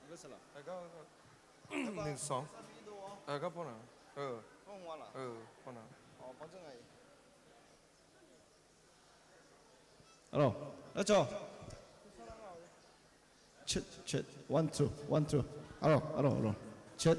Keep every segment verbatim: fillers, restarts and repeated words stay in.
Ler saqlaq. Aqgar, aqgar. Nar, nar. Alo, lar cawq. Check, check, one, two, one, two. Alo, alo, alo. Check.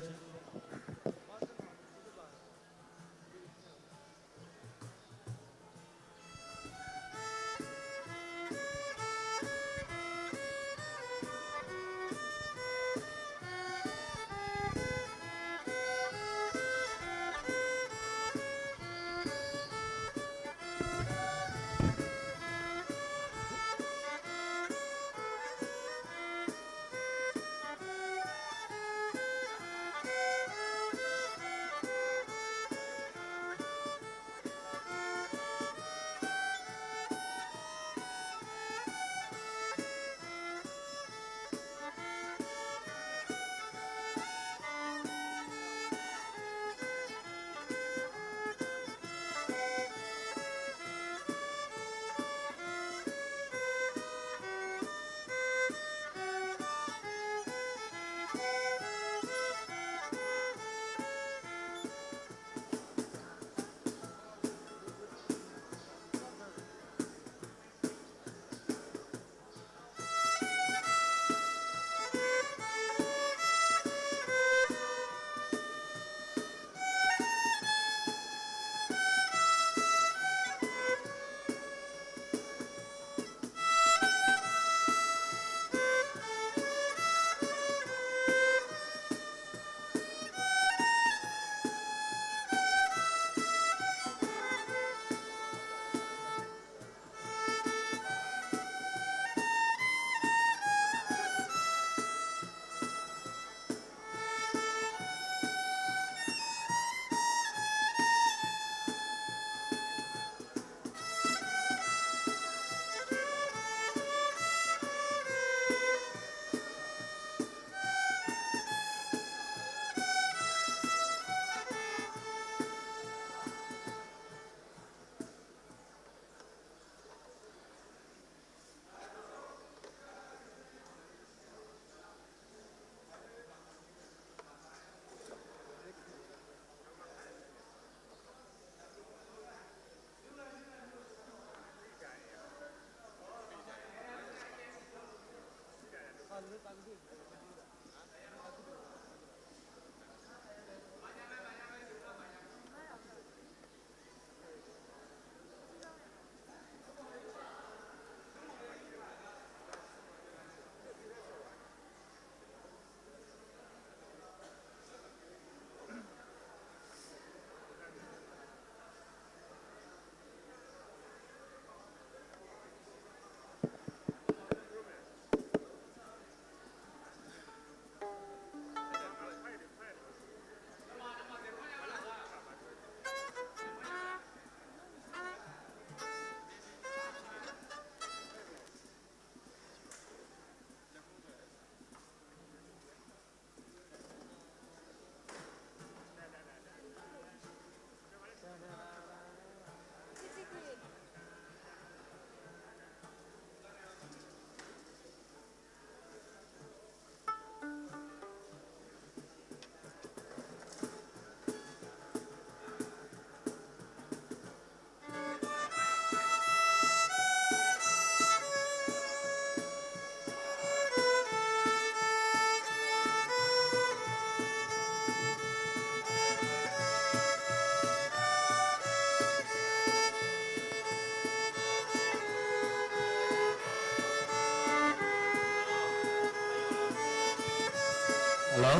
Hello?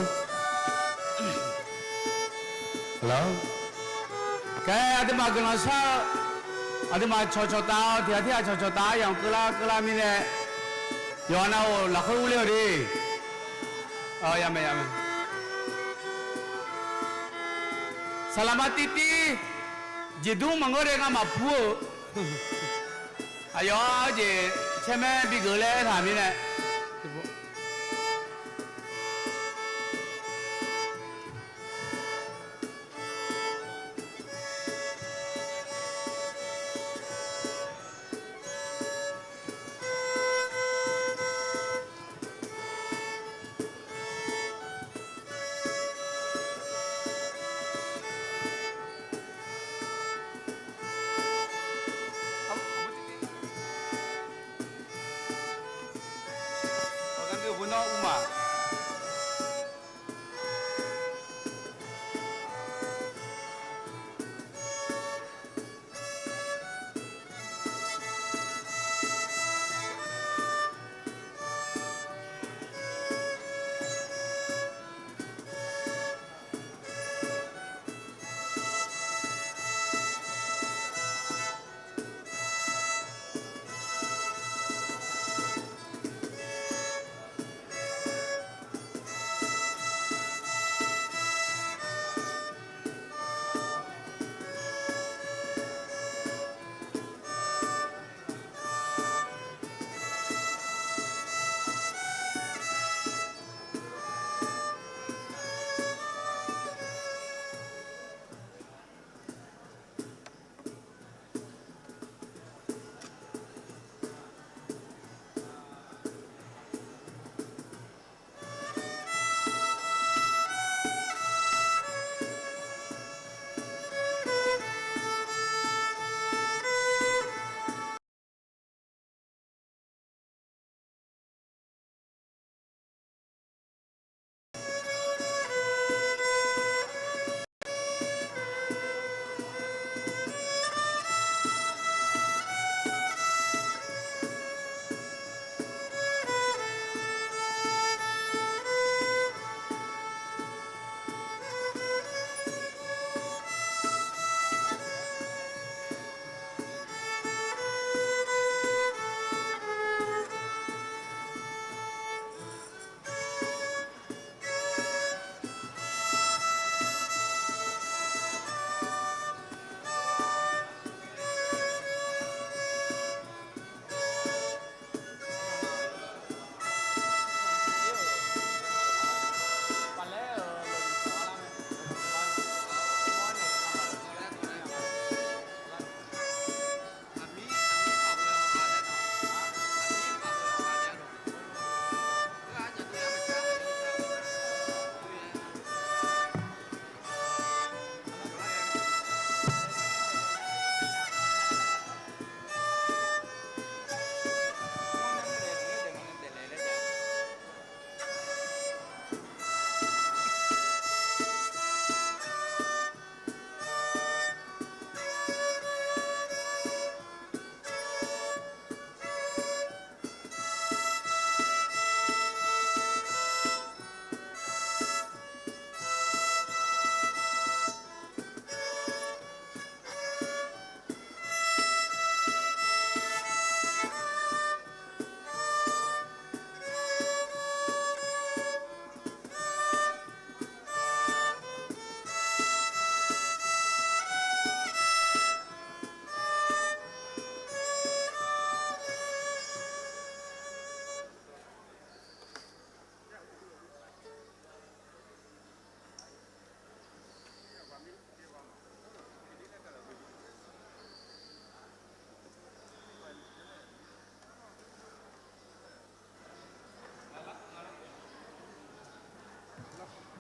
Hello? Kae aqduimaf guiqlanq shar-eu, aqduimaf cawqcawq taf-awr tiqghaq tirghaq cawqcawq taf-awr yamq keuvlar keuvlar mirnae, yawqha nav-euq lafkhoer urler-eu de. Yamae yamae. Saqlaqma tiv tiv jeqdmr maqngeur de ngamaf pur-eu. Aqyawf-anr jeq caermaer bigeuf laer aertaq mirnae. nawr uv ma.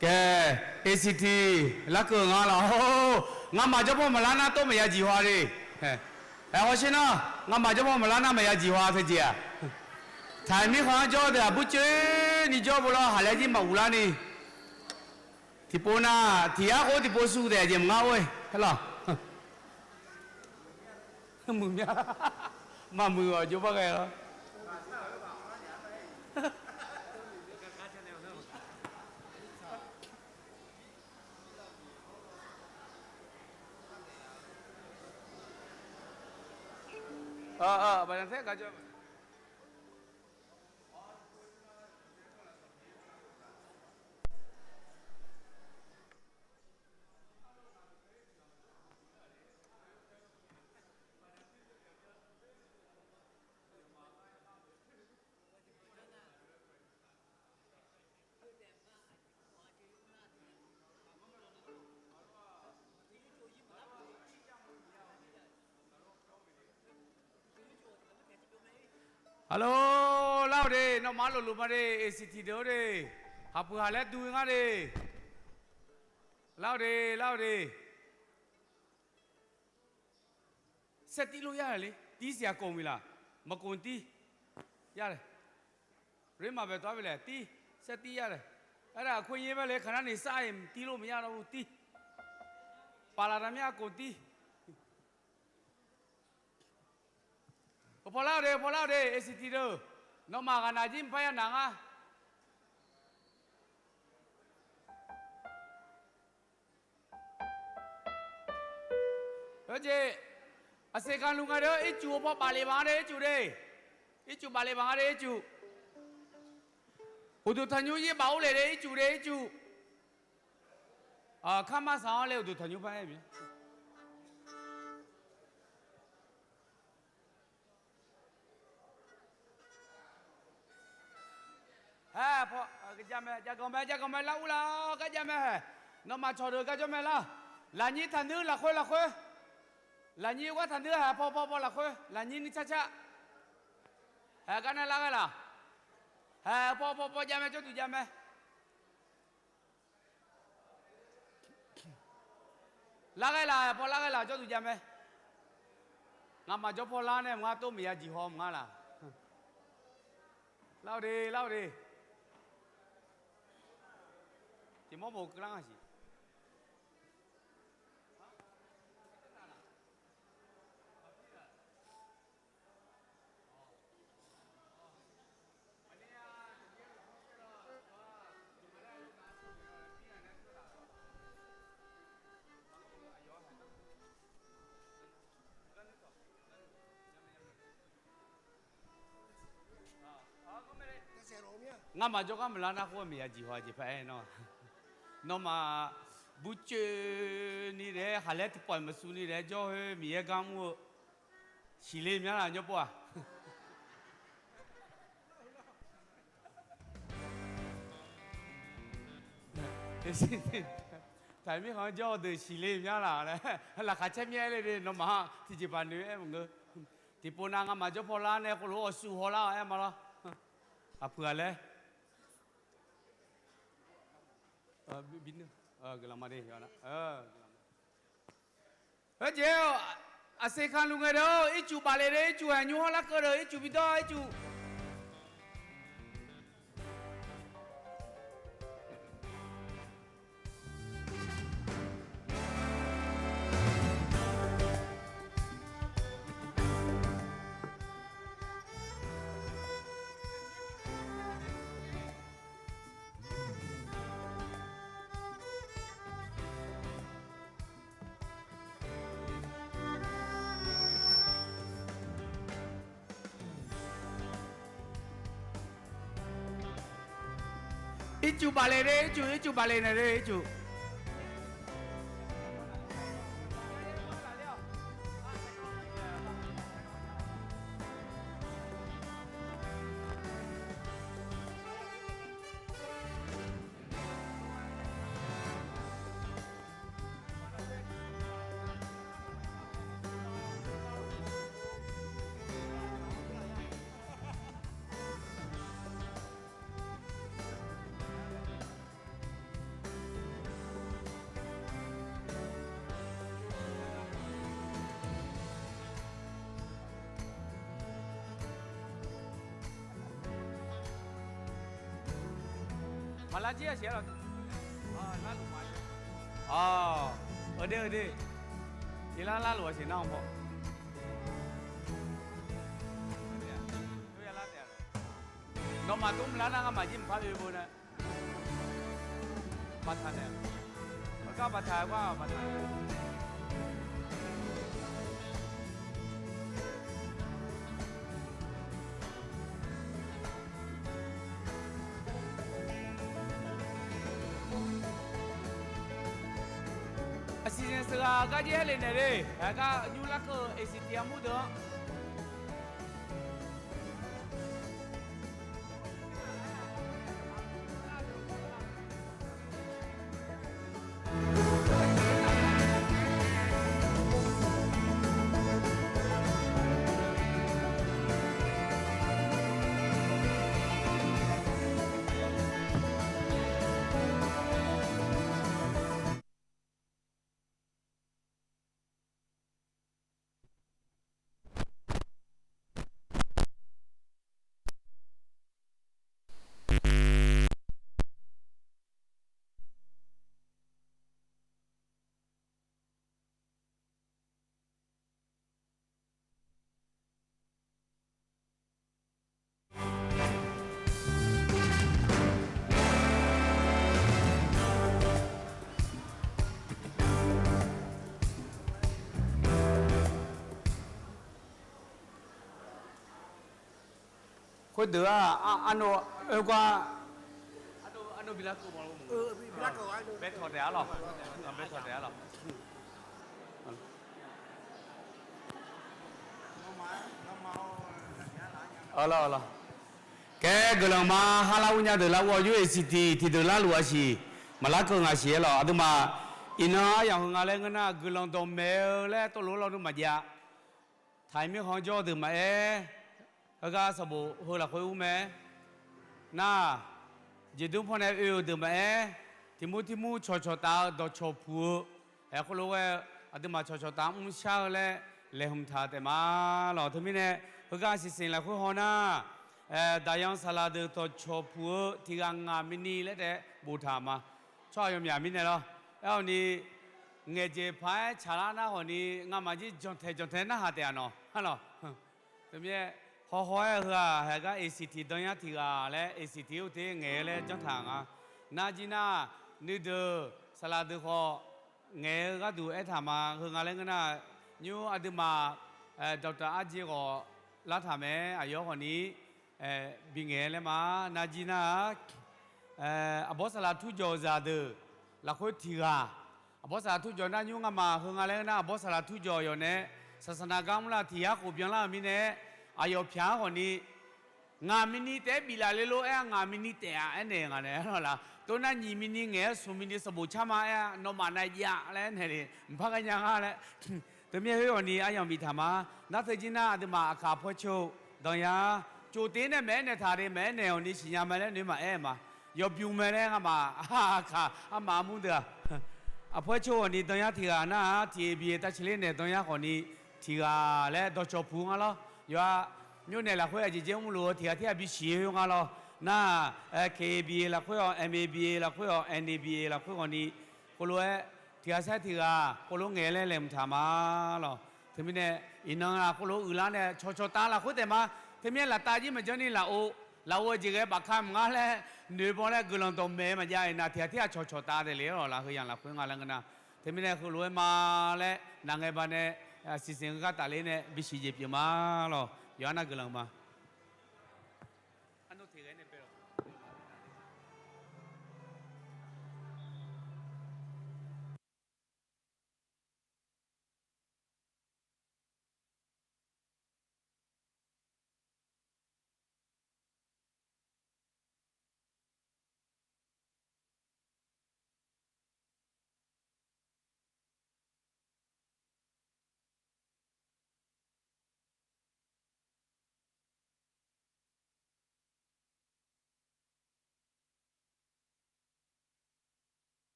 Kae, A C T larkeuv nga lawq. Ngamaf jawrpaw maqlar nar tov maqya jiq haw de. Aer, hawsher nar, ngamaf jawrpaw maqlar nar maqya jiq haw teujeq-aq. Taq mirkhanq-anr jawr deuq aqbur coeni jawr bo lawr, haq laer jir maqghuvlar ni. Tiqpov nar tiq yar khof tiqpov shu taef jeq maqngar or-e. Aer lawq. Muiq mya. Maqmuiq-awq jov bar ghae-awr. Alo, lar-awq de, nawmaf lofluf ma de, A C T deuq-or de, haqpuiq haq laer dui ngar de. Lar-awq de, lar-awq de. Saertiv lof yar le, tiv siq-aq kov miq laq, maqkov tiv yar le. Rema bae tawv-ar ve laer tir, sar tir yar laer. Aer-aq, khoer nyaer mae le, kaqnar ni sar-iq tir lor maqya lawr tir. Paqlaq taq mir-a kof tir. Heupaw lar-eu de, heupaw lar-eu de, A C T deuq. Nawmaf ghaqnaq jir mqpar ya naq nga. Heujeq, aqseq kaqluf ngae de, ircuf heupaw bafle baf nga de, ircuf de. Ircuf bafle baf nga de, ircuf. Uqduq tanqnymr yir baf ur le de, ircuf de, ircuf. Karma saq-anr le uqduq tanqnymr par aer-eu mae. Hae, paw, jav mae, jav ganq mae, jav ganq mae, lar ur lar-awr gar jav mae hae. Nawmaf cawqdeuq gar jawr mae lar. Lafnyir taqnuir lafkhoer lafkhoer. Lafnyir gar taqnuir hae, paw paw paw lafkhoer, lafnyir nuir carcar. Hae, gar nae lar ghae laf. Hae, paw paw paw jav mae, jawrduq jav mae. Lar ghae laf, paw lar ghae laf, jawrduq jav mae. Ngamaf jawr paw lar nae maqngar, tov maqya jeq haw maqngar laf. Lar-eu de, lar-eu de. Tiq mawr bof keuvlar nga siq. Ngamaf jawrgar maqlar nar khoer maqya jeq haw jeq par aer nawr. Nawmaf burcoeni daef-aer khaqlaer tiqpawf maqsuvni daef-aer jawr khoer Miqyaer gar mr-eu siqle myanr laf nyawr pov-aq. Taqir mirkhanq-anr jawr-eu deuq siqle myanr laf laer laqkhaq caer myanr aer le de, nawmaf-anr tiqjeqpaq noeq aer maqngeur. Tiqpov nav ngamaf jawr paw lar nae khoerlof-aer awqsuf hawlar-awq aer ma lawr. Aqpuiq-aq laer. Heujeq-aq, aqseq kaqluf ngae de-or, ircuf bafle de, ircuf-aq nymr hawr larkeuv de, ircuf bidawr, ircuf. Ircuf bafle de, ircuf, ircuf bafle naeq de, ircuf. Maqlar jir-a siq-ar laf. Aqde, aqde. Iqlar larlof-a siq nar-anr paw. Nawmaf tov mqlar nar ngamaf jir mqpar oe beu nae. Baqtaq nae. Aqgar baqtaq gar baqtaq. Aqsiq zaq seuqghaq gar jir haer le naeq le. Aqgar nymr larkeuv-eu aqsiq tiq armur deuq-anr. Khoerdeuq-aq, arnav oergar, arnav bi larkeuv ma, baetawq taef-a lawq, baetawq taef-a lawq. Kaer guiqlanq ma, har lar ur nya deuq lar ur-awr, yur-eq siq tiq tiqdeuq larluf-a siq, maqlarkeuv ngaq siq-aer lawq. Aqduimaf iqnan aryamq heu nga laer ngeur nar, guiqlanq dawqmaeq-eu laer tawvluf-aer lawnmr maqjav. Taq-iq mirkhanq-anr jawr-eu deuq maqaer, heugar sanqbof heu lafkhoer ur mae. Nar, jeqdmr pawnae oe-euq deuq maqaer, tiq mur tiq mur cawqcawq taf-eu dawqcawq puq-eu, aer khoerlof-aer aqduimaf cawqcawq taf mrshar-eu laer laeqhmq taq taef ma lawq. Teumirnae heugar siqsiq lafkhoer haw nar, daqyan saqlaq deuq dawqcawq puq-eu tiq ghaq ngaq mini laer taef boftaq ma. Tsawrhaq yawmyaq mirnae lawr. Aerkhawf ni, ngaeqjeq paq-aer tsaqlar nar khawf ni, ngamaf jir janqtaeq janqtaeq narhaq taef-a nawq. Teumirnae, hawhaw-aer heu-aq, haeq gar eqsiq tiq dan yar tiq ghaq laer eqsiq tiq-eu te ngaeq-eu laer janrtaq nga. Nar jir nar, nuideuq saqlaq deuq khawf ngaeq-eu gharduq aertaq ma. Heu nga laer ngeur nar, nymr aqduimaf dawqtawq arjeq khawf lartaq mae. Aqyawf khawf ni bi ngaeq laer ma. Nar jir nar-aq, aqbawr saqlaq turjawq-eu zaqdeuq lafkhoer tiq ghaq, aqbawr saqlaq turjawq nar nymr ngamaf heu nga laer ngeur nar, aqbawr saqlaq turjawq yawf nae saqsaqnav gar mrlar tiq yar khof byanlar-euq mirnae, aqyawf pyaq-anr khawf ni ngaq mini taef-aer biflaf le lor aer-a, ngaq mini taef-a aernaeq nga nae lawq laq. Tov nar nyiq mini ngaeq-aer smq mini sanqbof car ma aer-a, nawmaf nav jav laer aernaeq le mqpar ghaenya nga laer. Teumirnae khoer khawf ni aryamq biftaq ma. Nar teu jir nar aqduimaf aqkaq pawr ceu-eu dan yar, coftev nae maeq-aer naeqtaq de, maeq-aer naeq-awq ni siqnya ma laer noeq maqaer-eu ma. Yawbymr mae laer ngamaf aqkaq armaf armur deuq-aq, aqpawr ceu-awq ni dan yar tiq ghaq nar-aq, tiq aqbir tavciqler naeq dan yar khawf ni tiq ghaq laer dawqcawq puq nga lawr. Yawqha, nymrnaeq lafkhoer aqjeq jeq mrluf-eu tiq ghaq tir ghaq bisiq-eu nga lawr. Nar, kaba lafkhoer-awq, maba lafkhoer-awq, naba lafkhoer khawf ni, khoerlof-aer tiq ghaq saer tiq ghaq khoerlof ngaeq laer laeqhmq taq ma lawq. Teumirnae, iqnan-aq khoerlof uiqlar nae cawqcawq taf lafkhoer taef ma. Teumirnae laftav jir maqjanr ni lafov, lafov-eu jeq ghae bafka mq ngar laer noeq baw laer guiqlanq dawqmaeq maqjav iqnan tiq ghaq tir ghaq cawqcawq taf daefle-awr lawq laf. Heu yamq lafkhoer nga laer ngeur nar, teumirnae heulof-aer ma laer naqngae ba nae siqsiq-eu gar tafler nae bisiq jeq pyeuf ma lawq. Yawqha nar guiqlanq ma.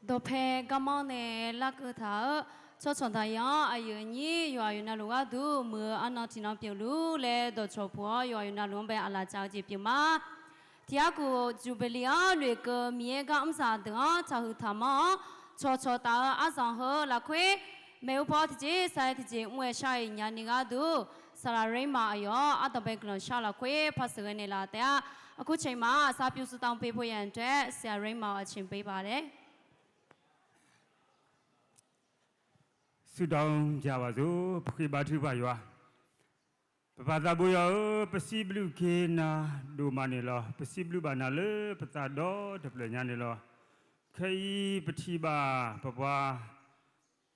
Dawqpae garmanr nae larkeuv taq-eu tsawrcawq daqyan-anr aqyuif aqnyir yawqha yawqnavluf gharduq muiq-eu arnan tiqnan pyeufluf laer dawqcawq puq-awr yawqha yawqnavluf-anr bae aqlaf caf-eu jeq pyeuf ma. Tiq yarkuf Jubilee-anr noeqkeuv Miqyaer gar mr zaqdeuq-anr taqhuiq taqmanr-awr, cawqcawq taf-eu aryamq heu lafkhoer maeqhu paw tiqjeq saer tiqjeq mr-aer shar-iq nyani gharduq, saqlaq Rema aqyawf-anr ardanqbae guiqlanq shar-eu lafkhoer par sheuqghae naeqlaf taef-a. Aqkuir caeq ma-aq, sarpyur ဆုတောင်းပေးဖို့ရန်အတွက် ဆရာ Rema ကို အချိန်ပေးပါတယ်. ဆုတောင်းကြပါစို့။ ပကဘုရား ထုကဖၣ်ယွာ Paqpaq taqbov yawq-eu, paqsir bluv keq nav dovma naeqlawq, paqsir bluv baf nav leur paqtaf dawr dawqpyeuf nya naeqlawq, khaer-ir paqtiq baf paqpaq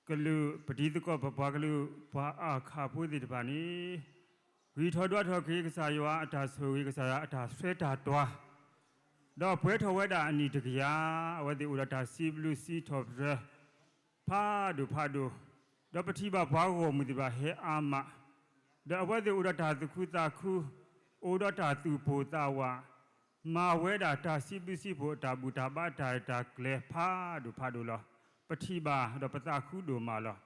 kaqluf, paqdiq taqkawv paqpaq kaqluf, paq aqkaq pur tiq taqpaq ni, gui tawq dawr tawq keq-eu gaqsaq yawq-aq, aqtaq soq ghae gaqsaq aqtaq saer taq tawq-a. Dawqpae tawq ghae daf aqniq tiq gaqya, aqghae deuq uqdawq taqsir bluv sir tawq pyaer, parduq parduq, dawq paqtiq baf paq-aer ghawqmuiq tiq baf haer arma. Dawq aqghae deuq uqdawq taq tsuif kur taf kur, uqdawq taq tsuif poq taf waf, maqghae daf taqsir bluv sir poq taqbuf taqbav taq taq glae parduq parduq lawq, paqtiq baf dawq paqtaf kur dovma lawq.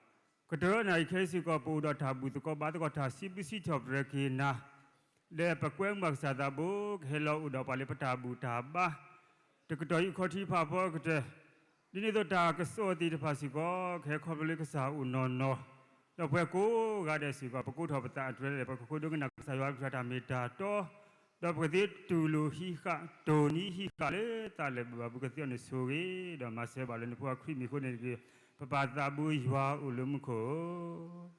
Kaqdeuq-anr nar iqkhaer siqkawv pov uqdawq taqbuf taqkawv bav taqkawv taqsir bluv sir tawq pyaer keq nav laer paqkawr mr-aq gaqsaq taqbov khaer lawr uqdawq paq le paqtaq buf taqbav, taqkawv dawq-ir kawv tiq paq paw-eu kaqdeuq, dini dawqtaq kaqsawq tiq taqpaq siqkawv khaer kawv paq le gaqsaq uqnawq nawq, dawqpae kov gha daef siqkawv paqkov tawq paqtaf aqdui laer paqkov dov ngae nav gaqsaq yawq-a gaqtaq taq maeq taq tawr, dawqpae kaqdui tuqluf hirkhav dawq ni hirkhav ler taf laeq baf baf buf kaqdui-awr noeqshawr ghae dawq maqsaer baf le nuipur-a Kali miq khoer nae ghae, paqpaq taqbov yawq-a uqluf mr khof-or.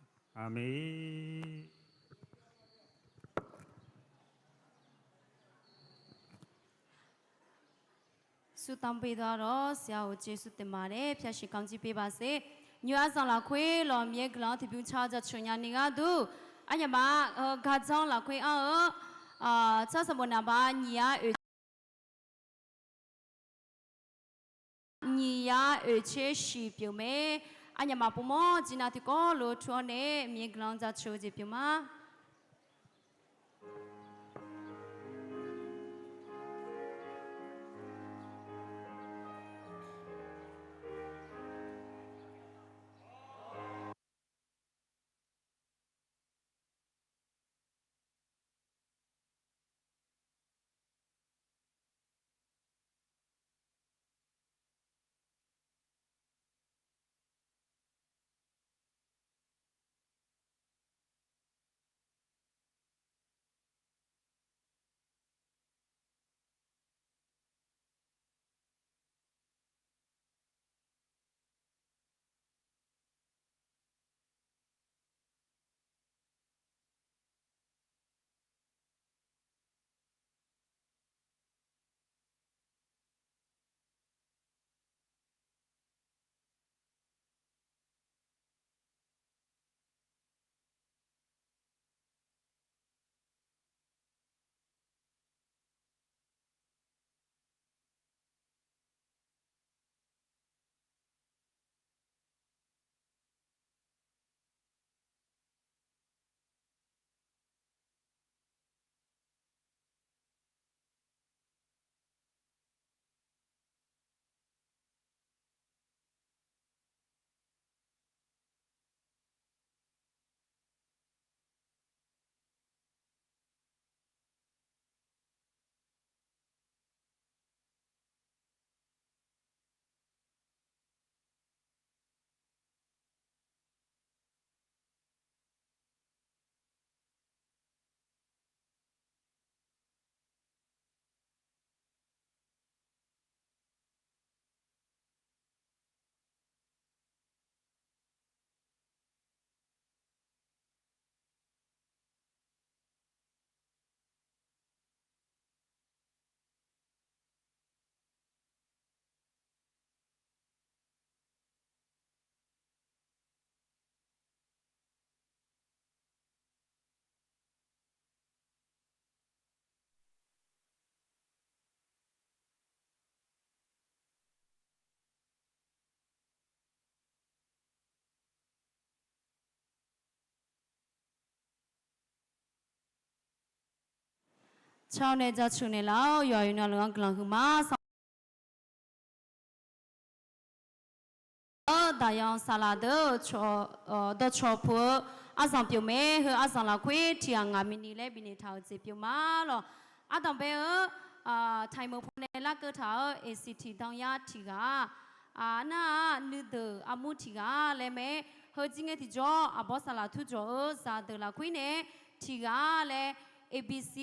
Aqmeq. ဆုတောင်းပေးသွားတော့ ဆရာကို ကျေးဇူးတင်ပါတယ်။ ဖျားရှင်ကောင်းကြီးပေးပါစေ။ ညွှန်အပ်ဆောင်လာခွေးလော် မြဲကလောင် တပြုံးချောင်း ကျဆူညါနေကားသူ အညမ ဂါကြောင်းလာခွေးအံၤ ဆဆမုန်နံပါတ် ညီရ အိုချေ ရှိပြုံးမယ်။ အညမ ပုမော် ကျင်းနာ တကောလို ထွန်းနဲ့ မြဲကလောင် ကျဆူ ကျေးပြုံးမး။ Caw nae jaceuq naeqlaf-awr, yawqha yawqnan luf-anr guiqlanq huiqma. Aqyawf saqlaq deuq-eu dawqcawq puq-eu arzanq pyeuf mae. Heu arzanq lafkhoer tiq ghaq ngaq mini laer bifnaeq taq-euq jeq pyeuf ma lawq. Ardanqbae-eu taqi meuq paw nae larkeuv taq-euq aqsiq tiq danzar tiq ghaq, nar-aq nuideuq armur tiq ghaq laer mae. Heujir ngae tiqjawr aqbawr saqlaq turjawq-eu zaqdeuq lafkhoer nae tiq ghaq laer, A B C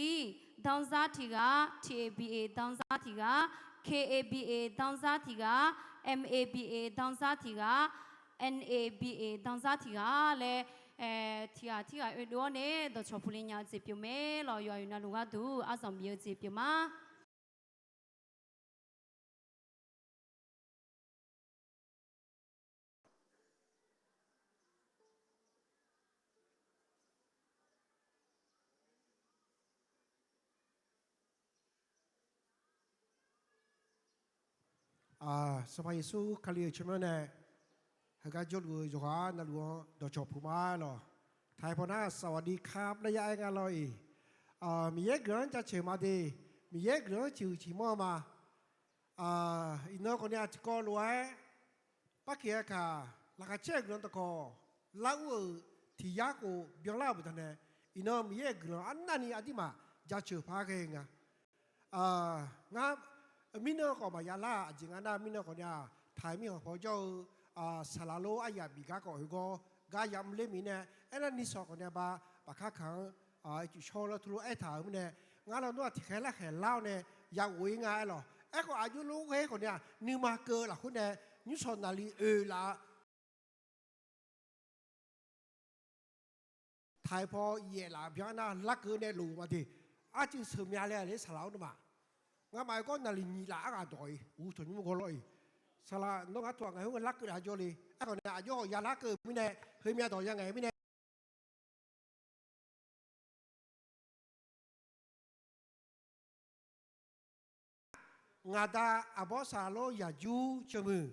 danzar tiq ghaq, T A B A danzar tiq ghaq, K A B A danzar tiq ghaq, M A B A danzar tiq ghaq, N A B A danzar tiq ghaq laer, tiq ghaq tirghaq oedov-awr nae dawqcawq puq le nya-eu jeq pyeuf mae lawq. Yawqha yawqnavluf gharduq arzanq bif-eu jeq pyeuf ma. Sanqpaq Yeqsur Kali-euq tsawrmyanr nae heugar jawrluf-eu yawqghaq navluf-anr dawqcawq puq ma lawq. Taqi paw nar saqwaqdi kar nar yar aer nga lawr-iq, Miqyaer guiqlanq-anr jaceuq ma de, Miqyaer guiqlanq-anr ciqhuiq ciqmawr-eu ma. Iqnan khawf ni-aq tiqkawv lof-aer, barkeq-aer kaq, laqkhaq caer-eu guiqlanq dawqkawq lar ur-euq tiq yar khof byanlar-euq baqdanae, iqnan Miqyaer-euq guiqlanq arnavni aqduimaf jaceuq par ghae nga. Ngar mirnan khawf maqya lar-aq, aqjeq nga nar mirnan khawf ni-aq, taqi mirkhanq paw jawr-eu saqlaq lor aryaq bif gar khawf heugawr gar yamr ler miq nae, aernar nisawq khawf ni-aq ba, baqkar kaq-anr ircuf shawr lar turlof aertaq-euq mirnae, ngar lawnmr-aq tiqkhaeq larkhaeq lar-awr nae yaghof-ir nga aer lawq. Aerkhawf aqjox lof ghae khawf ni-aq, nuima keuv-eu lafkhoer nae nymrshawq naqli oeq laf-a. Taqi paw yaef laf byan nar larkeuv nae loq ma de. Arcuiv sheuqmya le-a le saqlaq-awr nawmaf. Ngamaf-aer gawr naqli nyiq laf arghaq dawq-iq uqtawq nymr gawrlawr-iq. Saqlaq nawr ngar tawq-aq ngaeq khoer larkeuv laf jawr le. Aerkhawf nae aqjox-awq ya larkeuv mirnae, heumya dawq ya ngaeq mirnae Ngaqda aqbawr saqlaq lor yaqjur ceumuiq,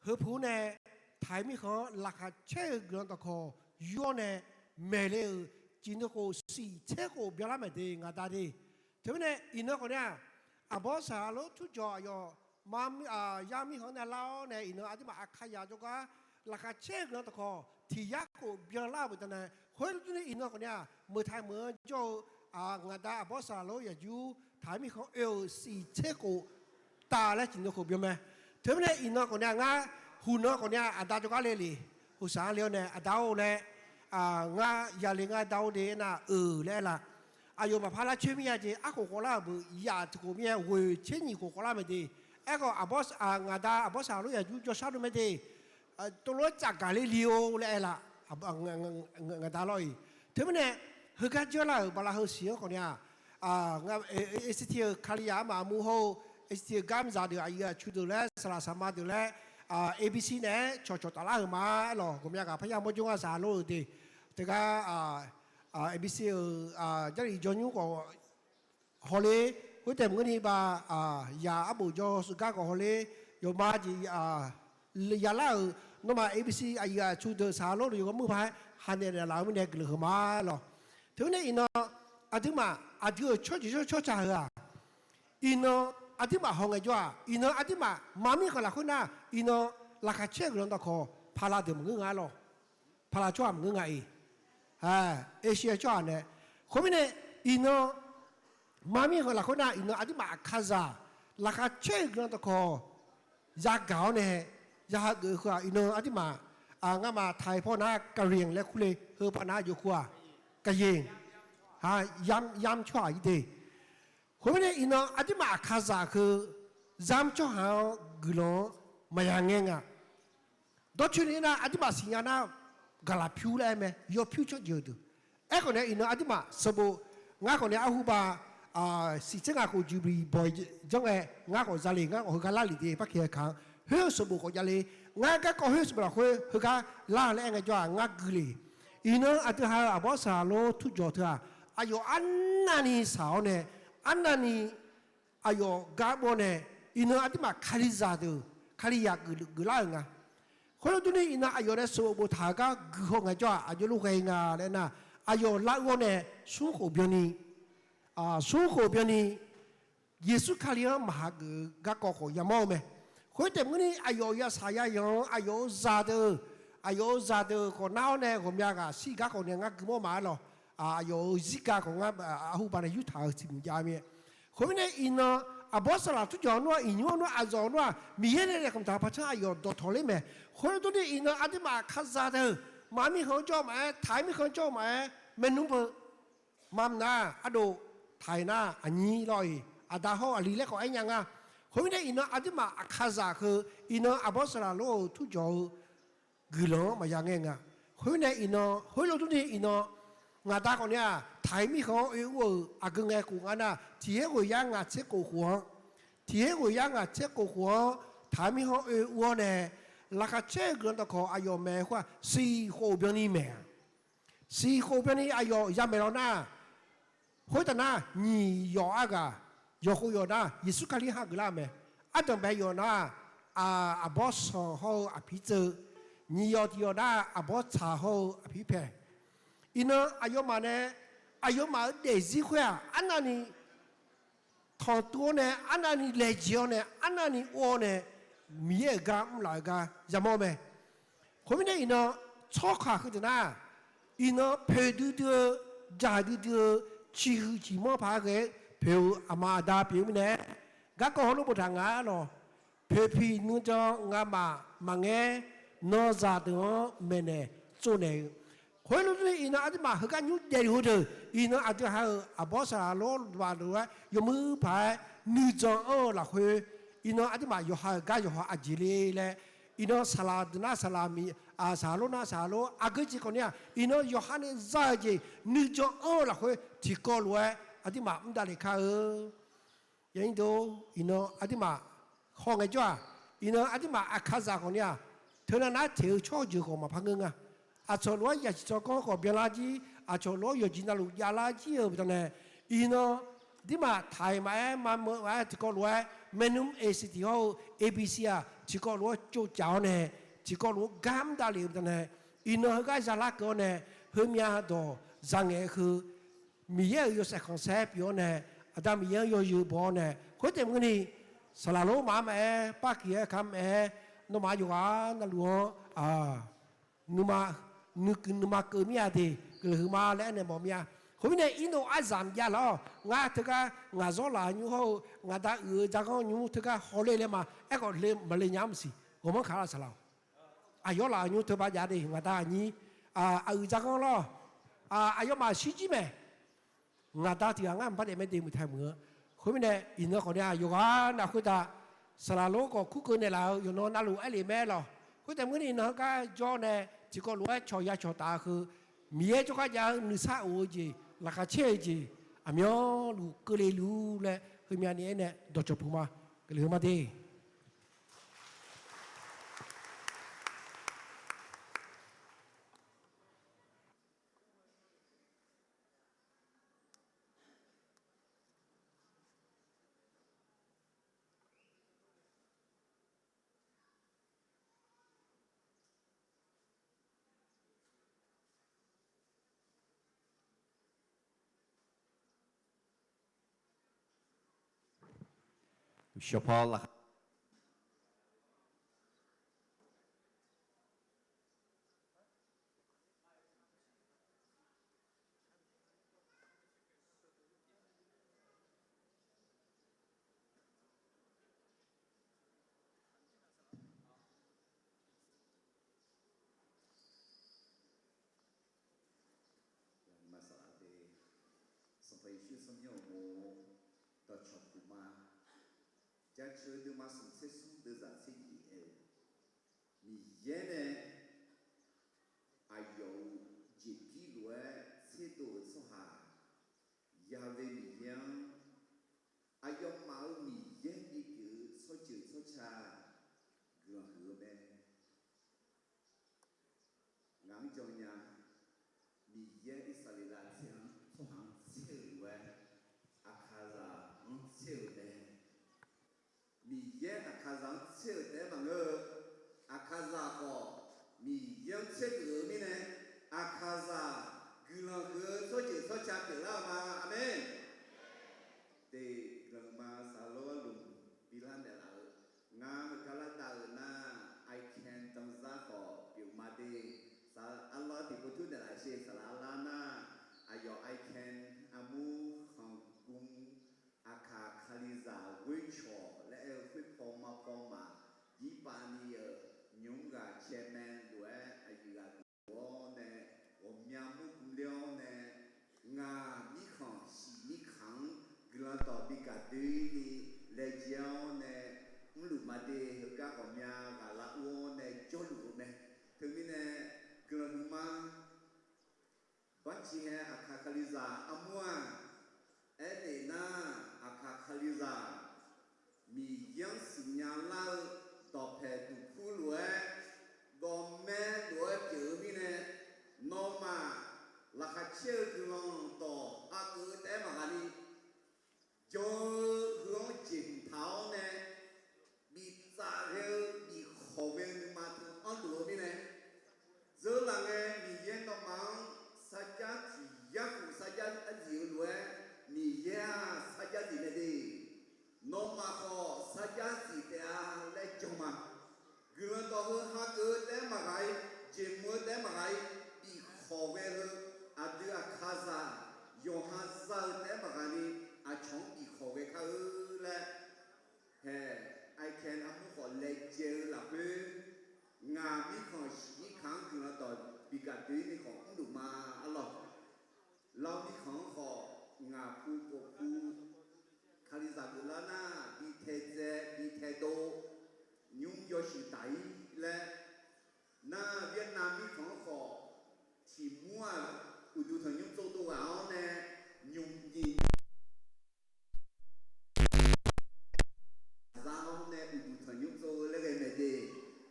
heu pu nae taqi mirkhanq-anr laqkhaq caer-eu guiqlanq dawqkawq yur-awr nae maeqle-euq jeq nuikhof siq tser khof byanlar maeq de ngaqda de. Teumirnae iqnan khawf ni-aq, aqbawr saqlaq lor turjawq aqyawf ma, yar mirkhanq-anr nae lar-awr nae iqnan aqduimaf Aqkaqzaq jawrgar laqkhaq caer-eu guiqlanq dawqkawq tiq yar khof byanlar-euq baqdanae, khoerlof durni iqnan khawf ni-aq, meuq taqi meuq-anr jawr-eu ngaqda aqbawr saqlaq lor yaqjur taqi mirkhanq oe-euq siq tser khof taf laer jeq nuikhof byan mae. Teumirnae iqnan khawf ni-aq ngar huqnan khawf ni-aq aqda jawrgar le le, huqsaq-anr le-awr nae aqda-or laer, ngar yale ngar da-or de aernar-euq laer aer la. Aqyawf maqpar lar coer mir-a jeq arkhof khawvlar-euq beu yaf tiq khof mir-aer ghoeq tser nyiq khof khawvlar mae de. Aerkhawf ngaqda aqbawr saqlaq lor yaqjur jawrshar dov mae de. Tov lof-aer tsafgaq ler li-or laer aer la. Ngaqda lawr-iq. Teumirnae heugar janrlar-euq bala heu siq-anr khawf ni-aq, ACT-euq Kalizaq armaf armur hawr-eu, ACT-euq garmzaq deuq aqyuif aqtsu deuq laer saqlaq saqma deuq laer, ABC naeq-aer cawqcawq taflar-euq ma aer lawq. Ghawqmya ghaq parya mawrjawr ngar saqlaq lor-euq de. Teugar ABC-euq Jarlif jawrnymr khawf hawler, khoertaef maqngeur ni ba, yaq arbof jawr seugar khawf hawler, yawqma jeq yalar-euq, nawmaf ABC aqyuif aqtsu deuq saqlaq lor-euq yawqghaq mur paq-aer hanaeq naeqlaf-eu mirnae guiqlanq heu ma lawq. Teumirnae iqnan aqduimaf aqdui-euq tsawrjeuq tsawrca heu-aq, iqnan aqduimaf haw ngaejawr-aq, iqnan aqduimaf mar mirkhanq lafkhoer nar, iqnan laqkhaq caer-eu guiqlanq dawqkawq paqlaq deuq maqngeur nga lawq. Paqlaq tsawrhaq maqngeur nga-iq. Asia tsawrhaq nae. Khoermirnae, iqnan mar mirkhanq lafkhoer nar, iqnan aqduimaf Aqkaqzaq laqkhaq caer-eu guiqlanq dawqkawq yagaq-awr nae, ya hageuf heu-aq, iqnan aqduimaf, ngamaf taqi paw nar Kaqyaeq laer kurle, heu paw nar jov kur-aq, Kaqyaeq, yamr tsawrhaq-ir de. Khoermirnae iqnan aqduimaf Aqkaqzaq heu yamr tsawrhaq-anr guiqlanq-anr maqya ngaer nga. Dawrcoeni nar aqduimaf siqnya nar, gaqlaq pyur laer aer mae, yawpyur tsawrjeuq deuq. Aerkhawf nae iqnan aqduimaf sanqbof, ngar khawf nae arhu ba, siq tser ngaq khof jubilee bawq janr ngae, ngar khawf zale, ngar khawf heugar larlef de, barkeq-aer kaq-anr khoer-eu sanqbof khawf javle, ngar garkawv khoer-eu sanqbof lafkhoer heugar lar laer aer ngaejawr-aq ngar guile. Iqnan aqdui ha-eu aqbawr saqlaq lor turjawq teu-aq, aqyawf arnavni shaq-awr nae, arnavni aqyawf gar bawr nae, iqnan aqduimaf Kalizaq deuq Kalizaq geuflar-euq nga. Khoerlof durni iqnan aqyawf nae sanqbof boftaq-eu gar guihaw ngaejawr-aq aqjox lof ghae nga laer nar, aqyawf lar-awr nae smr khof byanni, smr khof byanni, Yeqsur Kali-anr maqhageuf-eu garkawv khawf yamawr-eu mae. Khoertaef maqngeur ni, aqyawf-euq yasaq yayanq-anr aqyawf-euq zaqdeuq, aqyawf-euq zaqdeuq khawf nar-awr nae ghawqmya ghaq shir gar khawf nae ngar gui mawr maf-aer lawq. Aqyawf-euq zirga khawf ngar arhuba nae yurtaq-euq tiq muiq jav mir-aer. Khoermirnae iqnan, aqbawr saqlaq turjawq nar-aq, iqnymr nar-aq, aqzawq nar-aq, Miqyaer nae naeq khmqtaq paqcanr aqyawf dawqtawq ler mae. Khoerlof durni iqnan aqduimaf aqkaqzaq deuq, maqaer mirkhanq-anr jawr-eu maqaer, taq-aer mirkhanq-anr jawr-eu maqaer, maernmr beu maqmq nar, ardov taq-iq nar aqnyir lawr-iq, aqda hawr-eu aqli laer khawf aernya nga. Khoermirnae iqnan aqduimaf aqkaqzaq heu, iqnan aqbawr saqlaq lor-euq turjawq-eu guiqlanq-anr maqya ngae nga. Khoermirnae iqnan, khoerlof durni iqnan, ngaqda khawf ni-aq, taq-iq mirkhanq-anr oe ur-euq aqgeu ngae khof nga nar, tiq her ghoeq yar ngaq tser khof khof-anr, tiq her ghoeq yar ngaq tser khof khof-anr taq-iq mirkhanq-anr oe ur-awr nae, laqkhaq caer-eu guiqlanq dawqkawq aqyawf maeq khoer-aq, siq khof byanni maeq-a. Siq khof byanni aqyawf yamaeq lawr nar, khoertav nar, nyiq yawf arghaq, yawq khof yawf nar, Yeqsur Kali hageuf lar-eu mae. Ardanq bae yawf nar, aqbawr sanq hawr-eu aqpir tseuv, nyiq yawf tiq yawf nar, aqbawr tsaq hawr-eu aqpir pae. Iqnan aqyawfmaf nae, aqyawfmaf-euq daefzir khoer-aq, arnavni tanqtuv-awr nae, arnavni laejae-awr nae, arnavni or-awr nae, Miqyaer-euq gar mrlaf-eu gar yamawr mae. Khoermirnae iqnan, tsawrkaq heu deuq nar, iqnan poeqdui dui-eu, dzaqdui dui-eu, ciqhuiq ciqmanr paq-aer ghae-aer poeq-eu aqma aqda pyeuf-eu mirnae, garkawv hawr lof boftaq nga-ar lawq. Poeqpiq nuijan ngamaf maqngaer, nanqzaq deuq-anr maeqnaeq tsovnaeq-eu. Khoerlof durni iqnan aqduimaf heugar nymr daefluf heudeuq, iqnan aqdui ha-euq aqbawr saqlaq lor baq lof-aer yawmuiq paq-aer nuijan anr-eu lafkhoer, iqnan aqduimaf yawqha-euq gar yawqha aqjeq le laer, iqnan saqlaq deuq nar saqlaq mi, saqlaq lor nar saqlaq lor, aqgeu jeq khawf ni-aq, iqnan yawqha nae za-eu jeq nuijan anr-eu lafkhoer tiqkawv lof-aer aqduimaf mr davlef kar-eu. Yaqnyir deuq, iqnan aqduimaf hawngae jawr-aq, iqnan aqduimaf aqkaqzaq khawf ni-aq, teunav nar teq-eu tsawrjeuq khawf maqpar ngeur nga. Aqcawq lof-aer yaqsiq tsawrganr khawf byanlar jir, aqcawq lof-aer yawqjeq navluf javlar jir-eu baqdanae, iqnan aqduimaf taq-iq maqaer, mameuq maqaer, tiqkawv lof-aer maernmr aqsiq tiq hawr-eu A B C-aq tiqkawv lof-aer tsovcaf-awr nae, tiqkawv lof-aer gar mr davlef-eu baqdanae, iqnan heugar zalar keuv-awr nae, heumyav dawq zangaeq-eu heu, Miqyaer-euq yawshaef khanqsaer pyeuf-awr nae, Aqda Miqyaer-anr yawzeu baw-awr nae, khoertaef maqngeur ni, saqlaq lor maqaer maqaer, par kiq-aer kamq-aer, nawmaf yawqghaq navluf-anr, nuima, nuikuiq nuima keuv mir-a de, guiqlanq huiqma laer aernaeq mawf mir-a. Khoermirnae, irnov arzaq mqjav lawr-awq. Ngar teugar ngaq zawr laf-eu nymr hawr-eu, ngaq da uiq-eu dzarganr nymr teugar hawler laer ma. Aerkhawf, maqle nya maqsiq, ghawqmanr kaq-a saqlaq-awq. Aqyawf laf-euq nymr teu ba jav de, ngaq da aqnyir, aq, aq uiq dzarganr lawr-awq. Aqyawfmaf shirjir mae. Ngaq da tiq ghaq ngar mqpar daef mae de muiq tae muiq-eu. Khoermirnae, iqnan khawf ni-aq, yawqghaq nav khoertav saqlaq lor khawf kur keuv naeqlaf-eu yawqnan navluf aer lef mae lawq. Khoertaef maqngeur ni, iqnan heugar jawr nae tiqkawv lof-aer cawq ya cawq taf-eu heu, Miqyaer jawrgar jav-eu nuisar of-eu jeq, laqkhaq caer-eu jeq, aqmyanluf keuvle luf-ur laer heumyav ni aernae dawqcawq puq ma. Keuvle-eu ma de. Shawqpaw laq Maqsaq-a de. Sanqpaq Yeqsur tsawrmyanr uqmov dawqcawq puq ma. Jaceuq-eu deuvma smq tser smr deuvzaq tser nyiq aer-eu, Miqyaer nae aqyawf-euq jeqbir lof-aer tserdov-euq tsawrhaq, Yaqve Miqyaer-anr, aqyawfmaf-euq Miqyaer bipyeuf-eu tsawrjeuq tsawrca guiqlanq huiq-eu mae. Ngaq-anr jan nya. Miqyaer Irsaqleqlav tser-anr tsawrhaq-anr tser-euq lof-aer, aqkaqzaq-anr tser-euq mae. Miqyaer aqkaqzaq-anr tser-euq taef-aer maqngeur-eu, aqkaqzaq khawf Miqyaer-anr tsergeuf-eu mirnae, aqkaqzaq guiqlanq huiq-eu tsawrjeuq tsawrca pyeuflar-eu ma. Aqmeq. Te, guiqlanq ma saqlor arluf bilar naeqlaf-eu, ngar heugar lar bi gaqdoe-ir ni laejae-awr nae mrluf ma de. Heugar ghawqmya ghaq lar ur-awr nae jawrluf-eu mae. Teumirnae guiqlanq huiqma Barciqhae Aqkaq Kalizaq armur-aq, aernaeq nar, Aqkaq Kalizaq Miqyaer-anr siqnya lar-eu dawqpaeq duqpur lof-aer, dawqmaer lof-aer pyeuf-eu mirnae, nawmaf laqkhaq caer-eu guiqlanq dawq hageuf-eu taef-aer maqghaq ni, jan-eu heu-anr jeqhmq taq-awr nae, biftsaf ghae-eu bifkhawq ghae-eu nuima teu anrluf-eu mirnae, zeurlaf ngae Miqyaer nawmaf-anr sarjax tiq yar khof sarjax arzif-eu lof-aer, Miqyaer-aq sarjax zif mae de. Nawmaf khawf sarjax zif taef-a laer jan ma. Guiqlanq dawq heu hageuf-eu taef-aer maqghaq-ir, jeqhmq-eu taef-aer maqghaq-ir, bifkhawq ghae-eu aqdui Aqkaqzaq yawqha za-eu taef-aer maqghaq ni, aqcawq-anr bifkhawq ghae kar-eu laer, hae, Aqkaq armur khawf laejae-eu lafkhoer, ngaq mirkhanq shiq mirkhanq-anr guiqlanq dawq bi gaqdoe-ir ni khawf mrluf ma. Arlawq, Lav mirkhanq-anr khawf ngaq pu kof pu, Kalizaq geuflar nar bi taedzae bi taedov, nymr yawshuif taq-ir laer, nar Vietnam mirkhanq-anr khawf tiq mur-aq, uqduq tanqnymr tsov dov ghaq-awr nae nymq nyiq aqzaq-awr nae uqduq tanqnymr tsov-eu laer ghae mae de.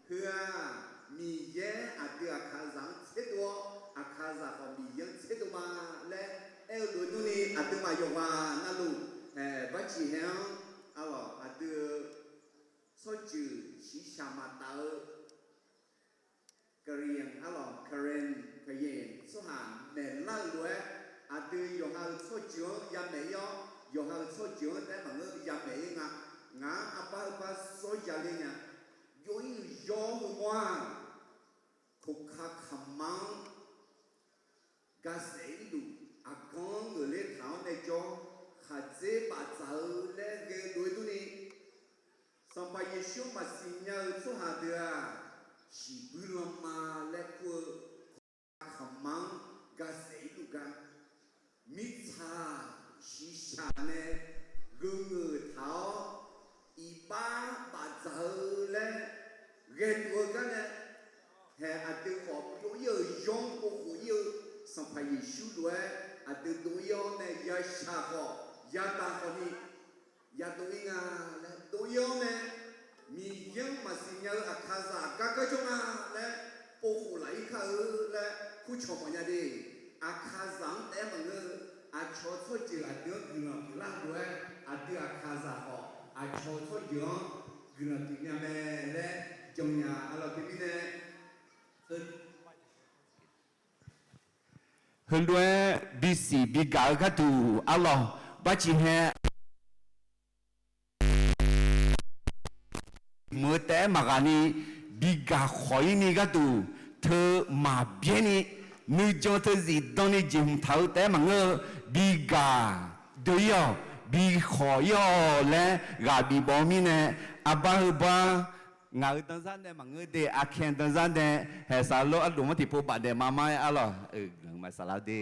Heu-aq, Miqyaer aqdui Aqkaqzaq-anr tserdov-awr, Aqkaqzaq khawf Miqyaer-anr tserdov ma laer aer-eu lof-aer durni, aqduimaf yawqghaq navluf, hae, Barciqhae-anr, arlawq, aqdui-eu tsawrjeuq shiqshaq maqtaf-eu Karen, arlawq, Karen, Karen tsawrhaq maeqlar-euq lof-aer, aqdui yawqha-euq tsawrjeuq-anr yamaeq-ir-awr, yawqha-euq tsawrjeuq-anr taef-aer maqngeur yamaeq-ir nga. Ngaq-anr arbar heubar sawr ya ler nya. Jov-ir-euq yawr-eu mawr-aq, koqka kaqma-anr gaqsaef-ir luf, aqgan-anr ngeuqler taq-awr nae jawr, khaqdzer bafdzaq-eu laer ghae-eu lof-aer durni, Sanqpaq Yeqsur maqsiq nya-eu tsawrhaq deuq-aq, shiqbuir lanma laer kur-eu koqka kaqma-anr gaqsaef-ir luf gar, mirtsaq shiqshaq nae geuv ngeuq taq-awr, iqbax bafdzaq-eu laer ghae luf-eu gar nae, hae, aqdui khawf byov-ir-euq yawr-anr povkhof ir-eu Sanqpaq Yeqsur lof-aer aqdui dov-ir-awr nae yashaq khawf yadaq khawf ni yadov-ir nga laer dov-ir-awr nae, Miqyaer-anr maqsiq nya-eu Aqkaqzaq gar gar jawr nga laer povkhof laf-ir kar-eu laer kurcawq mawf nya de. Aqkaqzaq-anr taef-aer maqngeur-eu, aqcawq tsawrjeuq aqdui-anr guiqlanq pyeuflar-eu lof-aer, aqdui Aqkaqzaq khawf aqcawq tsawrjeuq-anr guiqlanq pyeufnya mae laer jannya. Arlawq, teumirnae heulof-aer bisiq bigaq-eu gharduq, arlawq, Barciqhae mq-eu taef-aer maqghaq ni, bigaq khawq-ir ni gharduq, teu maqbyaer ni, nuijan teu zifdan ni jeqhmq taq-eu taef-aer maqngeur-eu, bigaq doe-ir-awq, bikhawq-ir-awq laer ghaq bifbaw-eu mirnae, arbar heubar, ngaq-euq danzar nae maqngeur de, Aqkaeq danzar nae, haeqsaq lor arloq mar tiqpov bafdaef ma mar-aer arlawq, guiqlanq ma saflar de.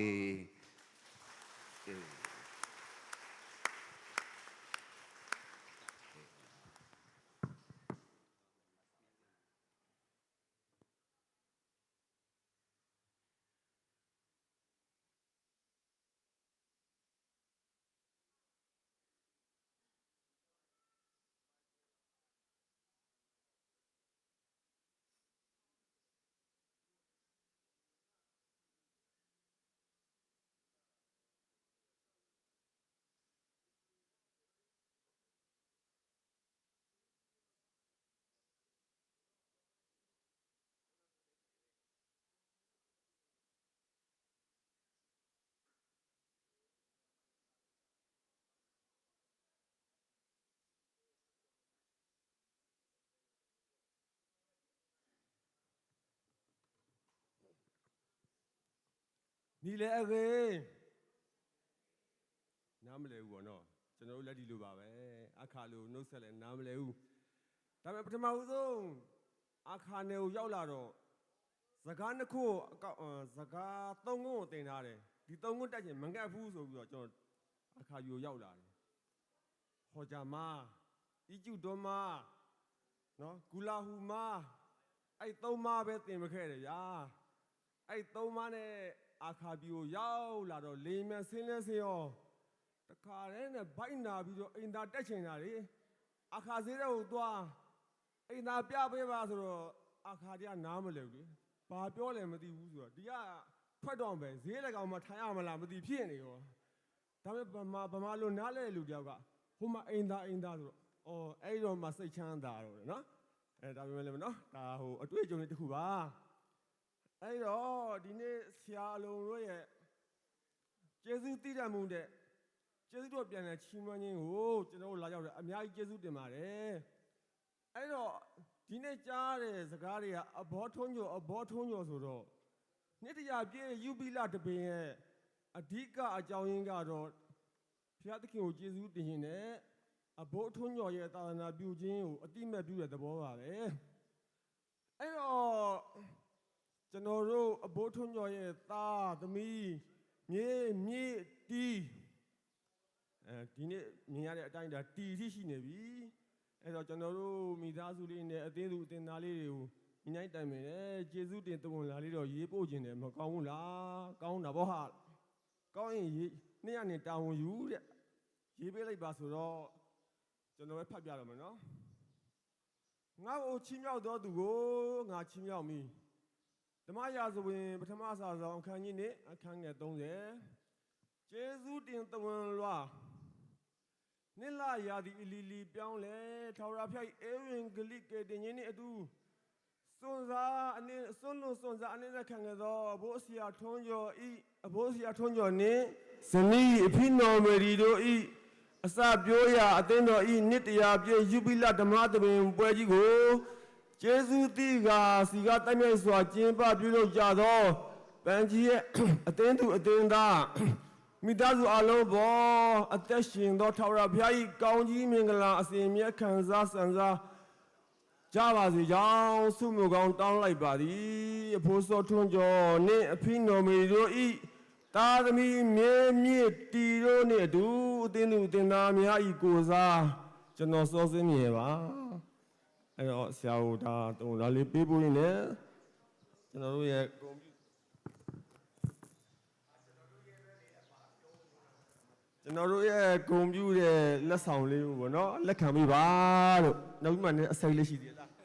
Ni laer aer ghae. နားမလည်ဘူးပေါ့နော်။ ကျွန်တော်တို့လည်း ဒီလိုပါပဲ။ အခါလို နှုတ်ဆက်လည်း နားမလည်ဘူး။ ဒါပေမဲ့ ပထမဦးဆုံး အခါနယ်ကို ရောက်လာတော့ စကားနှစ်ခုကို အကောက်-, အ, စကားသုံးခုကို သင်ထားတယ်။ ဒီသုံးခု တတ်ချင် မငတ်ဘူးဆိုပြီးတော့ ကျွန်တော် အခါယူကို ရောက်လာတယ်။ hawqjaq mar, ircuf dawrmar, guqlaqhuq mar, aer-iq tawr mar bae tef mae khaer daef ya. Aer-iq tawr mar nae aqkhaq bif-euq yar-eu lafdawq le mae ser laer ser-awq. Taqkaq nae nae bar ir naq bi dawq iqnan daer caeq naq le. Aqkhaq zerdav-euq dawq-aq, iqnan pyav bae ba saqdawq, aqkhaq tiq ghaq naq-anr maqlaeq-eu le. Baq pyawr laeq maqtiv gu saqdawq, tiq yar ခွက်တောင် bae zerdav gaq-eu maqtaq yar maqlaq maqtiv pir naeq-awq. Taqmae baqma baqma loq nar laer luf diq-a gaq, homa iqnan iqnan saqdawq, aer-ir dawq maqsiq can daq-a lawq nar. Taqmae le maqnar, taqhoq aqjox-aer jawr ni teuhuq ba. Aer-ir dawq, diq nae siq-a loq lof-aer ကျေးဇူးတင်သမှု daef, ကျေးဇူးတော်ပြန်လည်ချီးမွမ်းခြင်းကို ကျွန်တော်တို့ လာရောက်တဲ့ အများကြီးကျေးဇူးတင်ပါတယ်. Aer-ir dawq, diq nae car daef စကားတွေဟာ အဘိုးထွန်းကျော် အဘိုးထွန်းကျော် ဆိုတော့ နှစ်တစ်ရာပြည့် ယူဘီလတပင်ရဲ့ အဓိကအကြောင်းရင်းကတော့ ဘုရားသခင်ကို ကျေးဇူးတင်ခြင်းနဲ့ အဘိုးထွန်းကျော်ရဲ့ သာသနာပြုခြင်းကို အသိအမှတ်ပြုတဲ့သဘောပါပဲ. Aer-ir dawq, ကျွန်တော်တို့ အဘိုးထွန်းကျော်ရဲ့ သားသမီး မြေး မြစ် တီ ဒီနေ့မြင်ရတဲ့အတိုင်း ဒါ တီ အထိရှိနေပြီ. အဲ့တော့ ကျွန်တော်တို့ မိသားစုလေးနဲ့ အသင်းသူအသင်းသားလေးတွေကို ညှိနှိုင်းတိုင်ပင်တယ်, ကျေးဇူးတင်သဝဏ်လွှာလေးတော့ ရေးပို့ချင်တယ်, မကောင်းဘူးလား? ကောင်းတာပေါ့ဟာ, ကောင်းရင်ရေး, နှစ်ယောက်နဲ့ တာဝန်ယူတဲ့, ရေးပေးလိုက်ပါဆိုတော့ ကျွန်တော်ပဲဖတ်ပြတော့မယ်နော်. ငါ့ကိုချီးမြှောက်သောသူကို ငါချီးမြှောက်မည်. ဓမ္မရာဇဝင် ပထမစာစောင် အခန်းကြီး နှစ် အခန်းငယ် သုံးဆယ်. ကျေးဇူးတင်သဝဏ်လွှာ. နှစ်လရာသီအလီလီပြောင်းလဲ, ထာဝရဘုရား၏ ဧဝံဂေလိကယ်တင်ခြင်းနှင့်အတူ စွန့်စားအနစ်, စွန့်လွှတ်စွန့်စား အနစ်နာခံခဲ့သော အဘိုးဆရာထွန်းကျော်၏, အဘိုးဆရာထွန်းကျော်နှင့် ဇနီး အဖီနီၢ်မေရီတို့၏ အစပျိုးရာ အသင်းတော်၏ နှစ်တစ်ရာပြည့် ယူဘီလဓမ္မသဘင်ပွဲကြီးကို ကျေးဇူးတင်ကာ စည်ကားသိုက်မြိုက်စွာ ကျင်းပပြုလုပ်ကြသော ပန်းကြီးရဲ့ အသင်းသူအသင်းသား မိသားစုအားလုံးအပေါ် အသက်ရှင်သော ထာဝရဘုရား၏ ကောင်းကြီးမင်္ဂလာ အစဉ်အမြဲ ခံစားဆံစား ကြားပါစေကြောင်း ဆုမွန်ကောင်း တောင်းလိုက်ပါသည်. အဘိုးစောထွန်းကျော်နှင့် အဖီနီၢ်မေရီတို့၏ သားသမီး မြေး မြစ် တီ တို့နှင့်အတူ အသင်းသူအသင်းသားများ၏ ကိုယ်စား ကျွန်တော် စောစင်းမြင့်ပါ. အဲ့တော့ ဆရာကို ဒါ သဝဏ်လွှာလေး ပေးပို့ရင်းနဲ့ ကျွန်တော်တို့ရဲ့ ဂုဏ်ပြု ကျွန်တော်တို့ရဲ့ ဂုဏ်ပြုတဲ့ လက်ဆောင်လေးကိုပေါ့နော် လက်ခံပေးပါလို့ နောက်ပြီးမှလည်း အဆက်ကလေးရှိသေးလား။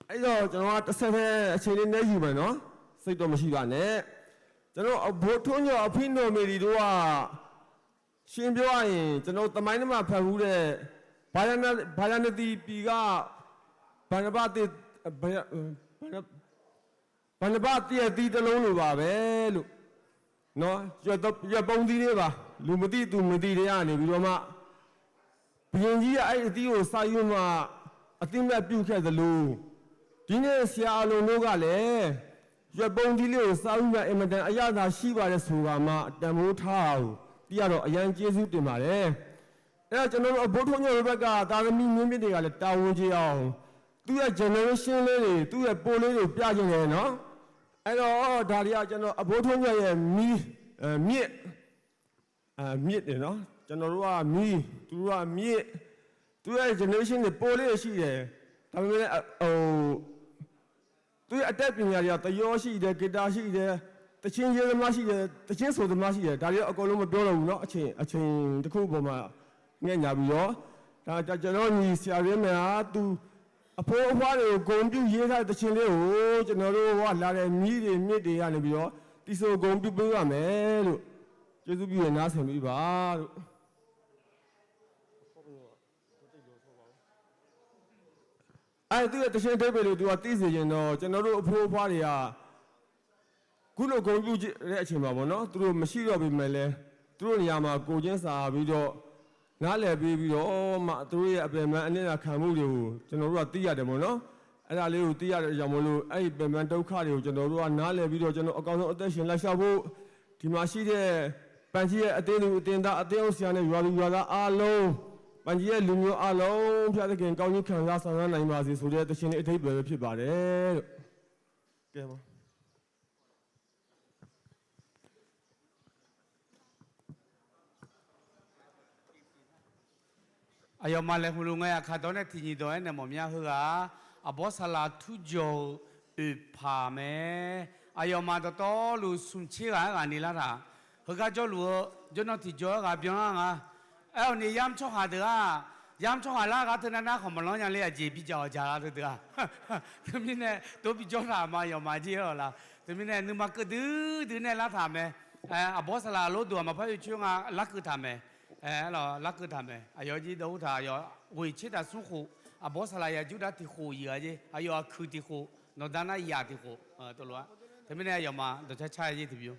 အဲ့တော့ ကျွန်တော်က တစ်ဆက်တည်း အချိန်လေး နည်းယူမယ်နော်။ စိတ်တော့ မရှိပါနဲ့။ ကျွန်တော် အဘိုးထွန်းကျော် အဖီနီၢ်မေရီတို့က ရှင်းပြောရရင် ကျွန်တော် သမိုင်းထဲမှာ ဖတ်ဖူးတဲ့ ဗာရာဏ, ဗာရာဏသီပြည်က ဘဏ္ဍပသစ်, ဘဏ္ဍ, ဘဏ္ဍပသစ်အသီးတစ်လုံးလိုပါပဲလို့ နော်, ရွက်, ရွက်ပုံးသီးလေးပါ, လူမသိသူမသိ ထဲကနေပြီးတော့မှ ဘုရင်ကြီးက အဲ့အသီးကို စားယူမှ အသိမှတ်ပြုခဲ့သလို ဒီနေ့ ဆရာအလုံးတို့ကလည်း ရွက်ပုံးသီးလေးကို စားယူမှ အင်မတန် အရသာရှိပါတယ်ဆိုတာမှ တန်ဖိုးထားတာကို သိရတော့ အရမ်းကျေးဇူးတင်ပါတယ်. အဲ့တော့ ကျွန်တော်တို့ အဘိုးထွန်းကျော်တို့ဘက်က သားသမီး မြေး မြစ် တွေကလည်း တာဝန်ကျေအောင် သူ့ရဲ့ generation လေးတွေ သူ့ရဲ့ ပိုးလေးတွေ ပြချင်တယ်နော်. အဲ့တော့ ဒါတွေက ကျွန်တော် အဘိုးထွန်းကျော်ရဲ့ မြေး, အဲ, မြေး, အဲ, မြေးတွေနော်. ကျွန်တော်တို့က မြေး, သူတို့က မြေး, သူ့ရဲ့ generation တွေ ပိုးလေးတွေ ရှိတယ်. ဒါပေမဲ့လည်း အ, ဟို, သူ့ရဲ့ အတတ်ပညာတွေက သရောရှိတယ်, ဂီတရှိတယ်, သီချင်းရေးသမားရှိတယ်, သီချင်းဆိုသမားရှိတယ်, ဒါတွေတော့ အကုန်လုံး မပြောတော့ဘူးနော်. အချိန်, အချိန်တစ်ခုအပေါ်မှာ ငဲ့ညှာပြီးတော့ ဒါ, ဒါ ကျွန်တော်ညီ ဆရာရဲမင်းဟာ သူ အဖိအဖွားတွေကို ဂုဏ်ပြုရေးထားတဲ့ သီချင်းလေးကို ကျွန်တော်တို့က လာတဲ့ မြေးတွေ မြစ် တွေကနေပြီးတော့ သီဆို ဂုဏ်ပြုပေးပါမယ်လို့ ကျေးဇူးပြုရ နားဆင်ပေးပါလို့ အဲ့ သူ့ရဲ့ သီချင်း အဓိပ္ပာယ်လို့ သူက သိစေချင်တော့ ကျွန်တော်တို့ အဖိအဖွားတွေဟာ ခုလို ဂုဏ်ပြုတဲ့အချိန်မှာပေါ့နော်, သူတို့ မရှိတော့ပေမဲ့လည်း သူတို့နေရာမှာ ကိုယ်ချင်းစာပြီးတော့ နားလည်ပေးပြီးတော့မှ သူတို့ရဲ့ အပင်ပန်း အနစ်နာခံမှုတွေကို ကျွန်တော်တို့က သိရတယ်ပေါ့နော်. အဲ့ဒါလေးကို သိရတဲ့ကြောင့်မို့လို့ အဲ့ဒီ ပင်ပန်းဒုက္ခတွေကို ကျွန်တော်တို့က နားလည်ပြီးတော့ ကျွန်တော် အကောင်းဆုံး အသက်ရှင် လိုက်လျှောက်ဖို့ ဒီမှာရှိတဲ့ ပန်ကြီးရဲ့ အသင်းသူအသင်းသား အသင်းဥက္ကဋ္ဌနဲ့ ရွာသူရွာသားအားလုံး ပန်ကြီးရဲ့လူမျိုးအားလုံး ဘုရားသခင် ကောင်းကြီးခံစားဆောင်ရနိုင်ပါစေဆိုတဲ့ သီချင်းလေး အဓိပ္ပာယ်ပဲဖြစ်ပါတယ်လို့ ကဲပါ Aqyawfmaf laeqhmq luf ngae, aqkaq dawq nae tiq nyiq dawq aernaeq mawf mya heughaq-aq, aqbawr saqlaq turjawq-euq oeqpaq mae. Aqyawfmaf dawqtawvluf smq tser ghaq-aer ghaq ni lar taq. Heugar jawrluf-eu jawrnan tiqjawr-aer ghaq byanlar nga. Aer-awq ni, yamr tsawrhaq deuq-aq, yamr tsawrhaq lar ghaq teu nar nar khawf maqlanr nya le, aqjeq bijaq-awq jaq la teu deuq-aq. Teumirnae dov bijawr taq ma, aqyawfmaf jir-awq la. Teumirnae nuima keuv duidui nae lar taq mae. Aqbawr saqlaq lorduq-aq maqpar oe coer nga, larkeuv taq mae. Aer, larkeuv taq mae. Aqyawf jir dawr ur taq, aqyawf ghoeq tser taq smr khof, aqbawr saqlaq yaqjur dar tiq khof yif-a jer, aqyawf aqkuiq tiq khof, nawqda nar yaf tiq khof, teulof-aer. Teumirnae aqyawfmaf dawqcar car-aer jer tiqbymr.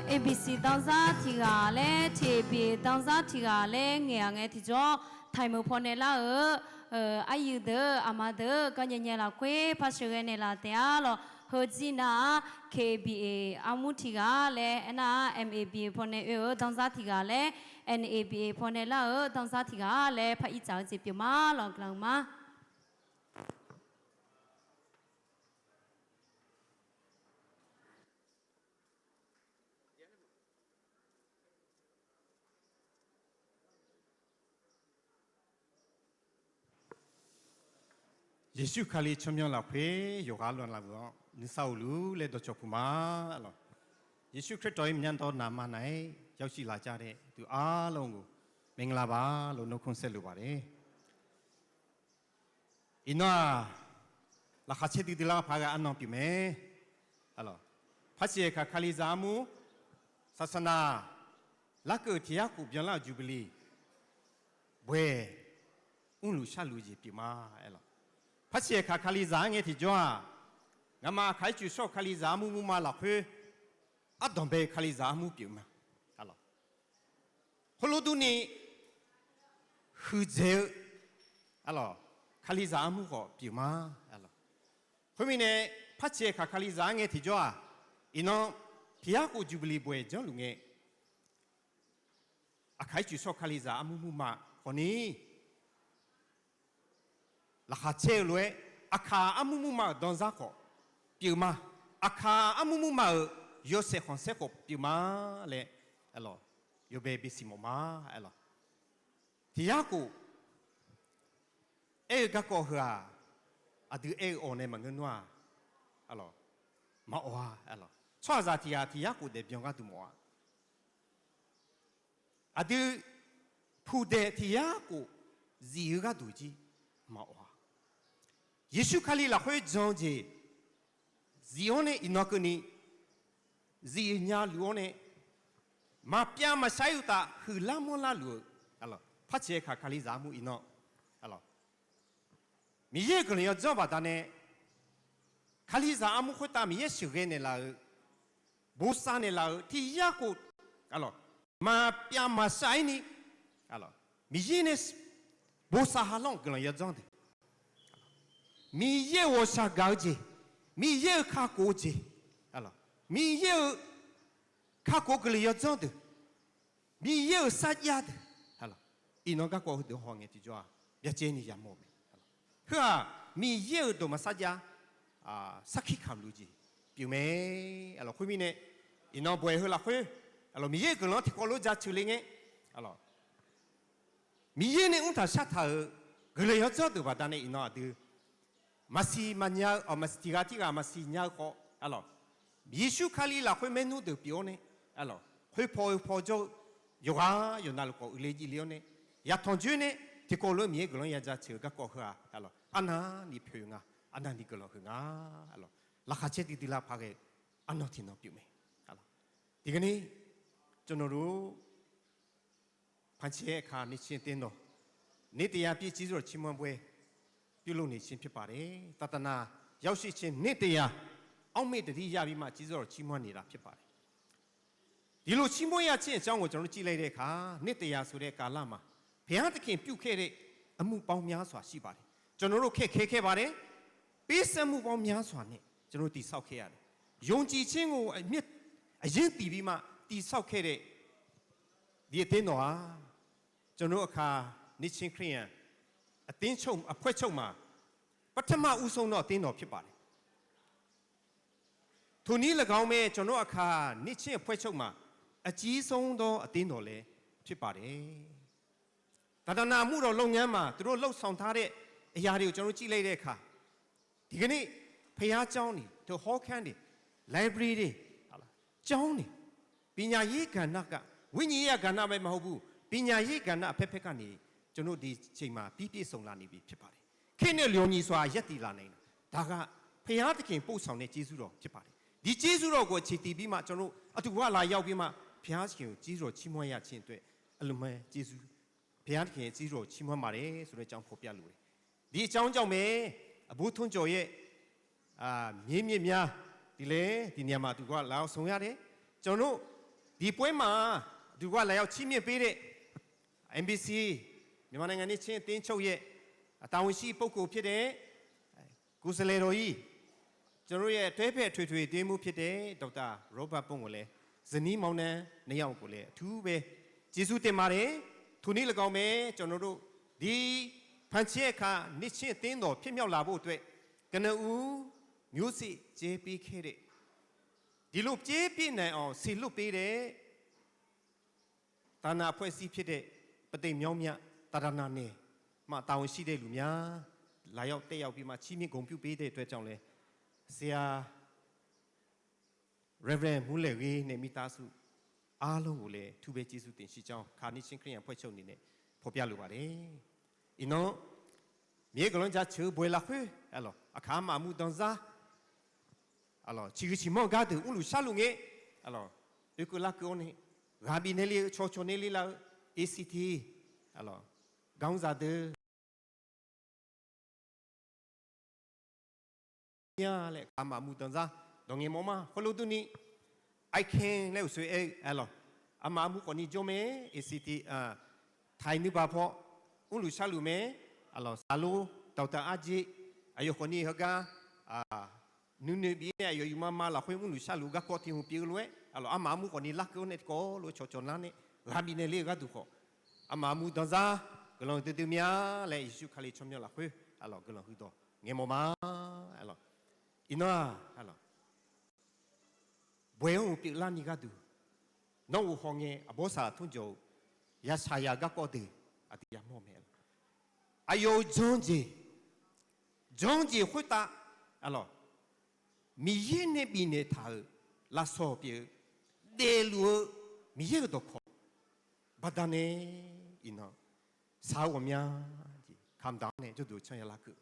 A B C danzar tiq ghaq laer, T A B A danzar tiq ghaq laer ngaeq-aq ngae tiqjawr, ไทย meuq pawnae lar-eu, aryuif deuq, aqma deuq, garnyae nyae lafkhoer par sheuqghae naeqlaf taef-a lawq. Heuzir nar-aq, K A B A armur tiq ghaq laer, aernar-aq, M A B A pawnae oe-eu danzar tiq ghaq laer, N A B A pawnae lar-eu danzar tiq ghaq laer par ir tsaf-eu jeq pyeuf ma lawq. Guiqlanq ma. Yeqsur Kali tsawrmyanr lafkhoer yawqghaq lawq laf-euq-anr nuisar uqlur laer dawqcawq puq ma lawq. Yeqsur Kali dawq-ir myanr dawr naq ma naq-aer yawshuif laf jar-eu deuq arlawq-euq maeqngalavba lawq, nurkhanr saerluf baq le. Iqnan-aq, laqkhaq caer duidui lar paq-aer ghae arnan pyeuf mae. Par ciq aeqkaq Kalizaq armur, saqsaqnaq larkeuv tiq yarkhof byanlar-euq Jubilee baeq mrluf sharluf jeq pyeuf ma aer lawq. Par ciq aeqkaq Kalizaq-anr ngae tiqjawr-aq, ngamaf aqkaq-aer coeqshawr-eu Kalizaq armur murma lafkhoer ardanqbae-eu Kalizaq armur pyeuf ma. Khoerlof durni, huiqdzaeq-eu Kalizaq armur khawf pyeuf ma. Khoermirnae, par ciq aeqkaq Kalizaq-anr ngae tiqjawr-aq, iqnan tiq yarkhof Jubilee baeq janrluf ngae, aqkaq-aer coeqshawr-eu Kalizaq armur murma khawfni laqkhaq caer-eu lof-aer, aqkaq armur murma-euq danzar khawf pyeuf ma. Aqkaq armur murma-euq yawshaef khanqsaer khawf pyeuf ma laer, yawbae bisiq mawf ma aer lawq. Tiq yarkhof aer-eu garkawv heu-aq, aqdui aer-eu awq nae maqngeur nar-aq, maqawq-a aer lawq. Tsawrhaqzaq tiq ghaq tiq yarkhof daefbyan gharduq mawf-a. Aqdui puqdaeq tiq yarkhof zif-eu gharduq jir maqawq-a. Yeqsur Kali lafkhoer jan-eu jeq zif-awr nae iqnan keuvni zif nya luf-awr nae, maqpyav maqshar-ir uqtaf huiqlar manrlar luf-eu, par ciq aeqkaq Kalizaq armur iqnan Miqyaer-euq guiqlanq yawdzanr baqdanae, Kalizaq armur khoertav Miqyaer sheuqghae naeqlaf-euq, bosav naeqlaf-euq tiq yarkhof, maqpyav maqshar-ir ni, Miqyaer nae bosav ha lanr-euq guiqlanq yawdzanr deuq, Miqyaer-euq ghawqshaq gaq-eu jeq, Miqyaer-euq kakhof-eu jeq, Miqyaer-euq kakhof-eu guiqlanq yawdzanr deuq, Miqyaer-euq sarjax deuq, iqnan garkawv heudeuq haw ngae tiqjawr-aq, byacaevni yamawr-eu mae. Heu-aq, Miqyaer-euq dawqma sarjax sarkir kamq luf jeq pyeuf mae. Khoermirnae, iqnan bawaeq heu lafkhoer, Miqyaer-euq guiqlanq-anr tiqkawv lof jaceuq le ngae, Miqyaer nae mrtaq shartaq-euq guiqlanq yawdzanr deuq baqdanae iqnan aqdui maqsiq maqnya-eu, maqsiq tiq ghaq tirghaq maqsiq nya-eu khawf, Yeqsur Kali lafkhoer maernmr deuq pyeuf-awr nae, khoerpaw oepaw jawr-eu yawqghaq yawqnavluf khawf uiqle jivle-awr nae, yaqtanq joer nae tiqkawv lof-aer Miqyaer guiqlanq-anr ya jaceuq-eu garkawv heu-aq, arnavni poeq nga, arnavni guiqlanq huiq nga. Laqkhaq caer duidui lar paq ghae-eu arnan tiqnan pyeuf mae. Tiqghaq ni, ကျွန်တော်တို့ ဖန်ဆင်းအခါ နှစ်ခြင်းအသင်းတော် နှစ်တရာပြည့် ကျေးဇူးတော်ချီးမွမ်းပွဲ ပြုလုပ်နေခြင်းဖြစ်ပါတယ်။ သာသနာရောက်ရှိခြင်း နှစ်တရာ အောက်မေ့သတိရပြီးမှ ကျေးဇူးတော်ချီးမွမ်းနေတာဖြစ်ပါတယ်။ ဒီလိုချီးမွမ်းရခြင်းအကြောင်းကို ကျွန်တော်တို့ကြည့်လိုက်တဲ့အခါ နှစ်တရာဆိုတဲ့ကာလမှာ ဘုရားသခင်ပြုခဲ့တဲ့ အမှုပေါင်းများစွာရှိပါတယ်။ ကျွန်တော်တို့ခက်ခဲခဲ့ပါတယ်။ ပေးဆပ်မှုပေါင်းများစွာနဲ့ ကျွန်တော်တို့တည်ဆောက်ခဲ့ရတယ်။ ယုံကြည်ခြင်းကိုအမြင့် အရင်းတည်ပြီးမှ တည်ဆောက်ခဲ့တဲ့ ဒီအသင်းတော်ဟာ ကျွန်တော်တို့အခါ နှစ်ခြင်းခရစ်ယာန်အသင်းချုပ် အဖွဲ့ချုပ်မှာ ပထမဦးဆုံးသောအသင်းတော်ဖြစ်ပါတယ်။ ထိုနည်းလည်းကောင်းပဲ ကျွန်တော်အခါ နှစ်ခြင်းအဖွဲ့ချုပ်မှာ အကြီးဆုံးသောအသင်းတော်လည်းဖြစ်ပါတယ်။ သာသနာမှုတော်လုပ်ငန်းမှာ သူတို့လှုပ်ဆောင်ထားတဲ့အရာတွေကို ကျွန်တော်ကြည့်လိုက်တဲ့အခါ ဒီကနေ့ ဘုရားကျောင်းတွေ၊ ဟောခန်းတွေ၊ library တွေ၊ ကျောင်းတွေ၊ ပညာရေးကဏ္ဍက ဝိညာဉ်ရေးရာကဏ္ဍပဲမဟုတ်ဘူး၊ ပညာရေးကဏ္ဍအဖက်ဖက်ကနေ ကျွန်တော်ဒီအချိန်မှာ ပြီးပြည့်စုံလာနေပြီဖြစ်ပါတယ်။ ခေတ်နဲ့လျော်ညီစွာ ရပ်တည်လာနိုင်တာ၊ ဒါက ဘုရားသခင်ပို့ဆောင်တဲ့ ကျေးဇူးတော်ဖြစ်ပါတယ်။ ဒီကျေးဇူးတော်ကို အခြေတည်ပြီးမှ ကျွန်တော်တို့ အတူတကွလာရောက်ပြီးမှ ဘုရားသခင်ကို ကျေးဇူးတော်ချီးမွမ်းရခြင်းအတွက် အလွန်ပဲကျေးဇူး ဘုရားသခင်ရဲ့ ကျေးဇူးတော်ကို ချီးမွမ်းပါတယ်ဆိုတဲ့အကြောင်း ဖော်ပြလိုတယ်။ ဒီအကြောင်းကြောင့်ပဲ အဘိုးထွန်းကျော်ရဲ့ အာ၊ မြေးမြစ်များ၊ ဒီလဲ၊ ဒီနေရာမှာ သူက လာရောက်ဆောင်ရတယ်။ ကျွန်တော်တို့ ဒီပွဲမှာ ဒုတိယ လာရောက်ချီးမြှင့်ပေးတဲ့ MBC မြန်မာနိုင်ငံ နှစ်ခြင်းအသင်းချုပ်ရဲ့ တာဝန်ရှိပုဂ္ဂိုလ်ဖြစ်တဲ့ ကိုယ်စားလှယ်တော်ကြီး ကျွန်တော်တို့ရဲ့ တွဲဖက်အထွေထွေအတွင်းရေးမှူးဖြစ်တဲ့ ဒေါက်တာ ရောဘတ် ပုန်းကိုလည်း ဇနီးမောင်နှံ နှစ်ယောက်ကိုလည်း အထူးပဲ ကျေးဇူးတင်ပါတယ်။ ထိုနည်းလည်းကောင်းပဲ ကျွန်တော်တို့ ဒီ ဖန်ဆင်းအခါ နှစ်ခြင်းအသင်းတော် ဖြစ်မြောက်လာဖို့အတွက် ကနဦး မျိုးစေ့ ကျဲပေးခဲ့တဲ့ ဒီလို ကျဲပေးနိုင်အောင် စေလွှတ်ပေးတဲ့ သာသနာအဖွဲ့အစည်းဖြစ်တဲ့ ပသိမ်မြောင်းမြ သာသနာနယ်မှ တာဝန်ရှိတဲ့လူများ လာရောက်တက်ရောက်ပြီးမှ ချီးမြှင့်ဂုဏ်ပြုပေးတဲ့အတွက်ကြောင့်လည်း ဆရာ Reverend မူးလဲ့ဂေးနဲ့ မိသားစုအားလုံးကိုလည်း အထူးပဲကျေးဇူးတင်ရှိကြောင်း ခါနစ်ချင်းခရစ်ယာန်အဖွဲ့ချုပ်အနေနဲ့ ဖော်ပြလိုပါတယ်။ Iqnan, Miqyaer guiqlanq jaceuq-eu bawq-iq lafkhoer, aqkaq armaf armur danzar, ciqhuiq ciqmanr gharduq mrluf sharluf ngae, oekeuv larkeuv-awr nae, ghaq bifnaeq le-eu cawqcawq nae le lar-eu A C T, garmr zaqdeuq mya laer aqkaq armaf armur danzar dawq ngae mawf ma. Khoerlof durni, I can laer uqshoe aer-eu, arlawq, armaf armur khawfni jawr mae, A C T, taiq nuibaq paw mrluf sharluf mae, arlawq, saqlor dawqtaq arjeq, aqyawf khawfni heugar nuinoeq bif-ir nae aqyawf yufma ma lafkhoer mrluf sharluf-eu garkawv tiq hmq pyeuf-eu lof-aer, arlawq, armaf armur khawfni larkeuv-awr nae tiqkawv lof-aer cawqcawq lar nae ghaq bifnaeq le-eu gharduq khawf, armaf armur danzar guiqlanq duidui mya laer Yeqsur Kali tsawrmyanr lafkhoer, arlawq, guiqlanq huiqdawq ngae mawf ma, arlawq. Iqnan-aq, arlawq, bawq-iq-anr uqpyeuf larni gharduq, nawr-euq hawngae aqbawr saq tmrjawq-eu yashaq ya garkawv deuq aqdui yamawr mae, arlawq. Aqyawf-euq janr jeq, janr jeq khoertav, arlawq, Miqyaer nae bifnaeq taq-euq lafsawq pyeuf-eu daefluf-eu Miqyaer-euq dawqkawq baqdanae iqnan shaq-eu ghawqmya jeq kamqdaq-anr nae jawrduq canr ya larkeuv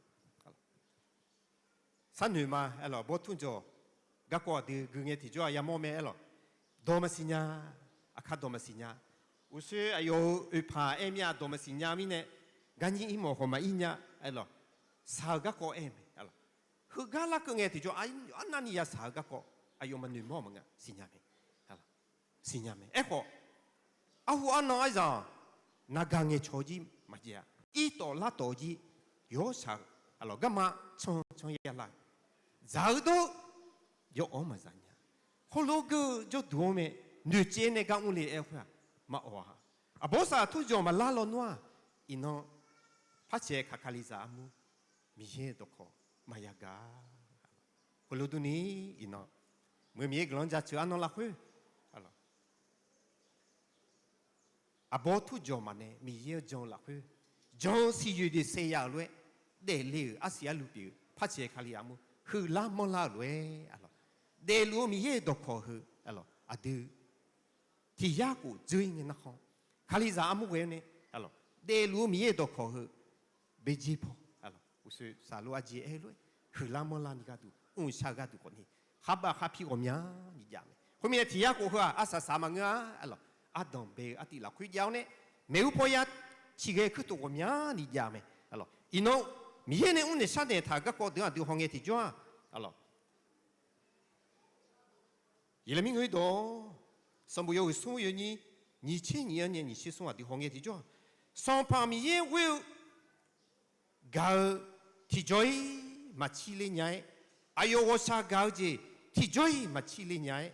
sharnoeq ma, arlawq, bawr tmrjawq garkawv aqdui gui ngae tiqjawr-aq yamawr mae, arlawq, dawq maqsiq nya, aqkar dawq maqsiq nya. Uqshoe aqyawf-euq oeqpaq aer mir-a, dawq maqsiq nya mirnae, garnyir irmawf khawf maqir nya, arlawq, shaq-eu garkawv aer mae, arlawq. Heugar larkeuv ngae tiqjawr arnavni yashaq-eu garkawv aqyawf maqnoeq mawr-aq maqnga, siqnya mae, siqnya mae. Aerkhawf, arhu arnan aryaq-aq, naqgaq ngaeqcawq-eu jir maqjav-a. Irtawf lartawf-eu jir yawshaq-eu, arlawq, garma cancan ya lar-eu, dzaq-eu dawr-eu yawawr maqdzaq nya. Khoerlof geur-eu jawrduq-anr mae, noeqtsaev nae gar mrle aer khoer-aq, maqawq-a. Aqbawr saq tmrjawq maqlar lawnmr-aq, iqnan par caev kaq Kalizaq armur, Miqyaer-euq dawqkawq maqya gaq. Khoerlof durni, iqnan, meuq Miqyaer guiqlanq jaceuq arnan lafkhoer, arlawq, aqbawr tmrjawq maqnae Miqyaer-anr jan-eu lafkhoer, jan-eu siqyoeq jeq saef ya-euq lof-aer daefle-euq arsiq arluv pyeuf-eu par caev Kali armur huiqlar manrlar-euq lof-aer, arlawq, daefluf-eu Miqyaer-euq dawqkawq heu, arlawq, aqdui tiq yar khof dzeur-ir ngae narkhan, Kalizaq armur ghae-awr nae, arlawq, daefluf-eu Miqyaer-euq dawqkawq heu, baejer paw, arlawq, uqshoe saqlor arjeq aer-eu lof-aer huiqlar manrlar ni gharduq, mrshar-eu gharduq khawfni, kharbav kharpir ghawqmyani jav mae. Khoermirnae tiq yar khof heu-aq arsaq saq maqngeur-a, arlawq, ardanq bae-eu artiv lafkhoer jav-awr nae, maeqhu paw ya ciqghae kuirtof ghawqmyani jav mae, arlawq. Iqnan, Miqyaer nae mrnaeq sharnaeq taq-euq garkawv deuq aqdui hawngae tiqjawr-aq, arlawq, Yeqlaqmir ngeur-ir dawq, sanqbof yawhuiq smr yawnyir, nyiq tser nyiq-anr nae nyiq tser smr aqdui hawngae tiqjawr-aq, Sanqpaq Miqyaer ghoer-eu gaq-eu tiqjawr-ir maqcir ler nya-aer, aqyawf ghawqshaq gaq-eu jeq tiqjawr-ir maqcir ler nya-aer,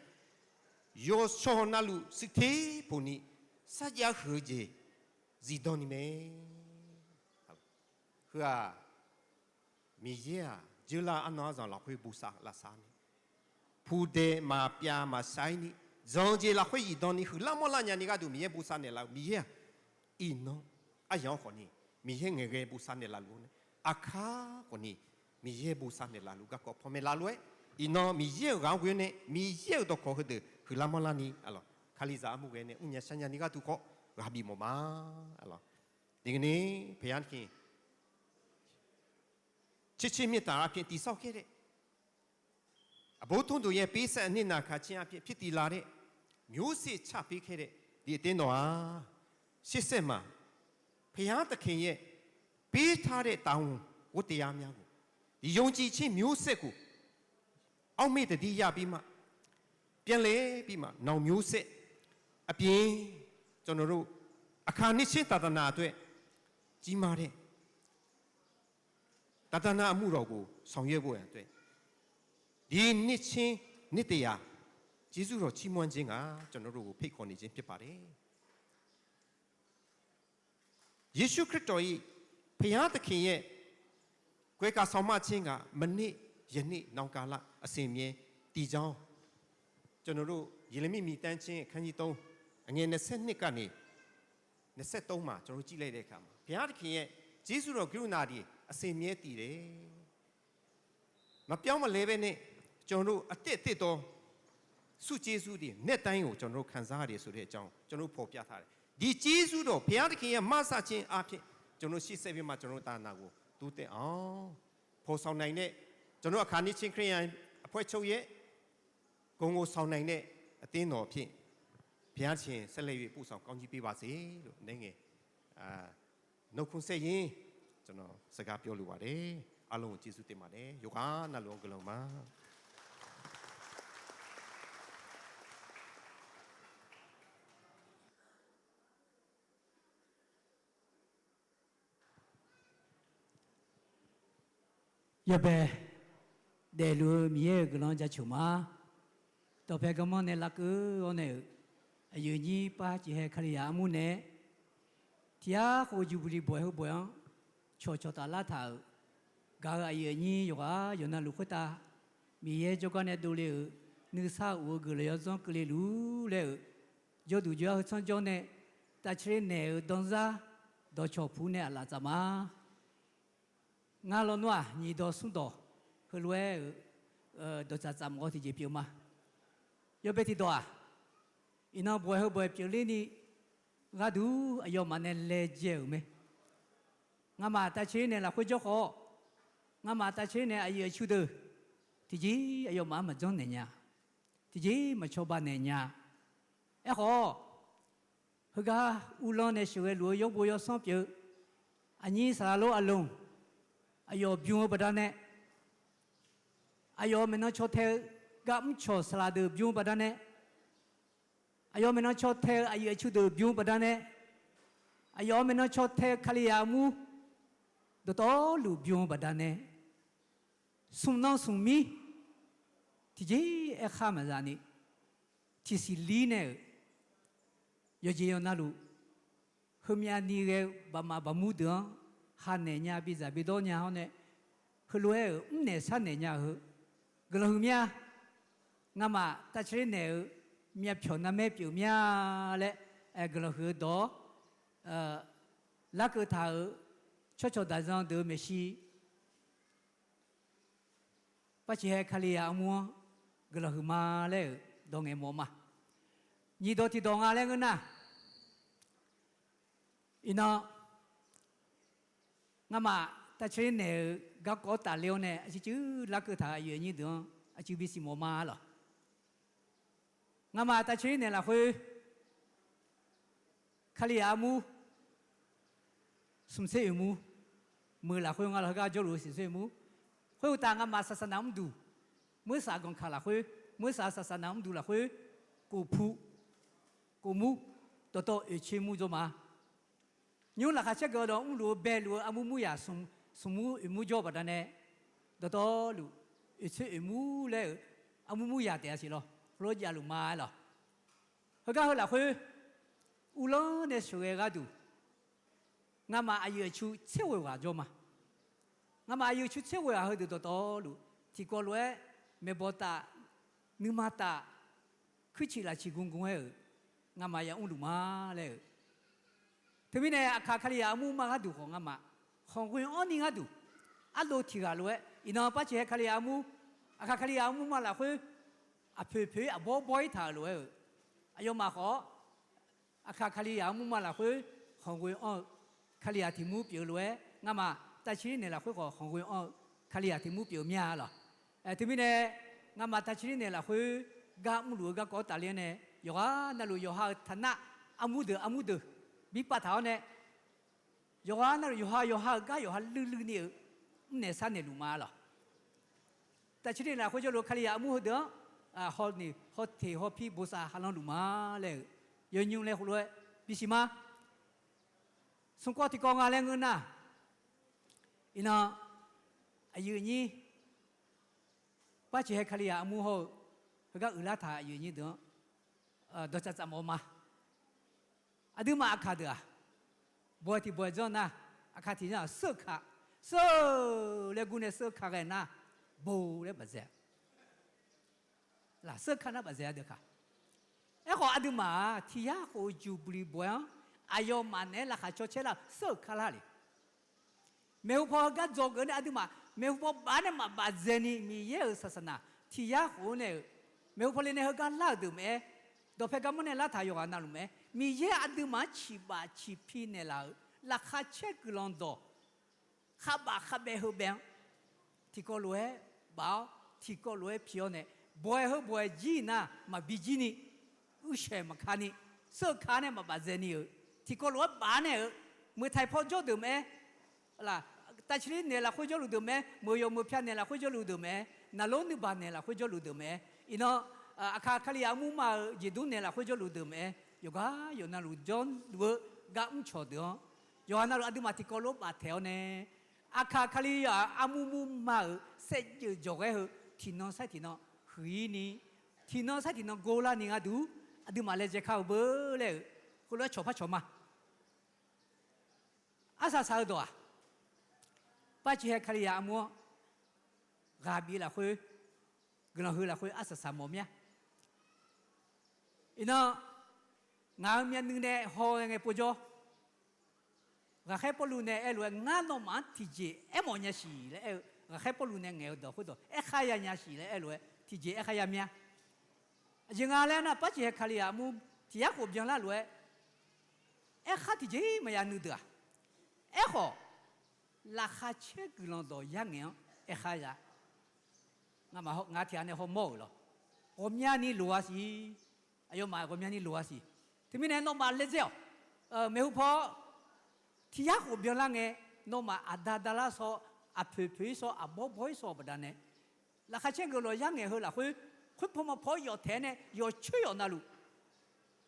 yawqshawq navluf shuif ter poq ni sarjax huiq-eu jeq zifdan ni mae. Heu-aq, Miqyaer-aq, jeurlar arnan arzanq lafkhoer bosav lavsav nae, puqdaeq maqpyav maqshav-ir ni, zanq jeq lafkhoer zifdan ni huiqlar manrlar nyani gharduq Miqyaer bosav naeqlaf-eu Miqyaer-aq, iqnan aryaq-anr khawfni Miqyaer ngaeqghae bosav naeqlaf luf-awr nae, aqkar khawfni Miqyaer bosav naeqlaf luf garkawv panmaeq laf lof-aer, iqnan Miqyaer-euq ghaq-anr ghoe-awr nae Miqyaer-euq dawqkawq heudeuq huiqlar manrlar ni, arlawq, Kalizaq armur ghae nae mrnya sharnya ni gharduq khawf ghaq bif mawf ma, arlawq. Iqnan ni ဘုရားသခင် ချစ်ခြင်းမေတ္တာအားဖြင့် တည်ဆောက်ခဲ့တဲ့ အဘိုးထွန်းတို့ရဲ့ ပေးဆပ်အနစ်နာခံခြင်းအားဖြင့် ဖြစ်တည်လာတဲ့ မျိုးစေ့ချပေးခဲ့တဲ့ ဒီအသင်းတော်ဟာ ရှေ့ဆက်မှာ ဘုရားသခင်ရဲ့ ပေးထားတဲ့ တာဝန်ဝတ္တရားများကို ဒီယုံကြည်ခြင်းမျိုးဆက်ကို အောက်မေ့သတိရပြီးမှ ပြန်လည်ပြီးမှ နောင်မျိုးဆက် အပြင် ကျွန်တော်တို့ အခါနှစ်ဆင့်သာသနာအတွက် ကြီးမားတဲ့ သာသနာအမှုတော်ကို ဆောင်ရွက်ဖို့ရန်အတွက် ဒီနှစ်ချင်းနှစ်တရာ ကျေးဇူးတော်ချီးမွမ်းခြင်းက ကျွန်တော်တို့ကို ဖိတ်ခေါ်နေခြင်းဖြစ်ပါတယ်။ ယေရှုခရစ်တော်၏ ဘုရားသခင်ရဲ့ ကွယ်ကာဆောင်မခြင်းက မနေ့၊ ယနေ့၊ နောင်ကာလ အစဉ်အမြဲတည်ကြောင်း ကျွန်တော်တို့ ယေရမိ မြည်တမ်းခြင်း အခန်းကြီး သုံး၊ အငယ် နှစ်ဆယ့်နှစ် ကနေ နှစ်ဆယ့်သုံး မှာ ကျွန်တော်တို့ ကြည့်လိုက်တဲ့အခါမှာ ဘုရားသခင်ရဲ့ ကျေးဇူးတော်ကရုဏာသည် အစဉ်အမြဲတည်တယ်။ မပြောင်းမလဲဘဲနဲ့ ကျွန်တော်တို့ အသင့်အတင့်သော ဆုကျေးဇူးတွေ နှစ်တိုင်းကို ကျွန်တော်တို့ ခံစားရတယ်ဆိုတဲ့အကြောင်း ကျွန်တော်တို့ ဖော်ပြထားတယ်။ ဒီကျေးဇူးတော် ဘုရားသခင်ရဲ့ မဆခြင်းအားဖြင့် ကျွန်တော်တို့ ရှေ့ဆက်ပြီးမှ ကျွန်တော်တို့ သာသနာကို တိုးတက်အောင် ဖော်ဆောင်နိုင်တဲ့ ကျွန်တော်တို့ အခါနှစ်ချင်း ခရစ်ယာန်အဖွဲ့ချုပ်ရဲ့ ဂုဏ်ကိုဆောင်နိုင်တဲ့ အသင်းတော်အဖြစ် ဘုရားသခင် ဆက်လက်၍ ပို့ဆောင်ကောင်းကြီးပေးပါစေလို့ အနည်းငယ် အာ နှုတ်ခွန်းဆက်ရင်း ကျွန်တော် စကားပြောလိုပါတယ်။ အားလုံးကို ကျေးဇူးတင်ပါတယ်။ ယွၼ်းနလူ ကလီၤမႃး Yawbae, daefluf-eu Miqyaer-euq guiqlanq jaceuq ma. Dawqpae garmanr nae larkeuv-awr nae-euq, aqyuif aqnyir par ciqhae Kalizaq armur nae, tiq yar khof jubilee bawq-aer heu bawq-anr cawqcawq taf lartaq-euq, gaq-eu aqyuif aqnyir yawqghaq yawqna luf khoertav, Miqyaer jawrgar nae dovle-euq nuisar uq-eu guiqlanq yawdzanr keuvle luf-ur laer-euq, jawrduq jawr-ar heu tsanr jawr nae, tavcaer naeq-euq danzar dawqcawq puq nae aqlaf tsaf ma. Ngar lawnmr-aq, nyiq dawq smr dawq heulof-aer-euq dawqtsaf tsaf mawf-eu tiqjeq pyeuf ma. Yawbae tiqdawq-aq, iqnan bawq-aer heu bawq-aer pyeufler ni gharduq aqyawfmaf nae laejae-euq mae. Ngamaf tavcaer naeq lafkhoer jawr khawf, ngamaf tavcaer naeq aqyuif aqtsu deuq tiqjeq aqyawfmaf-anr maqjanr naeq nya, tiqjeq maqcawba naeq nya. Aerkhawf, heugar uvlanr nae sheuqghae luf-eu yawrbo yawsanr pyeuf-eu, aqnyir saqlaq lor aqlmq, aqyawf bym-eu baqdanae, aqyawf maeqnan caw tae-eu gar mrcawq saqlaq deuq bym-eu baqdanae, aqyawf maeqnan caw tae-eu aqyuif aqtsu deuq bym-eu baqdanae, aqyawf maeqnan caw tae-eu Kalizaq armur dawqtawvluf bym-eu baqdanae, smq nan smq mir tiqjeq aerkhar maqza ni, tiqsiq lir nae-euq yawqjeq yawqna luf, heumyav ni ghae-eu baqmaf baqmur deuq-anr hanaeq nya, bidzaq bidawr nya-awr nae, heulof-aer-euq mrnaeq sharnaeq nya-eu heu guiqlanq huiq mir-a. Ngamaf tavcaer naeq-eu myavpyawq narmaer pyeuf mir-a laer, guiqlanq huiq-eu dawq-awr larkeuv taq-euq tsawrcawq daqzan deuq-eu maeqshi, Paciqhae Kalizaq armur-anr guiqlanq huiqma laer-euq dawq ngaeq mawf ma. Nyiq dawq tiqdawq nga laer ngeur nar, iqnan ngamaf tavcaer naeq-euq garkawv tafler-awr nae aqcuiv cuiv larkeuv taq-euq aqyuif aqnyir deuq-anr aqcuiv bisiq mawf ma lawq. Ngamaf tavcaer naeq lafkhoer Kalizaq armur smqtser oeqmur, meuq lafkhoer nga lawq, heugar jawrluf-eu smqtser oeqmur. Khoeruqtaf ngamaf saqsaqnaq mrduq, meursaf ganqkaq lafkhoer, meursaf saqsaqnaq mrduq lafkhoer, kofpu, kofmur, dawqtawv oeqtser mur jawr ma. Nymr laqkhaq caergeuf dawq mrluf-eu baeluf-eu armur muryaq smq, smqmur oeqmur jawr-eu baqdanae, dawqtawvluf oeqtser oeqmur laer-euq armur muryaq taef-a siq lawr, heulof javluf ma-aer lawq. Heugar heu lafkhoer uvlanr nae sheuqghae gharduq, ngamaf aqyuif aqtsu tser ghoeq ghaq jawr ma. Ngamaf aqyuif aqtsu tser ghoeq ghaq heudeuq dawqtawvluf tiqkawv lof-aer maeqbawq taf, nuima taf, kuirciq lafciq gmgm-aer-euq ngamaf yamr luf ma laer-euq. Teumirnae Aqkaq Kalizaq armur ma gharduq khawf ngamaf khanqghoe anrni gharduq, ardov tiq ghaq lof-aer iqnan Paciqhae Kalizaq armur, Aqkaq Kalizaq armur ma lafkhoer aqpoeq poeq-ir aqbawr bawr-ir taq-euq lof-aer-euq, aqyawfmaf khawf-awr Aqkaq Kalizaq armur ma lafkhoer khanqghoe anr-eu Kalizaq tiq mur pyeuf-eu lof-aer, ngamaf tavcir naeq lafkhoer khawf khanqghoe anr-eu Kalizaq tiq mur pyeuf-eu mir-a lawq. Teumirnae, ngamaf tavcir naeq lafkhoer gar mrluf-eu garkawv-anr tafler-awr nae, yawqghaq navluf yawqha-euq taqnar armur deuq armur deuq bi pav taq-awr nae, yawqghaq navluf yawqha yawqha-euq gar yawqha luiv luiv ni-euq mrnaeq sharnaeq luf ma lawq. Tavcir naeq lafkhoer jawrluf-eu Kalizaq armur heudeuq-anr hawni hawteq hawpir bosav halanr luf ma laer-euq yawnymr laer heulof-aer bisiq ma. Smrkawv tiqkawv nga laer ngeur nar, iqnan aqyuif nyir Barciq hae Kalizaq armur hawr-eu heugar uiqlar taq aqyuif nyir deuq-anr dawqtsaf tsaf mawf-eu ma. Aqduimaf aqkaq deuq-aq, bawq tiq bawq-aer dzanr nar, aqkaq tiq zanr-aq seur-eu ka, seur-eu laer gur nae seur-eu ka ghae nar, bo laer bafdzae-a. Lafseur ka nar bafdzae-a deuq ka. Aerkhawf aqduimaf-aq tiq yar khof-eu juqbliq bawq-aer-anr aqyawfmaf naeq-aer laqkhaq caw caer lar-eu seur-euq ka lar le. Maeqhu paw heugar dzawgeuf nae aqduimaf maeqhu paw baf nae maqbaf dzaeni Miqyaer-euq saqsaqnaq tiq yar khof-anr nae-euq maeqhu paw le nae heugar lar-euq deuq maeq-aer, dawqpae garmanr nae lartaq yawqghaq navluf maeq-aer, Miqyaer aqduimaf-anr ciqbaf ciqpi naeqlaf-euq laqkhaq caer guiqlanq dawq kharbaf kharbaev heu bae-anr tiqkawv lof-aer baf-awr, tiqkawv lof-aer pi-awr nae, bawq-aer heu bawq-aer jir nar maqbi jir ni, uirshaeq maqka ni, seur-eu ka nae maqbaf dzaeni-euq, tiqkawv lof-aer baf nae-euq, meuq taiq paw jawr deuq maeq-aer, tavcirler naeq lafkhoer jawrluf deuq maeq-aer, meuq yawq meuq pya naeq lafkhoer jawrluf deuq maeq-aer, naqlor nuibaq naeq lafkhoer jawrluf deuq maeq-aer, iqnan aqkaq Kalizaq armur ma-euq jeqdmr naeq lafkhoer jawrluf deuq maeq-aer, yawqgar yawqnavluf jawrluf-eu gar mrcawq deuq-anr, yawqghaq navluf aqduimaf tiqkawv lof baf taeq-awr nae, aqkaq Kalizaq armur mur ma-euq saevdzeuf jawqghaer heu tiqnan sair tiqnan huiq-ir ni, tiqnan sair tiqnan gorlar ni gharduq, aqduimaf laejae kar-eu beur laer-euq heulof-aer cawq par cawq ma. Arsaq saq-eu dawq-aq, Barciq hae Kalizaq armur-anr ghaq bif lafkhoer, guiqlanq heu lafkhoer arsaq saq mawf mir-a. Iqnan, ngaq-euq myavnuiv nae haw ghae ngae povjawr, ghaqkhaer Pawrluv nae aerlof-aer, ngar nawmaf-anr tiqjeq aermawf nya siq laer aer-eu, ghaqkhaer Pawrluv nae ngaeq-eu dawq khoerdawq aerkhar ya nya siq laer aerlof-aer tiqjeq aerkhar ya mir-a. Aqjeq nga laer nar, Barciq hae Kalizaq armur tiq yar khof byanlar lof-aer, aerkhar tiqjeq-ir maqya nuideuq-aq, aerkhawf, laqkhaq caer guiqlanq dawq yarngaeq-anr aerkhar ya. Nga'maf ngaq tiq ghaq nae hawmawr-euq lawr, ghawqmyani loq-a siq. Aqyawfmaf ghawqmyani loq-a siq. Teumirnae nawmaf laejae-awq. Maeqhu paw-awr, tiq yar khof byanlar ngae, nawmaf aqda dalar saw, aqpoeq poeq-ir saw, aqbawr bawr-ir saw-euq baqdanae, laqkhaq caer guiqlanq yarngaeq heu lafkhoer, khoerpaw maqpaw-awr yawf taeq-aer nae yawqcoer yawqnavluf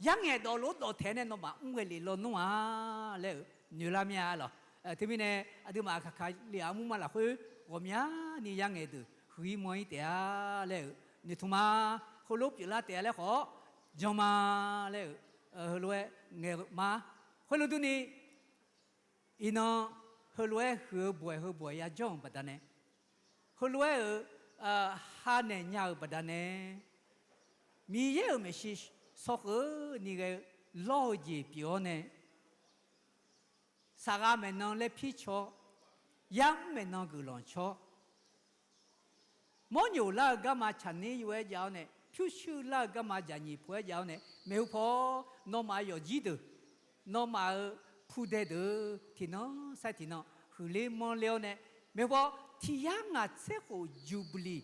yarngaeq dawq lof dawq taeq nae nawmaf mr ghae lef lawnmr-a laer-euq noeqlar mir-a lawq. Teumirnae aqduimaf aqkaq Kalizaq armur ma lafkhoer ghawqmyani yarngaeq deuq huiq-ir manr-ir taef-a laer-euq noeqtmq ma. Heulof pyeuflar taef-a laer khawf-awr jan ma laer-euq heulof-aer ngaeq ma. Khoerlof durni, iqnan heulof-aer huiq-eu bawq-aer heu bawq-aer ya jawr-euq baqdanae, heulof-aer-euq ha naeq nya-euq baqdanae, Miqyaer-euq maeqshi sawr kheufni ghae-eu lawr-eu jeq pyeuf-awr nae, saqghav maeqnan laer pir caw, yar mr maeqnan guiqlanq caw, mawrnyoq lar-eu garma tsaqnir yov-aer jav-awr nae, pyurshuir lar-eu garma jaqnyiq puq-aer jav-awr nae, maeqhu paw-awr, nawmaf-euq yawqjir deuq, nawmaf-euq pudae deuq tiqnan sair tiqnan huiqler manrler-awr nae, maeqhu paw tiq yar ngaq tser khof juqbliq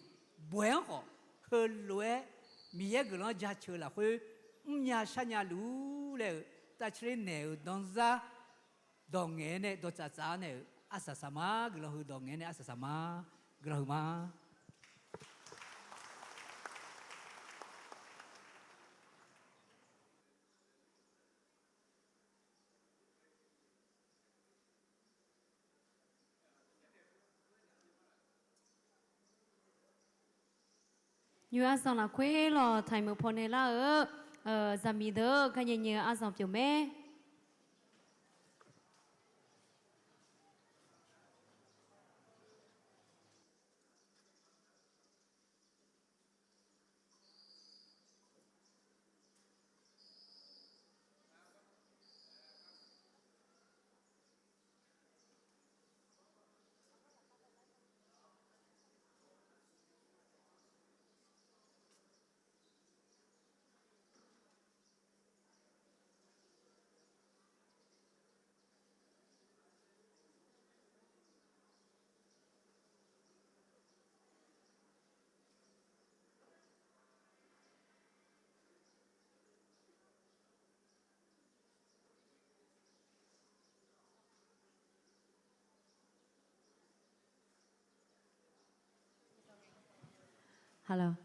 bawq-aer-anr khawf, heulof-aer Miqyaer guiqlanq-anr jaceuq-eu lafkhoer mrnya sharnya luf-ur laer-euq tavcirler naeq-euq danzar dawq ngaeq-aer nae dawqtsaf tsaf-awr nae-euq arsaq saq ma. Guiqlanq huiq dawq ngaeq-aer nae arsaq saq ma. Guiqlanq huiq ma. Nymr arzanq lafkhoer lawq taqmeuq pawnae lar-eu zaqmiq deuq garnyae nyae-eu arzanq pyeuf mae.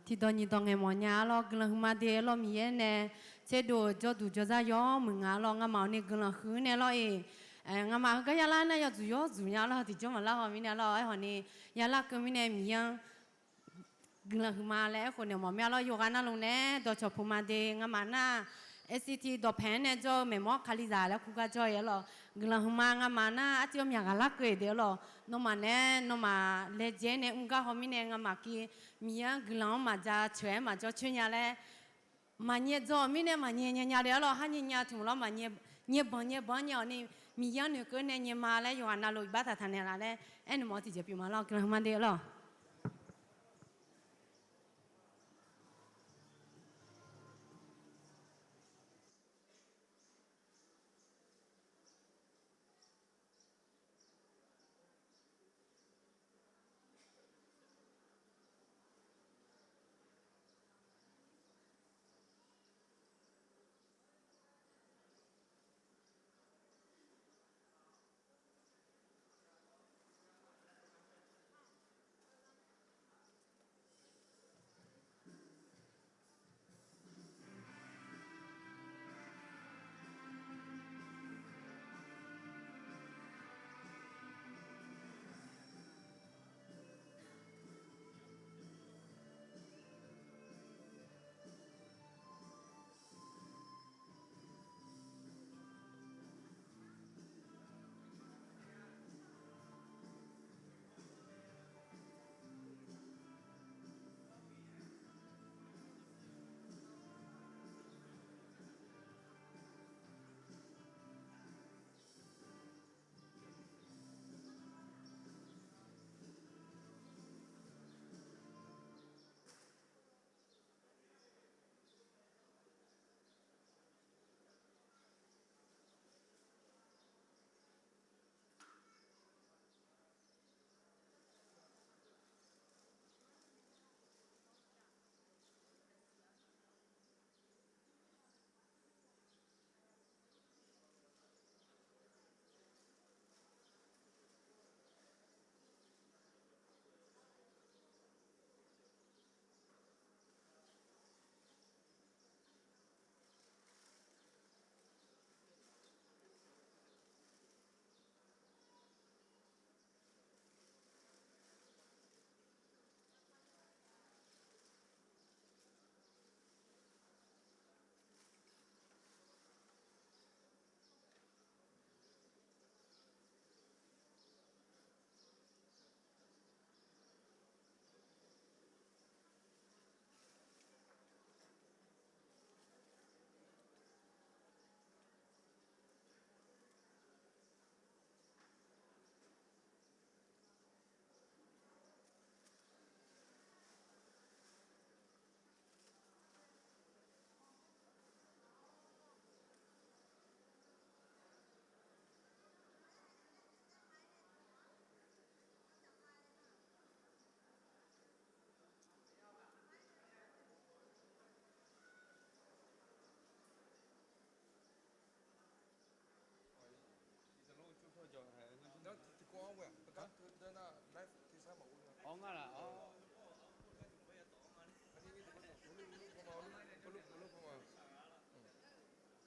Tiqdawq nyiqdawq ngaeq mawf nya-ar lawr, guiqlanq huiqma de lawr. Miqyaer nae tserdov-euq jawrduq jawrzar yawmuiq nga-ar lawr, ngamaf-awq ni guiqlanq huiq-awr nae lawr-eq. Ngamaf heugar yarlar nar yawdzuq yawdzuq nya-ar lawr, tiqjawr maqlar haw mirnae lawr, aerkhawf ni yarlar keuv mirnae Miqyaer-anr guiqlanq huiqma laer aerkhof naeq mawf mir-a lawr. Yawqghaq navluf nae dawqcawq puq ma de, ngamaf nar-aq, ACT dawqpaeq-anr nae jawr-eu maeqmawr Kalizaq laer kur gar jawr-eu-ar lawr. Guiqlanq huiqma ngamaf nar-aq, artiv-awr myaqghaq larkeuv-eu de-ar lawr. Nawmaf nae nawmaf laejae-aer nae mr gar haw mirnae ngamaf ki Miqyaer-anr guiqlanq-anr maqja ceuq-aer maqjawr coer nya laer, maqnyae dzaw-euq mirnae maqnyae nya nya de-ar lawr. Har nyae nya tiq mq lawr maqnyae, nyae banq nyae banq-anr nyae-awq ni, Miqyaer-anr noeqkeuv nae nyae ma laer yawqghaq navluf iqbax taqtaq naeqlaf laer aernaeq mawf-eu tiqjeq pyeuf ma lawr. Guiqlanq huiqma de-ar lawr.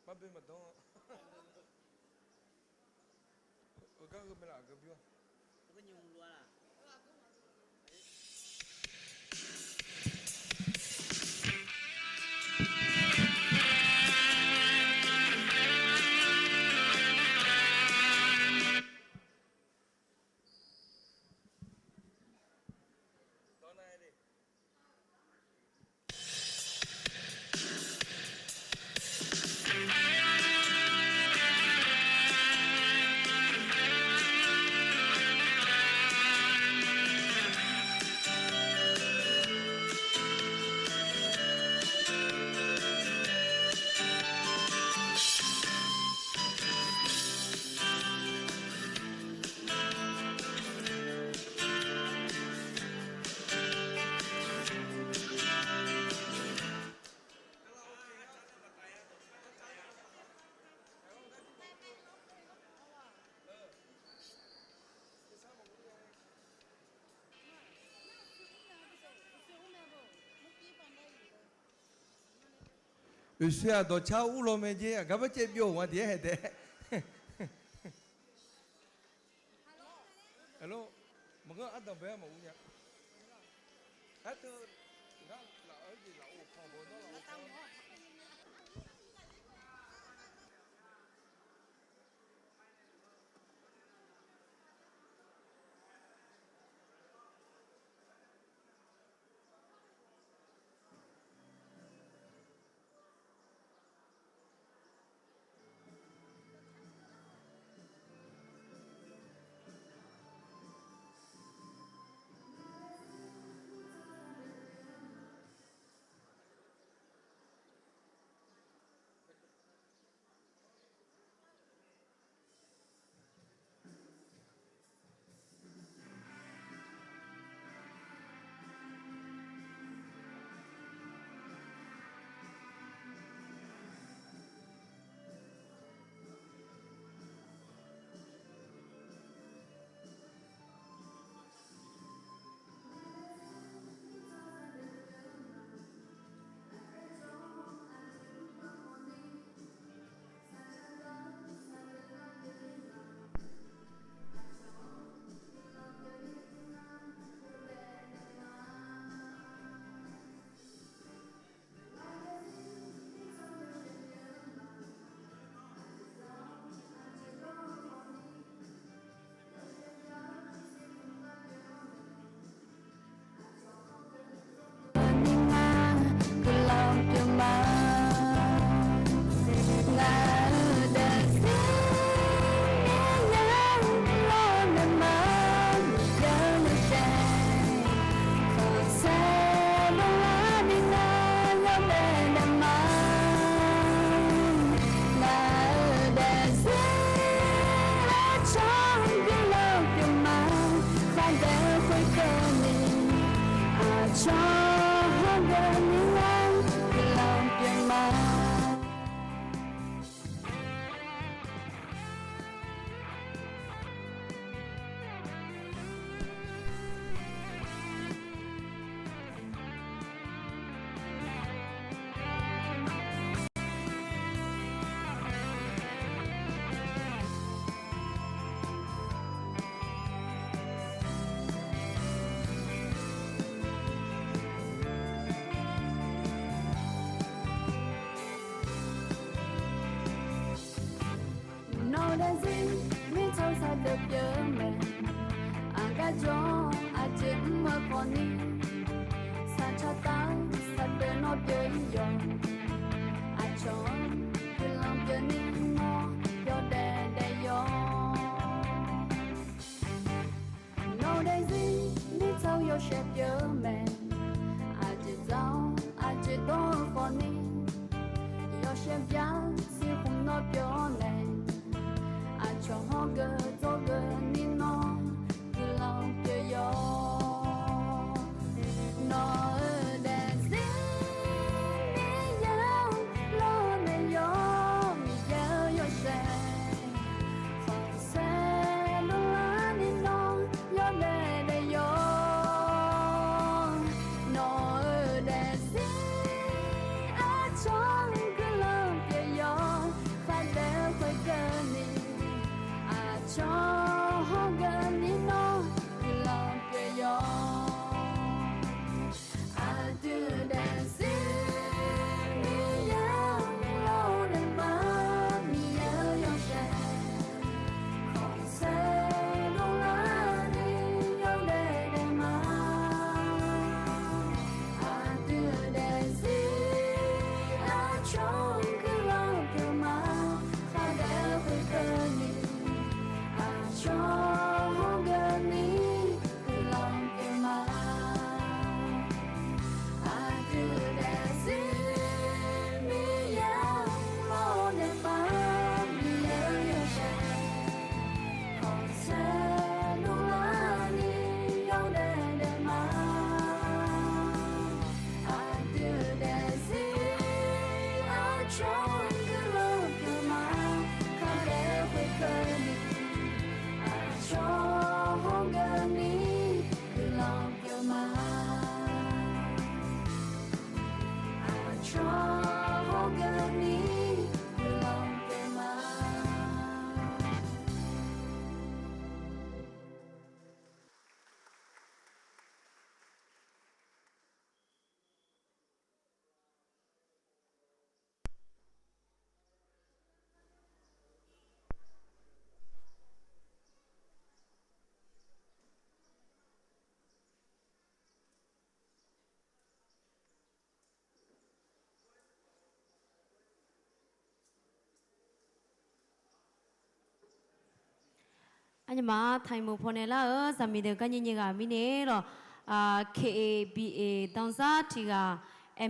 Maqboe maqdan-a. Heugar heu mae laf geu byor-a. Oeqsoe-aq dawqcar urlaw mae jer, aqgar barcaev byov-a tiq-aer haeq taef. Hello, maqngeur ardanq bae-aer maqur nya. Arteu, ngar laf-eu jeq laf-eu panq bawq nawr laf-eu panq. Ngar guiqlanq pyeuf ma. Ngaq-euq daefzir Miqyaer-anr lawrnaeq ma. Miqyaer-anr nae daef, khanqsaer dovlar ni ngar yawdaef daef ma. Ngaq-euq daefzir aqcawq-anr guiqlanq pyeuf ma. Khardaef khoerkeuvni aqcawq hawr-eu ni ngar guiqlanq pyeuf ma. Nawq-eu daefzir mirtsaq saqdeuf pyeuf-eu mae. Aqgar jawr-awr aqjeq mr-eu khawfni, saqcaq taf-eu saqdeuf nawr pyeuf-ir yawq. Aqcawq-anr guiqlanq pyeuf ni nawr yawdaef daef yawq. Nawq-eu daefzir mirtsaq-eu yawshaef pyeuf-eu mae. Aqjeq dzaq-awr aqjeq dawr-eu khawfni, yawshaef byar siqkhmq nawr pyeuf-awr nae, aqcawq hawr geuf dzawgeuf ni nawr guiqlanq pyeuf yawq. Nawq-eu daefzir Miqyaer-anr lawrnaeq yawq. Miqyaer-eu yawshaef khanqsaer dovlar ni nawr yawdaef daef yawq. Nawq-eu daefzir aqcawq-anr guiqlanq pyeuf yawq. Khardaef khoerkeuvni aqcawq hawr geuf ni nawr guiqlanq pyeuf yawq. Aqdui-euq daefzir Miqyaer-anr lawrnaeq ma. Miqyaer-eu yawshaef khanqsaer dovlar ni yawdaef daef ma. Aqdui-euq daefzir aqcawq-anr guiqlanq pyeuf ma. Khardaef khoerkeuvni aqcawq hawr geuf ni guiqlanq pyeuf ma. Aqdui-euq daefzir Miqyaer-anr lawrnaeq ma. Miqyaer-eu yawshaef khanqsaer dovlar ni yawdaef daef ma. Aqdui-euq daefzir Aqnyaf maf-a, taqyaq moq pawnae lar-eu zaqmiq deuq garnyi nyiq ghaq mirnae lawq, KABA danzar tiq ghaq,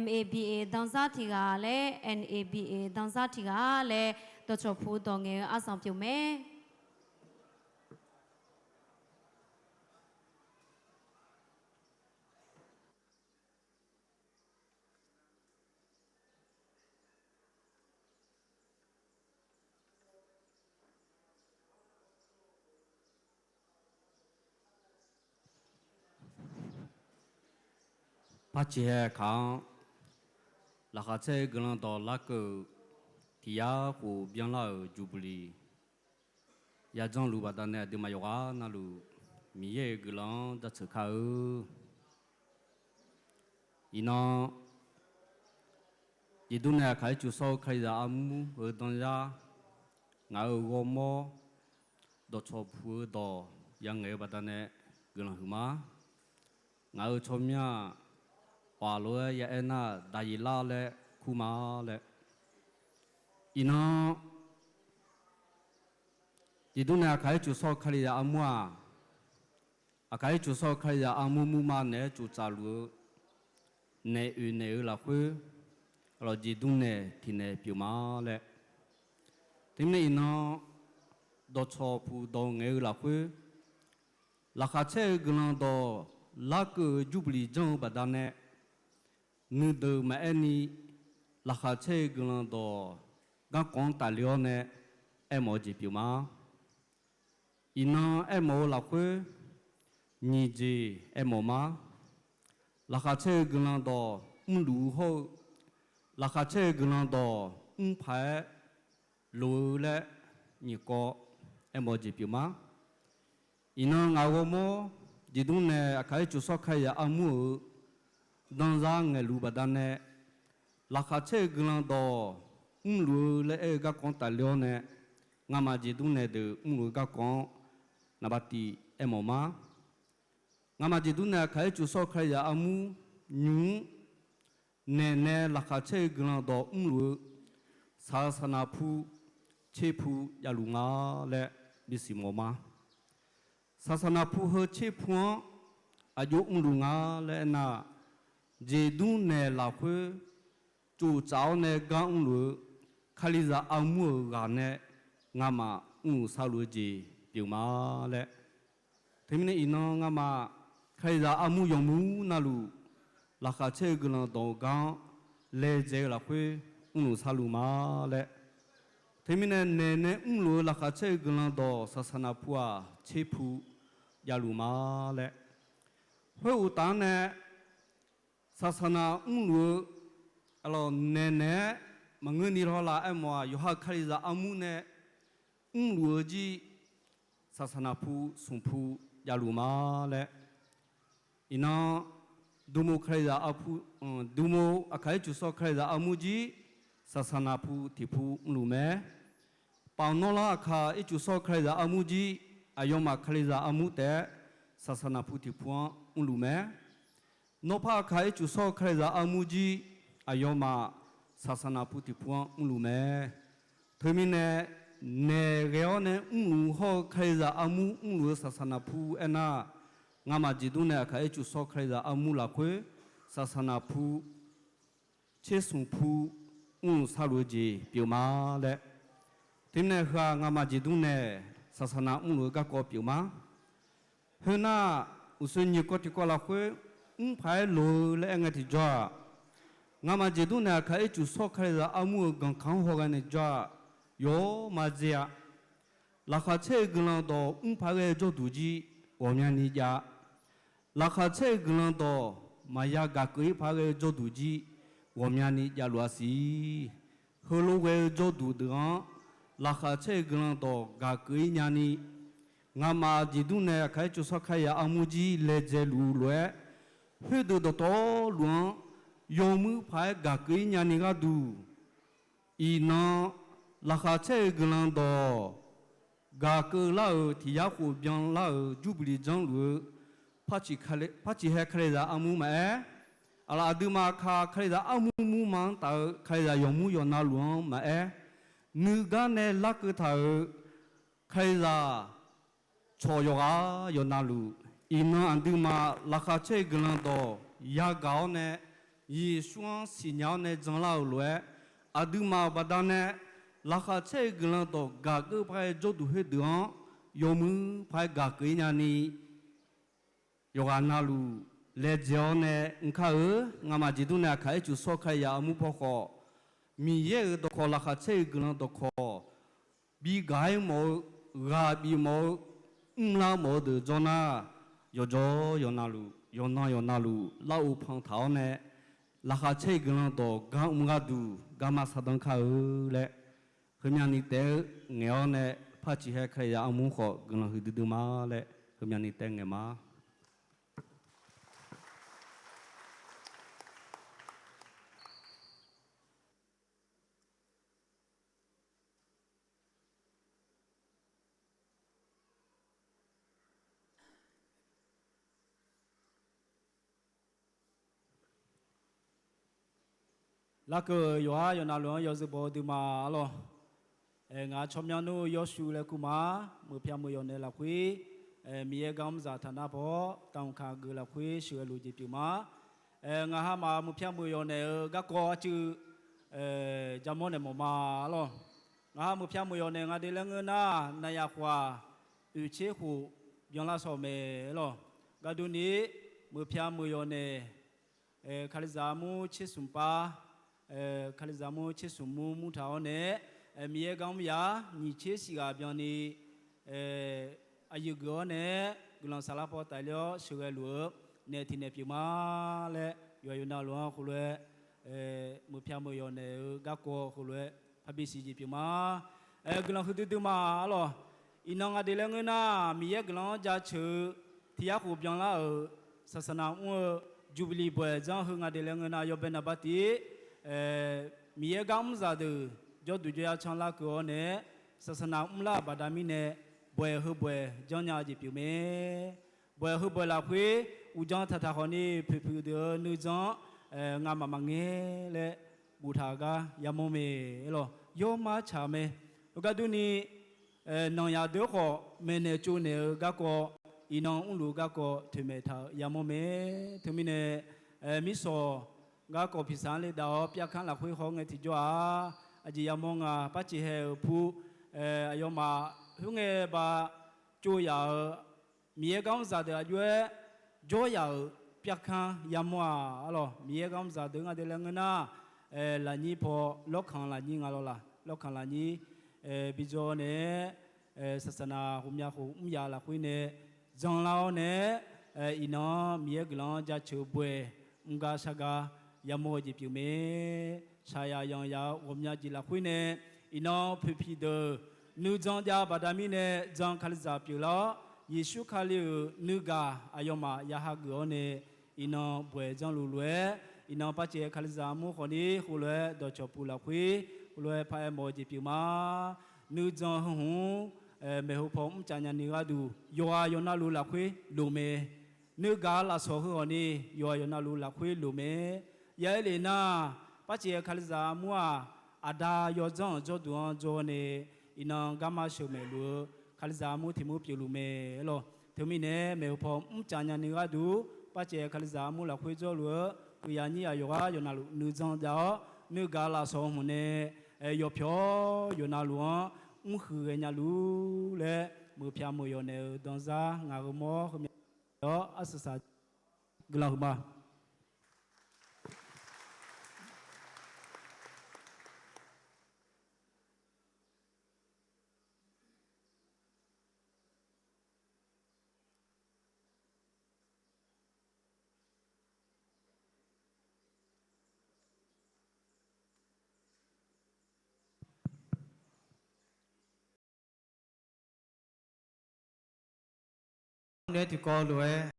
MABA danzar tiq ghaq laer NABA danzar tiq ghaq laer dawqcawq pu dawq ngaeq-eu arzanq pyeuf mae. Par ciqhae kaq-anr, laqkhaq caer-eu guiqlanq dawq larkeuv-euq tiq yar khof byanlar-euq Jubilee ya janrluf baqdanae aqduimaf yawqghaq navluf Miqyaer-euq guiqlanq-anr jaceuq kar-eu. Iqnan, jeqdur nae aqkaq ircuf sawr-eu Kalizaq armur-euq danzar, ngaq-euq ghawrmawr dawqcawq puq-eu dawq yangaeq-eu baqdanae guiqlanq huiqma. Ngaq-euq tsawrmyanr-aq, ghaq lof-aer ya aernar-aq, daqyeq lar laer kur ma laer. Iqnan, jeqdur nae aqkaq ircuf sawr-eu Kalizaq armur-aq, aqkaq ircuf sawr-eu Kalizaq armur murma naeq-aer tsoftsaf luf-eu naeq oeq naeq-eu lafkhoer, aqlawq jeqdur nae tiqnaeq pyeuf ma laer. Teumirnae iqnan, dawqcawq puq dawq ngaeq-eu lafkhoer, laqkhaq caer-eu guiqlanq dawq larkeuv-euq Jubilee janr-eu baqdanae, nuideuq maqaer ni, laqkhaq caer-eu guiqlanq dawq garkawv-anr tafle-awr nae aermawf-eu jeq pyeuf ma. Iqnan aermawf-eu lafkhoer, nyiq jeq aermawf ma. Laqkhaq caer-eu guiqlanq dawq mrluf-eu hawr-eu, laqkhaq caer-eu guiqlanq dawq mr paq-aer loq-eu laer nyiq kawv aermawf-eu jeq pyeuf ma. Iqnan ngaq ghawrmawr jeqdur nae aqkaq ircuf sawr Kalizaq armur-euq danzar ngaeqluf baqdanae, laqkhaq caer-eu guiqlanq dawq mrluf-eu laer aer-eu garkawv-anr tafle-awr nae, ngamaf jeqdur nae deuq mrluf-eu garkawv-anr naqbavtiv aermawf ma. Ngamaf jeqdur nae aqkaq ircuf sawr-eu Kalizaq armur nymq-mr naeq nae laqkhaq caer-eu guiqlanq dawq mrluf-eu saqsaqnaq pu tser pu javluf nga laer bisiq mawf ma. Saqsaqnaq pu heu tser pu-anr aqjox mrluf nga laer aernar, jeqdur nae lafkhoer tsoftsaf-awr nae gar mrluf-eu Kalizaq armur-euq ghaq nae ngamaf mrluf sharluf-eu jeq pyeuf ma laer. Teumirnae iqnan ngamaf Kalizaq armur yawqmur navluf laqkhaq caer-eu guiqlanq dawq-eu gar-anr laedzae-eu lafkhoer mrluf sharluf ma laer. Teumirnae naeq nae mrluf-eu laqkhaq caer-eu guiqlanq dawq saqsaqnaq pu-aq tser pu javluf ma laer. Khoeruqtaf-anr nae saqsaqnaq mrluf-eu, aqlawq naeq naeq-aer maqngeur ni lawr la aermawf-aq, yawqha-euq Kalizaq armur nae mrluf-eu jir saqsaqnaq pu smq pu javluf ma laer. Iqnan, dm, dm aqkaq ircuf sawr-eu Kalizaq armur jir saqsaqnaq pu tiq pu mrluf mae. Paf nawr lar aqkaq ircuf sawr-eu Kalizaq armur jir aqyawfmaf Kalizaq armur taef-aer saqsaqnaq pu tiq pu-anr mrluf mae. Nawr par aqkaq ircuf sawr-eu Kalizaq armur jir aqyawfmaf saqsaqnaq pu tiq pu-anr mrluf mae. Teumirnae, naeq ghae-awr nae mrluf hawr-eu Kalizaq armur mrluf-eu saqsaqnaq pu aernar, ngamaf jeqdur nae aqkaq ircuf sawr-eu Kalizaq armur lafkhoer saqsaqnaq pu tser smq pu mrluf sharluf-eu jeq pyeuf ma laer. Teumirnae heu-aq ngamaf jeqdur nae saqsaqnaq mrluf-eu garkawv pyeuf ma. Khoernar, uqshoe nyiq kawv tiqkawv lafkhoer mr paq-aer loq-eu laer aer ngae tiqjawr-aq, ngamaf jeqdur nae aqkaq ircuf sawr-eu Kalizaq armur-euq ganqkaq-anr hawghae nae jawr-aq, yawr-awr maqdzae-a. Laqkhaq caer-eu guiqlanq dawq mr paq-aer ghae-eu jawrduq jir ghawqmyani jav. Laqkhaq caer-eu guiqlanq dawq maqya gaq keuv-ir paq-aer ghae-eu jawrduq jir ghawqmyani javluf-a siq. Heulof ghae-eu jawrduq deuq-anr laqkhaq caer-eu guiqlanq dawq gaq keuv-ir nyani, ngamaf jeqdur nae aqkaq ircuf sawr-eu Kalizaq armur jir laedzae luf-eu lof-aer, khoerdeuq dawqtawvluf-anr yawmuir paq-aer gaq keuv-ir nyani gharduq, iqnan laqkhaq caer-eu guiqlanq dawq gaq keuv lar-euq tiq yar khof byanlar-euq Jubilee janrluf-eu par ciqhae Kalizaq armur maqaer, aqlaf aqduimaf aqkaq Kalizaq armur murma-anr taf-eu Kalizaq yawqmur yawqnavluf-anr maqaer, nuigar nae larkeuv taq-euq Kalizaq cawq yawqghaq yawqnavluf, iqnan aqduimaf laqkhaq caer-eu guiqlanq dawq yagaq-awr nae, Yeqsur-anr siqnya-awr nae janlar-euq lof-aer, aqduimaf-euq baqdanae laqkhaq caer-eu guiqlanq dawq gaqkeuv paq-aer jawrduq khoerdeuq-anr yawmuiq paq-aer gaqkeuv-ir nyani, yawqghaq navluf laedzae-awr nae mr kar-eu. Ngamaf jeqdmr nae aqkaq ircuf sawr Kalizaq armur paw khawf, Miqyaer-euq dawqkawq laqkhaq caer-eu guiqlanq dawqkawq bi gaq-ir mawf-eu, ghaq bif mawf-eu, mrlar mawf-eu deuq jawr nar, yawqjawr yawqnavluf, yawqnan yawqnavluf lar-eu panq taq-awr nae, laqkhaq caer-eu guiqlanq dawq gar mr gharduq garma saqdan kar-eu laer, heumyani taef-aer ngaeq-awr nae, par ciqhae Kalizaq armur khawf guiqlanq huiqdui dui ma laer heumyani taef-aer ngaeq ma. Larkeuv yawqha yawqnavluf-anr yawzeu baw-eu dui ma arlawr. Ngaq-euq tsawrmyanr nmr-eu Yawrshuv laer kur ma. Meuq pyaq meuq yawq naeq lafkhoer, Miqyaer gar mrzaq taq nar paw, tavhmq kaq geuf lafkhoer sheuqghae luf jeq pyeuf ma. Ngaq ha maf meuq pyaq meuq yawq naeq-eu garkawv arcuiv jamawr naeq mawf ma arlawr. Ngaq ha meuq pyaq meuq yawq naeq nga de laer ngeur nar, naqyaf khof-aq, oeq tser khof byanlar shawr-eu mae arlawr. Gardurni, meuq pyaq meuq yawq naeq, Kalizaq armur tser smq par, Kalizaq armur tser smq mur mur taq-awr nae, Miqyaer gar mr yaf nyiq tser shif ghaq byanni, aqyuif geuf-awr nae, guiqlanq saflar paw tafler-awr sheuqghae luf-eu naeq tiq naeq pyeuf ma laer, yawqha yawqnavluf-anr khoerlof-aer, meuq pyaq meuq yawq naeq-eu garkawv khoerlof-aer parbi siq jeq pyeuf ma. Guiqlanq huiqdui dui ma arlawr. Iqnan nga de laer ngeur nar, Miqyaer guiqlanq-anr jaceuq-eu tiq yar khof byanlar-euq saqsaqnav mr-eu Jubilee bawaeq janr heu nga de laer ngeur nar, yawbae naqbar tiv, Miqyaer gar mrzaq deuq jawrduq jawryar canlar keuv-awr nae, saqsaqnav mrlar-euq baqda mirnae, bawaeq heu bawaeq janrnya jeq pyeuf mae. Bawaeq heu bawaeq lafkhoer uqdzan taqtaq khawfni poeqpoeq deuq-eu nuijan-anr, ngamaf maqngaer laer boftaq-eu gar yamawr mae arlawr. Yawmar tsaq mae. Heugar durni, nanqyaf deuq-anr khawf maeqnaeq tsovnaeq-eu garkawv, iqnan mrluf-eu garkawv toeqmaeq taq-eu yamawr mae. Teumirnae, mirsawq garkawv piqsaq-anr le dav-awr pyavkanr lafkhoer haw ngae tiqjawr-aq, aqjeq yamawr nga par ciqhae-euq pu, aqyawfmaf khoerngae ba tsov yaf-euq Miqyaer gar mrzaq deuq aqjox-aer jawr yaf-euq pyavkanr yamawr-aq arlawr. Miqyaer gar mrzaq deuq nga de laer ngeur nar, lafnyir paw lawrkanq lafnyir nga lawr laq, lawrkanq lafnyir bijawr nae, saqsaqnav ghawqmya khof mr yaf lafkhoer nae janlar-awr nae, iqnan-anr Miqyaer guiqlanq-anr jaceuq-eu bawaeq mr gar shar gar yamawr-eu jeq pyeuf mae. Shaqyaq yanqyaq-eu ghawqmya jeq lafkhoer nae, iqnan poeqpiq deuq nuijan jav-eu baqda mirnae jan Kalizaq pyeuflar-awr, Yeqsur Kali-euq nuigaq aqyawfmaf ya hageuf-awr nae, iqnan bawaeq janrluf lof-aer, iqnan par caev Kalizaq armur khawfni khoerlof-aer dawqcawq puq lafkhoer khoerlof-aer paraer mawf-eu jeq pyeuf ma. Nuijan heu hmq-anr maeqhu paw mrcav nyani gharduq yawqghaq yawqnavluf lafkhoer loq mae. Nuigaq lafsawq heu hawqni yawqghaq yawqnavluf lafkhoer loq mae. Yaer le nar, par caev Kalizaq armur-aq, aqda yawdzanr-euq jawrduq-anr jawr nae, iqnan garma sheuqmaeq luf-eu Kalizaq armur tiq mur pyeufluf mae lawr. Teumirnae maeqhu paw mrcav nyani gharduq par caev Kalizaq armur lafkhoer jawrluf-eu uiqyaq nyir yaq yawqghaq yawqnavluf nuijan jav-awr, nuigaq lafsawq hmq nae yawpyawq yawqnavluf-anr mrhuiq ghaenya luf laer, meuq pyaq meuq yawq naeq-eu danzar ngaq-euq mawr heumya-awr arsaq saq guiqlanq huiqma. Nae tiqkawv lof-aer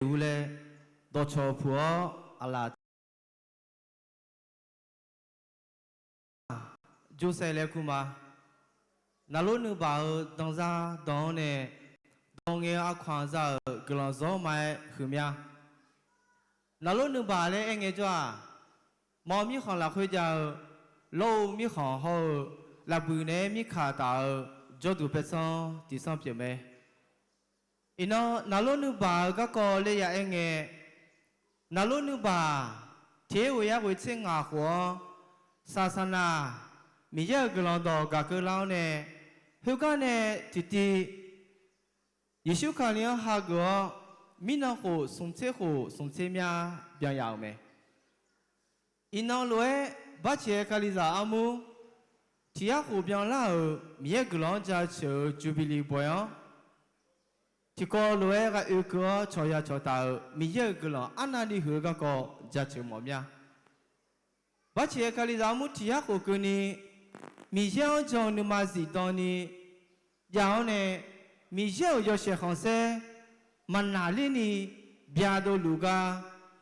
ur laer dawqcawq puq-awr aqlaf Joseph laer kur ma. Naqlor nuibaq-euq danzar dan-anr nae dawq ngae-eu aqkawq-aq za-euq guiqlanq zawr ma-aer huiqmya. Naqlor nuibaq laer aer ngaejawr-aq, mawr mirkhanq lafkhoer jav-eu lawr-eu mirkhanq hawr-eu lafbuiq naeq-aer mirkaq taf-eu jawrduq paersanr tiqsanr pyeuf mae. Iqnan naqlor nuibaq-eu garkawv ler ya aer ngae, naqlor nuibaq tiq-aer ghoe yar ghoe tser ngaq khof-anr, saqsaqnaq Miqyaer-euq guiqlanq dawq gaq keuvlar-awr nae, khoergar nae tiqtiv Yeqsur Kali-anr hageuf-awr, mirnan khof smq tser khof smq tser mya byan yaf-euq mae. Iqnan lof-aer Barceq-aer Kalizaq armur tiq yar khof byanlar-euq Miqyaer guiqlanq-anr jaceuq-eu Jubilee bawq-anr, tiqkawv lof-aer ghaoe keuv-awr cawqya cawqtaf-euq Miqyaer-euq guiqlanq arnavni huiq-eu garkawv jaceuq mawf mir-a. Barceq-aer Kalizaq armur tiq yar khof keuvni, Miqyaer-anr jan-eu nuima zifdan ni jav-awr nae, Miqyaer-euq yawshaef khanqsaer maqnaqlerni byadov luf gar,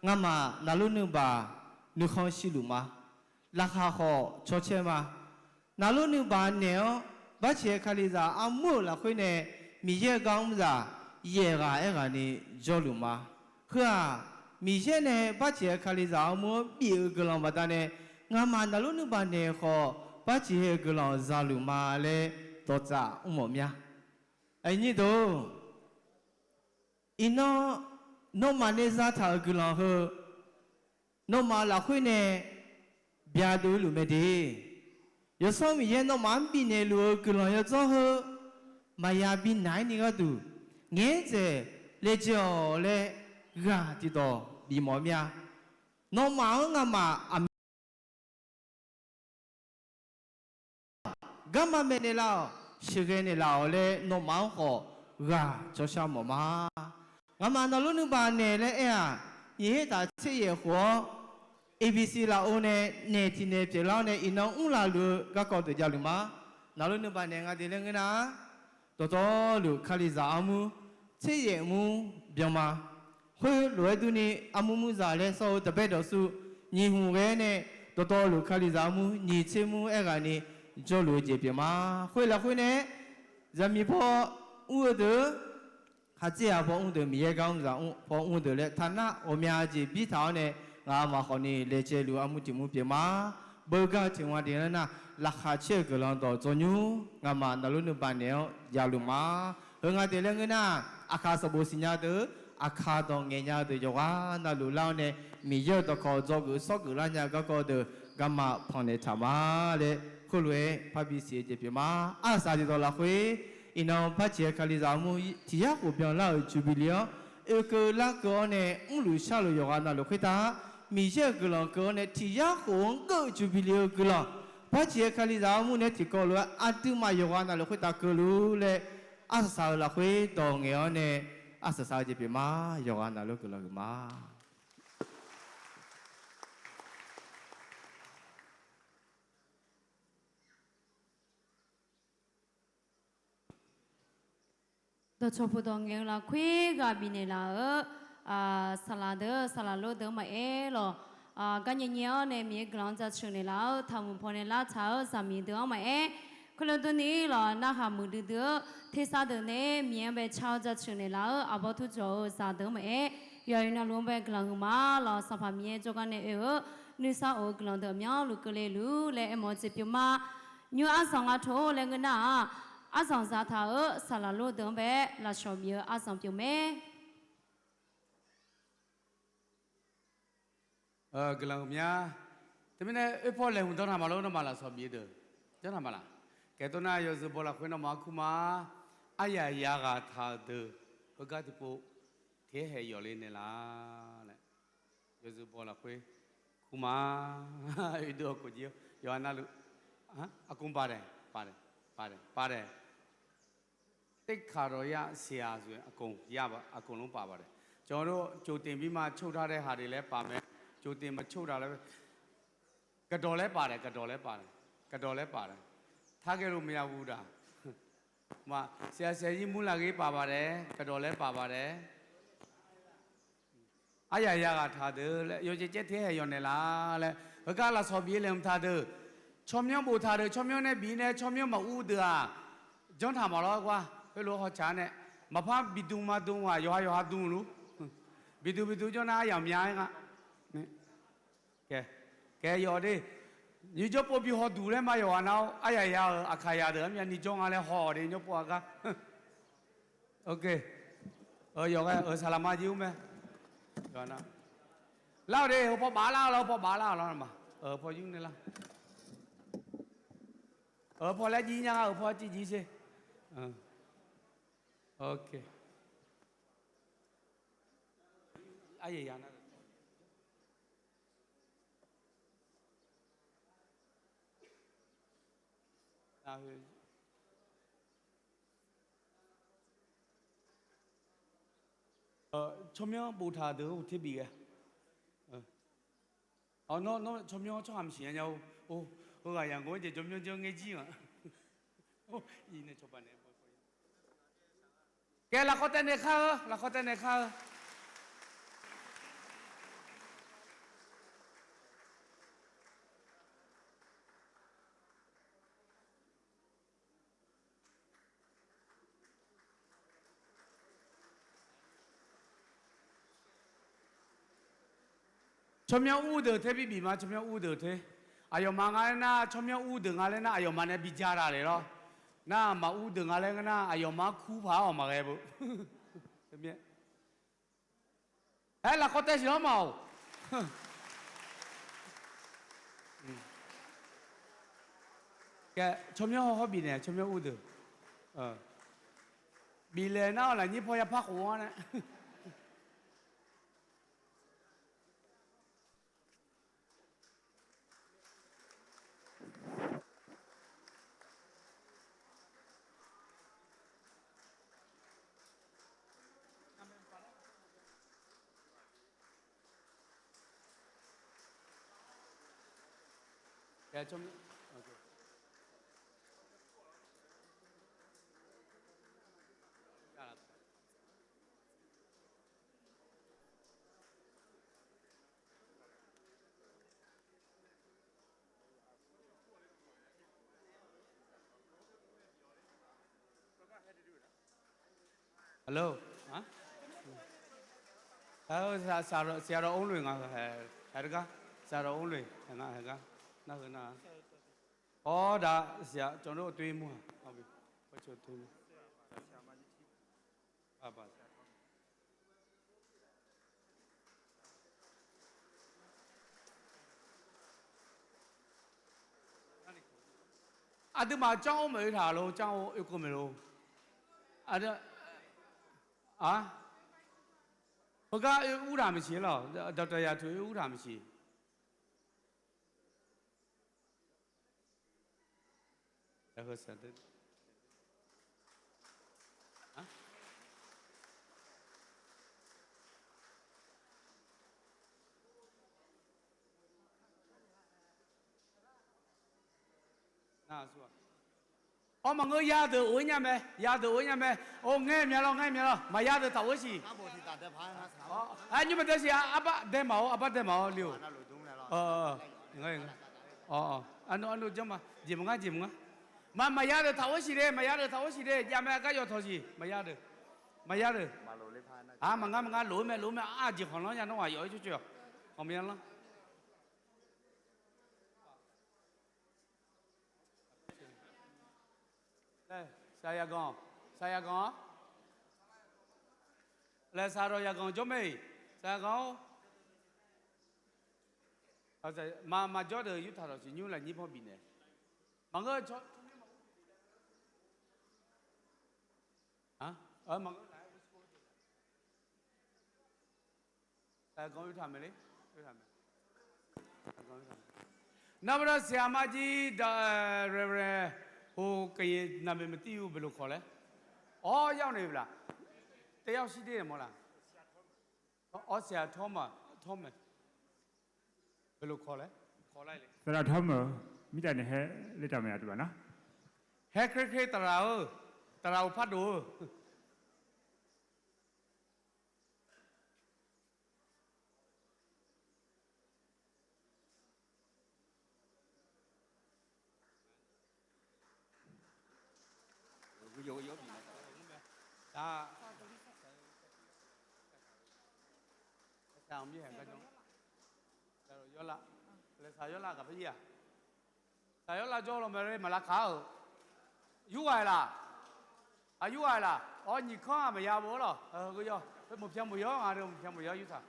ngamaf naqlor nuibaq nuikhanr shirluf ma. Laqkhaq khawf cawcaer ma. Naqlor nuibaq naeq-awr, Barceq-aer Kalizaq armur-euq lafkhoer nae Miqyaer-eu gar mrzaq yaeq ghaq aer ghaq ni jawrluf ma. Heu-aq, Miqyaer nae Barceq-aer Kalizaq armur-anr bif-eu guiqlanq baqdanae, ngamaf naqlor nuibaq naeq khawf Barceq-aer guiqlanq zaluf ma laer dawqtsaf mr mawf mir-a. Aqnyir deuq, iqnan nawmaf nae zataq-euq guiqlanq heu, nawmaf-euq lafkhoer nae byadov-ir luf mae de. Yawsanr Miqyaer nawmaf-anr bifnaeq luf-eu guiqlanq yawdzanr heu maqya binaq-aer ni gharduq, ngaeq-aer dzaeq laejae-awq laer ghaq tiqdawq bif mawf mir-a. Nawmaf-anr ngamaf aqmyan garma maeqnaeq laf-awq, sheuqghae naeqlaf-awq laer nawmaf-anr khawf ghaq cawshar mawf ma. Ngamaf naqlor nuibaq naeq laer aer-aq, nyiq her taf tser yaef khof-awr, A B C lafov nae naeq tiq naeq pyeuflar-awr nae iqnan mrlaf luf-eu garkawv deuq javluf ma. Naqlor nuibaq naeq nga deuq laer ngeur nar, dawqtawvluf Kalizaq armur tser yaef mur byan ma. Khoerlof-aer durni, armur murzaq laer sawr-eu taqbaer dawqsuv nyiq hmq ghae-aer nae, dawqtawvluf Kalizaq armur nyiq tser mur aer ghaq ni jawrluf-eu jeq pyeuf ma. Khoer lafkhoer nae, zaqmiq paw mr-eu deuq, khaqdzerzaq paw mr deuq, Miqyaer gar mrzaq paw mr deuq laer taqnar ghawqmya jeq birtaq-awr nae, ngaq-aq maqkhawf ni laejae luf armur tiq mur pyeuf ma. Beugar tiq nga deuq nar nar, laqkhaq caer-eu guiqlanq dawq dzawrnymr ngamaf naqlor nuibaq naeq-awr javluf ma. Heu nga deuq laer ngeur nar, aqkaq sanqbof siqnya deuq, aqkaq dawq ngaeqnya deuq yawqghaq navluf lar-awr nae, Miqyaer-euq dawqkawq dzawgeuf sawrgeuf lar nya-eu garkawv deuq garma panqnaeq taq ma laer, khoerlof-aer parbi siq-eu jeq pyeuf ma. Arsaq tiqdawq lafkhoer, iqnan Barceq-aer Kalizaq armur tiq yar khof byanlar-euq Jubilee-anr oekeuv larkeuv-awr nae, mrluf sharluf yawqghaq navluf khoertav, Miqyaer-euq guiqlanq keuv-awr nae tiq yar khof-anr geur-eu Jubilee-eu guiqlanq, Barceq-aer Kalizaq armur nae tiqkawv lof-aer aqduimaf yawqghaq navluf khoertav keuvluf laer, arsaq saq-eu lafkhoer dawq ngaeq-awr nae, arsaq saq-eu jeq pyeuf ma. Yawqghaq navluf guiqlanq huiq ma. Dawqcawq puqdawq ngaeq-eu lafkhoer ghaq bifnaeq laf-eu saqlaq deuq, saqlaq lor deuq-anr maqaer lawq. Garnyae nyae-awr nae Miqyaer guiqlanq-anr jaceuq naeqlaf-eu taqmuiq pawnae lartaq-eu zaqmiq deuq-anr maqaer, khoerlof durni lawq, narhaq muiqdui dui-eu tersar deuq nae Miqyaer-anr bae car-awr jaceuq naeqlaf-eu aqbawr turjawq-eu zaqdeuq-anr maqaer, yawqha-euq navluf-anr bae guiqlanq huiq ma lawq. Sanqpaq Miqyaer jawrgar nae oe-eu nuisar of-eu guiqlanq deuq myanrluf keuvle luf laer aermawf-eu jeq pyeuf ma. Nymr arzanq nga taq-or laer ngeur nar-aq, arzanq zataq-euq saqlaq lor deuq-anr bae lafsawq bif-eu arzanq pyeuf mae. Guiqlanq huiq mya. Teumirnae oerpaw laeqhmq dawrtaq maqlor, nawmaf lafsawq bif-eu deuq janrtaq ma laq? Kaeq tov nar, yawzeu baw lafkhoer nawmaf-anr kur ma. Aryaq yaghaq taq-euq deuq heugar tiqpov tiqhaer haeq yawf le naeqlaf laer, yawzeu baw lafkhoer kur ma. Oedov aqkoq jir yawqha navluf, aqkaq padaeq padaeq padaeq padaeq ติดขัด เสียส่วน အကုန်လုံး ပါပါတယ်။ ကျွန်တော်တို့ ကြိုတင်ပြီးမှ ချုပ်ထားတဲ့ဟာတွေလည်း ပါမယ်။ ကြိုတင်မချုပ်တာလည်း ကတော်လည်း ပါတယ်။ ကတော်လည်း ပါတယ်။ ကတော်လည်း ပါတယ်။ ထားခဲ့လို့ မရဘူး ဒါ။ ဆရာ ဆရာကြီး မူလကလေး ပါပါတယ်။ ကတော်လည်း ပါပါတယ်။ Aryaq yaghaq taq deuq laer, yawjeq caev tiqhaer haeq yawf naeqlaf laer, heugar lafsawq bif-eu laeqhmq taq deuq, tsawrmyanr boftaq deuq, tsawrmyanr nae bif nae tsawrmyanr maqur deuq-aq, janrtaq maqlawr gar, heulof-aer hawtsaq nae, maqpar biqdm maqdm-aq, yawqha yawqha dm luf, biqdm biqdm janr nar aryamq mya-aer nga. Kae, kae yawf de. Nyiq jawr pov bi haw duq laer ma yawqghaq nav-awr, aryaq ya-euq Aqkaqyaq deuq-anr myav ni jawr nga laer haw-awq de nymr pov-a gar. Ok. Yawqghaq-euq saqlaq ma jeq-ur mae. Lar-awq de, heupaw baf lar-awq lawr, heupaw baf lar-awq lawr ma. Heupaw yur nae lar. Heupaw laer jiv nya nga, heupaw civ jiv sher. Ok. Aryaq ya nar Tsawrmyanr boftaq deuq-anr uqter bif ghae. Nawr, nawr tsawrmyanr tsawrhaq maqsiq nya nya-or. Heughaq yaqgawr-aer jeq jawrmyanr janr ngaer jir-aq. Kae lafkhawr taev nae khar-eu, lafkhawr taev nae khar-eu. Tsawrmyanr ur deuq ter bibif ma, tsawrmyanr ur deuq ter. Aqyawfmaf nga laer nar, tsawrmyanr ur deuq nga laer nar, aqyawfmaf nae bi ja laf le lawr. Nar maqur deuq nga laer ngeur nar, aqyawfmaf-anr kur paq-awq maqghae beu. Aer, lafkhawr taev siq lawr ma-awq. Tsawrmyanr hawr hawr bifnaeq, tsawrmyanr ur deuq. Biflaeq nar-awq lafnyir paw yapar khof-anr nae. Hello. Saqdawq Orloi nga, haeq deuq gar. Saqdawq Orloi nga, haeq gar. Narheuq nar-a. Awr, daq siq-a, cawv nar-eu toer mur-a. Aqduimaf janr-or maeq oe taq lor, janr-or oekeuv maeq lor. Aq, heugar oe ur taq maeqsiq lawq, dawqtawq yaq toeq oe ur taq maeqsiq. Awr, maqngeur, yadeuq of-ir nya mae, yadeuq of-ir nya mae. Or, ngaer mya lawr, ngaer mya lawr, maqya deuq taq of-ir siq. Nymr maqdae siq, arbar dae maq-awr, arbar dae maq-awr le-or. Arnav, arnav janr ma, jeq maqngar, jeq maqngar. Maq, maqya deuq taq of-ir siq le, maqya deuq taq of-ir siq le, jav mae, gar yawtawq siq, maqya deuq. Maqya deuq. Aq, maqngar, maqngar, lof-aer mae, lof-aer mae, aq, jeq khanqlanr ya nawr ghaq yawf-ir coer coer-awq. Khanq maqya lanr. Saq yaqganq, saq yaqganq-awr. Laeq saqdawq yaqganq jawr mae-iq, saq yaqganq-or. Maq, maqjawr deuq yurtaq dawq siq nymr lafnyir paw bifnaeq. Maqngeur, Nar baqda siqaq ma jir daq, โฮ กะเหยี่ย นามสมมุติ อยู่ ဘယ်လိုခေါ်လဲ? Awr, ရောက်နေပြီလား? တယောက်ရှိသေးတယ်မဟုတ်လား? Awr, ဆရာ Thomas, Thomas. ဘယ်လိုခေါ်လဲ? Saqdaq Thomas, mirtsaq nae haer ler taq mae, aqduimaf nar. Haer khaer khaer, taqlaq-eu, taqlaq-euq pardov-eu. Yawlav, laeqsaq yawlav gaq paer-ir-aq. Taqyawr lavjawr lawq mae, maqlav kaq-euq. Yurghaq-aer laq? Aq, yurghaq-aer laq? Awr, nyiq kanr-aq maqya bo-ar lawq. Yawr, maqpya maqyawr nga, maqpya maqyawr yurtaq.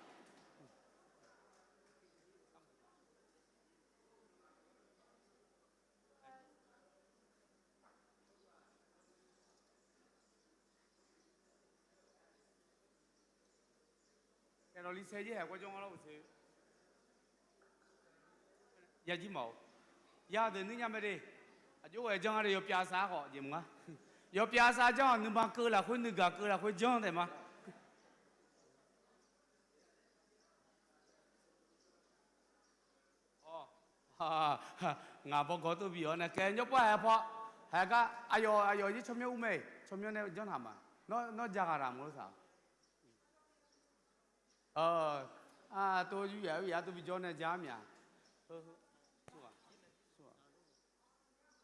Aerlawq, li saer jir haeq kawr janr-a lawr, uqtser. Yajir mawf-eu. Yadeuq nuir nya mae de. Aqjox ghae janr-a de, yawpyav sar khawf jeq mq nga. Yawpyav sar janr-awq, nuima keuv lafkhoer nuigaq keuv lafkhoer janr taef ma. Ngaq bawgawr tov bif-awr nae kae, nyawrpar haeq paw. Haeq gar aqyawf, aqyawf jir tsawrmyanr ur mae. Tsawrmyanr nae janr taq ma. Nawr ja ghaq laq maqlof taq. Tov yur yaf yur yaf tov bijawr nae ja-ar mya.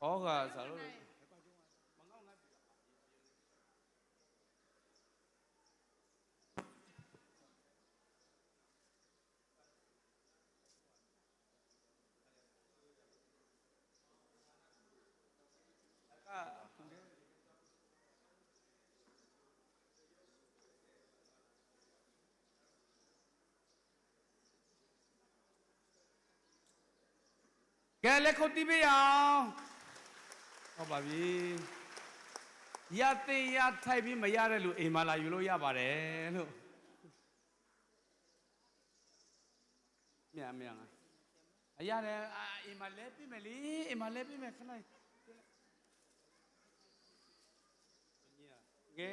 Awr, ghaq saqlor. Ghae laer kawr tir bya-awr, ရသင့်ရထိုက်ပြီး မရတဲ့လူ အိမ်မှာ လာယူလို့ရပါတယ်လို့ Aqyar nae, iqmaq laer pir maeq le, iqmaq laer pir maeq kar nar. Ngae,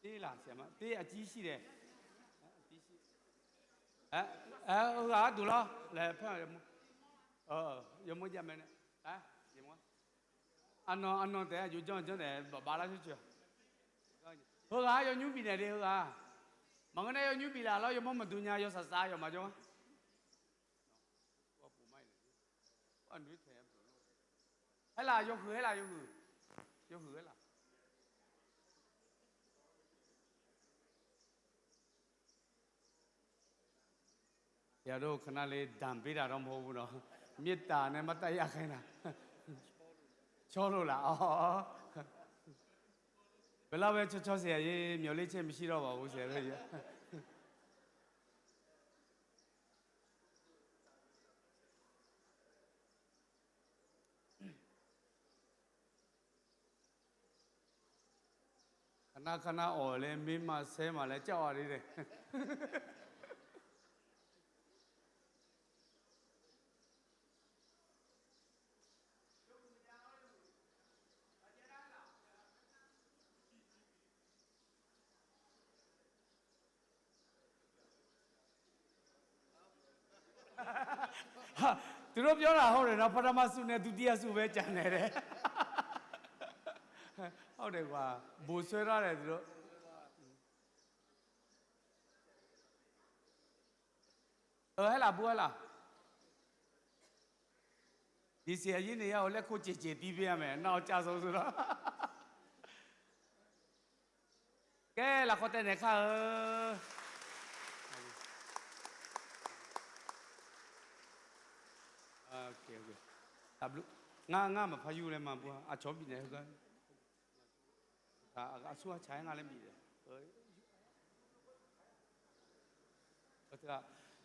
ter laq siqma, ter aqjir shir dae. Heughaq gharduq lawr laer paer, yawmawr jav mae nae. Arnan, arnan taef-aer aqjox janr janr naeq bafbav lar coer coer. Heughaq-aer yawnymr bifnaeq le heughaq. Maqngeur nar yawnymr biflaf lawr, yawmawr maqdur nya, yawsaq saf yawf maqjawr-a. Aerlaf yawhuiq aerlaf yawhuiq. Yawhuiq aerlaf. Yadov kaqnar le damq berdaq dawrmawr bu nawq, မေတ္တာနဲ့ မတ်တတ်ရပ်ခိုင်းတာ. Cawrluf laf-awr. Baelar bae cawcaw saeq-aq, yawmyawf ler caer maqshir dawr baq-eu saeq-a. Kaqnar kaqnar awq laer mirma saer ma laer caer-awq aqli dae. Tiqlof byawr laf hawr nae nar, ပထမစု nae ဒုတိယစု bae caf naeq dae. Hawr nae ghaq bof saer lar nae tiqlof. Aerlaf bu aerlaf. Diqsiq aqyir naeq ya-euq laer kov caeq caeq tiv bya mae, nar-awr cav sawr sawr lar. Kaer lafkhawf taev naeq kar-eu. Ngar, ngar maqpar yur laer ma bu-a, aqcawq bifnaeq heugar. Aqsur aqcaq-aer nga laer bif-a.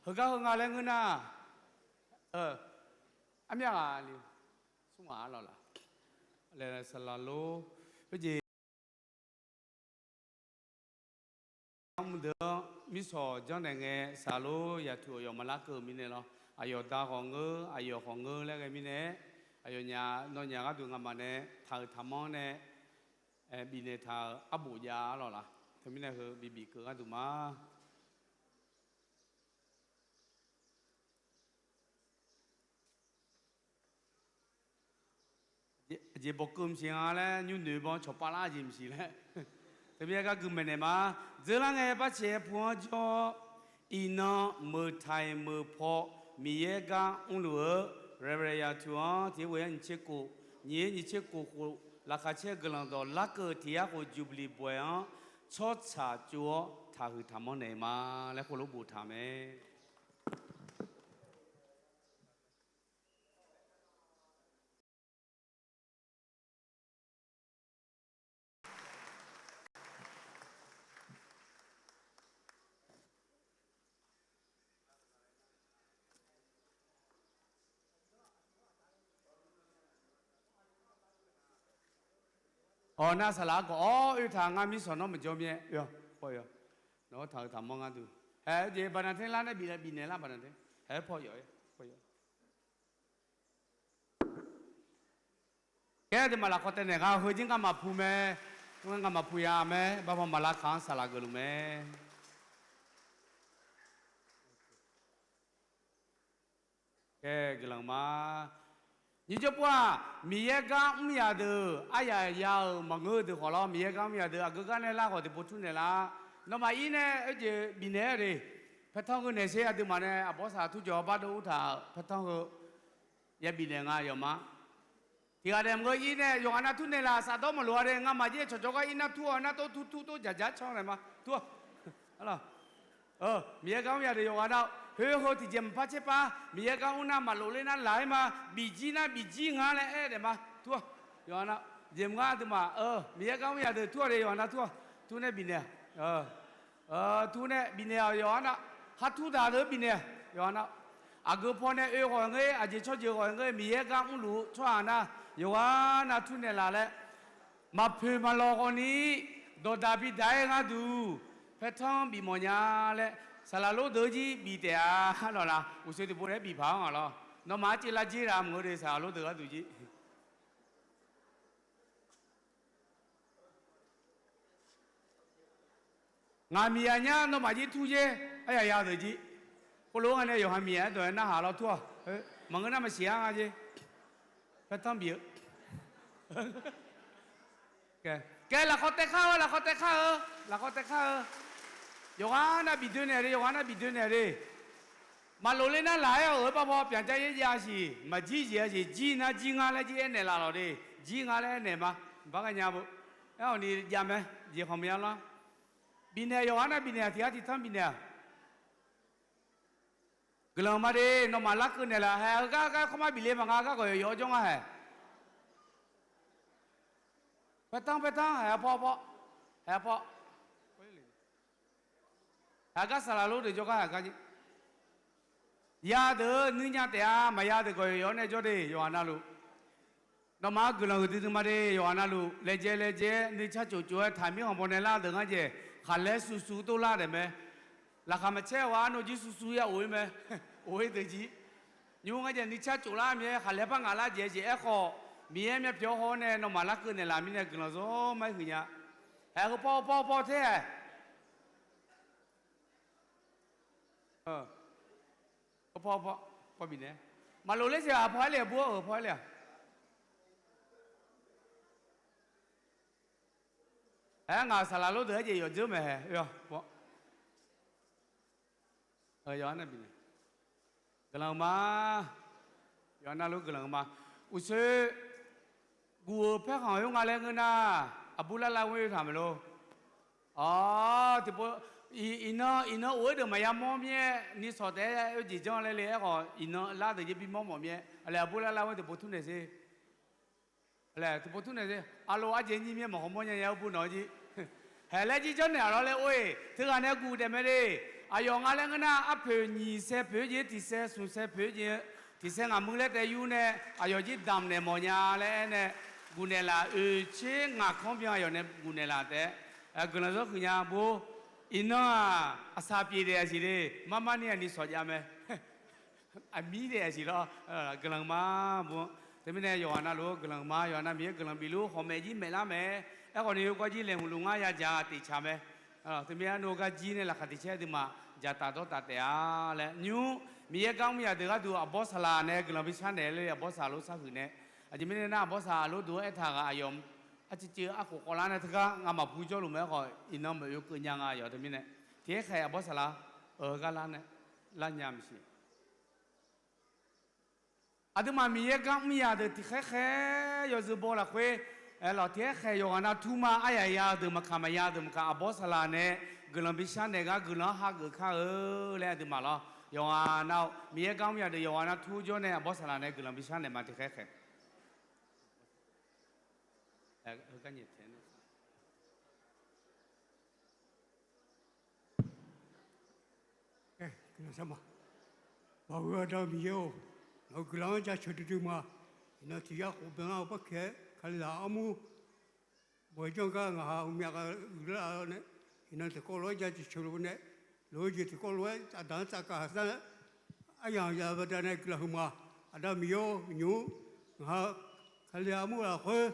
Heugar heu nga laer ngeur nar, armyav ghaq le, smr ghaq-a lawq laf. Laer saqlaq lor. Khoerjeq mqdeuq-anr mirshawq janrnaeq ngae, saqlor yatuq aqyawf maqlar keuv-euq mirnae lawr, aqyawf da khawf ngeur, aqyawf khawf ngeur laer ghae mirnae, aqyawfnyaf nawnyaf gharduq ngamaf nae taq-euq taqmanr nae bifnaeq taq-euq arbof jav-a lawq laf. Teumirnae heu bibif keuv gharduq ma. Aqjeq bawqkeuv maqsiq nga laer nymr noeq-eu baw cawqpav lar jeq maqsiq laer. Teumirnae gar gui maeqnaeq ma. Dzeurlar ngae barcaeq pu-anr jawr-awr, iqnan meuqtaiq meuqpaw Miqyaer gar mrluf-eu Reverend Yatuq-anr tiq ghoe-aer nyiq tser kof, nyiq-aer nyiq tser kof khof laqkhaq caer guiqlanq dawq larkeuv tiq yar khof Jubilee baw-aer-anr tsawrtsaq tsov-awr taqhuiq taqmanr naeq ma laer khoerlof boftaq mae. Awq, nar saqlaq-anr gawq-awr oe taq ngar mirsanq nawr maqjawr mir-aer oe-awq. Paw-awq, nawq-anr taq-eu taqmanr ngar duq. Hae-eu jeq baqnaqter lar nae bifnaeq lar baqnaqter. Hae-eu paw yawf-aer paw yawf. Kaer aqduimaf lafkawv taev naeq nga heu jir ngamaf pu mae. Ngamaf pu ya mae. Barbaw maqlar kaq-anr saqlaq geufluf mae. Kae guiqlanq ma. Nyiq jawr pov-aq, Miqyaer gar mr yaq deuq aryaq ya-euq maqngeur-eu deuq khawf lawr, Miqyaer gar mr yaq deuq aqgeu gar nae lar khawf tiqpov tur naeq lar. Nawmaf ir nae oe jeq bifnaeq-aer de. Paertanr heu naeq sher aqduimaf nae aqbawr saq tur jawq bar dov ur taq-euq paertanr heu ya bifnaeq nga yawma. Tiqghaq daef maqngeur ir nae yawqghaq nav tur naeq laf safdawr maqloq-a de. Ngamaf jir cawqcawq gar ir nar tur-awq, nar tov tur tur tov jaqjar canr naeq ma tur-awq. Miqyaer gar mr yaq deuq yawqghaq nav khoer heu tiqjeq maqpar caer par, Miqyaer gar mr nar maqlof ler nar laq-aer ma, bifjir nar bifjir nga laer aer daef ma tur-awq. Yawqghaq nav jeq mr ngar aqduimaf Miqyaer gar mr yaq deuq tur-awq de yawqghaq nav tur-awq. Tur nae bifnaeq-a. Tur nae bifnaeq-awq yawqghaq nav. Khar tur daq deuq bifnaeq-a yawqghaq nav. Aqgeu paw nae oe khawf ngeur-ir, aqjeq tsawrjeuq khawf ngeur-ir, Miqyaer gar mrluf-eu tsawrhaq nar yawqghaq nav tur naeq laf laer maqpoeq maqlawq khawf ni dawqdaq bidaq-aer gharduq paertanr bifmawf nya laer saqlaq lor deuq jir bif taef-a. Lawq laf uqshoe tiqpov naeq-aer bif paq-awr ngaq lawr. Nawmaf arciv lar jir laf maqngeur de saqlaq lor deuq gharduq jir. Ngaq miqyaq nyar nawmaf jir tur jer. Aryaq ya deuq jir. Khoerlof-aer nga nae yawqha miqyaq-aer dawq-aer narhaq lawr tur-awq. Maqngeur nar maqsiq-ar nga jer. Paertanr bif-eu. Kae lafkhawf taev kar-eu, lafkhawf taev kar-eu, lafkhawf taev kar-eu. Yawqghaq nav bif doe naeq de, yawqghaq nav bif doe naeq de. Maqlof ler nar laq-aer-awq-euq barbaw pyaq jar yaer jav siq, maqjir jeq-a siq, jir nar jir ngar laer jir aernaeq laf lawq de. Jir nga laer aernaeq ma. Bar gar nya beu. Aer-awq ni jav mae. Jeq khawf maqya lar. Bifnaeq yawqghaq nav bifnaeq-aq tiq ghaq tiq tanr bifnaeq-aq. Guiqlanq ma de, nawmaf larkeuv naeqlaf hae heugar gar kawrmar bif le maqnga gar gawq yawq yawq-awr jawr nga hae. Paertanr paertanr hae paw paw, hae paw. Hae gar saqlaq lor deuq jawrgar hae gar jir. Ya deuq nuinya taef-a, maqya deuq gawq yawq yawq-awr nae jawr de yawqghaq navluf. Nawmaf-anr guiqlanq huiqdui dui ma de yawqghaq navluf, laejae laejae nuicar cof cof-aer taqmir khanqbaw nae lar deuq ngar jaeq, khaqlaer suv suv tov lar daef mae. Laqkhaq maqcaer-eu-aq arnav jir suv suv ya of-ir mae. Of-ir deuq jir. Nymr ngar jaeq nuicar cof lar mir-aer khaqlaer par ngaq lar jaeq jaeq aerkhawf, Miqyaer myavpyawq haw-awr nae nawmaf larkeuv naeqlaf mirnae guiqlanq zawr mar-aer huiqnya. Hae heu paw paw paw ter hae. Heu paw paw paw bifnaeq. Maqlof ler siq-aq paw-aer le-aq bur-awr-euq paw-aer le-aq. Aer ngaq saqlaq lor deuq-aer jeq yawqdzeur maeq hae oe-awq. Yawqha nav bifnaeq. Guiqlanq ma. Yawqha navluf guiqlanq ma. Uqshoe guv-eu paerkhanq khoer nga laer ngeur nar, aqbur lar lar ghoer taq maeq lor. Awr, tiqpov iqnan iqnan of-aer deuq maqya mawr mir-aer ni sawq taef-aer oe jeq janr laer le aerkhawf, iqnan lar deuq jeq bimawr mawf mir-aer, aqlaeq aqbur lar lar ghoer tiqpov tur naeq sher. Aqlaeq tiqpov tur naeq sher. Aqloq arjeq nyiq myaer maqkhawf mawr nya nya-eu bu nawq-eu jir. Haeq laer jir janrnaeq-aq lawr laer or-eq, teughaq nae guv daef mae de. Aqyawf nga laer ngeur nar, arpoeq nyiq saer poeq-eu jeq, tiq saer smq saer poeq-eu jeq, tiq saer ngaq muir laer taef yur nae, aqyawf jir damq naeq mawf nya laer aer nae, guv naeqlaf oeq tser ngaq kanr byan aqyawf nae guv naeqlaf taef-aer, guiqlanq zawr huiq nya bo. Iqnan-aq, aqsaq pyeuf daef-a siq de, mar mar ni aqni sawq jav mae. Aqmir daef-a siq lawr, guiqlanq ma bo. Teumirnae yawqghaq navluf-eu guiqlanq ma, yawqghaq nav Miqyaer guiqlanq bifluf khawf maeq jir maeqlar mae. Aerkhawf ni heugar jir laeqhmq luf ngar yadzaq-a tiqcaq mae. Teumirnae arnav gar jir nae laqkhaq tiq caer aqduimaf dzaqtaf dawrtaf taef-a laer nymr, Miqyaer gar mr yaq deuq gharduq aqbawr saqlaq nae guiqlanq bishar naeq le aqbawr saq lof sar huiq nae. Aqjeq mirnae nar aqbawr saq lof duq-anr aertaq ghaq aqyawf arciv civ arkhof khawvlar nae teugar ngamaf pu jawrluf mae aerkhawf iqnan maqoe keuv nya nga yawf teumirnae. Tiq aer khaeq aqbawr saqlaq-eu gar lar nae lar nya maqsiq. Aqduimaf Miqyaer gar mr yaq deuq tiqkhaer khaer yawzeu baw lafkhoer, lawq tiq aer khaeq yawqghaq nav tur ma aryaq ya-eu deuq maqkaq maqya deuq maqkaq aqbawr saqlaq nae guiqlanq bishar naeq gar guiqlanq-anr hageuf kar-eu laer aqduimaf lawr. Yawqghaq nav-eu Miqyaer gar mr yaq deuq yawqghaq nav tur jawr nae aqbawr saqlaq nae guiqlanq bishar naeq ma tiqkhaer khaeq. Maqghoe aqda-eu Miqyaer-or, nawq-eu guiqlanq-anr jaceuq duidui ma. Iqnan tiq yar khof byan-a-eu barkaeq-aer Kalizaq armur Bawq-aer janr gar ngaq ha-eu myav gha uiqlar-awr nae, iqnan tiqkawv lof-aer ja ciqceuq lof nae, lof-eu jeq tiqkawv lof-aer aqdaq-anr tsafkaq haq sar, aryamq ya baqdanae guiqlanq huiqma. Aqda Miqyaer-or, nymq-mr ngaq ha Kali armur lafkhoer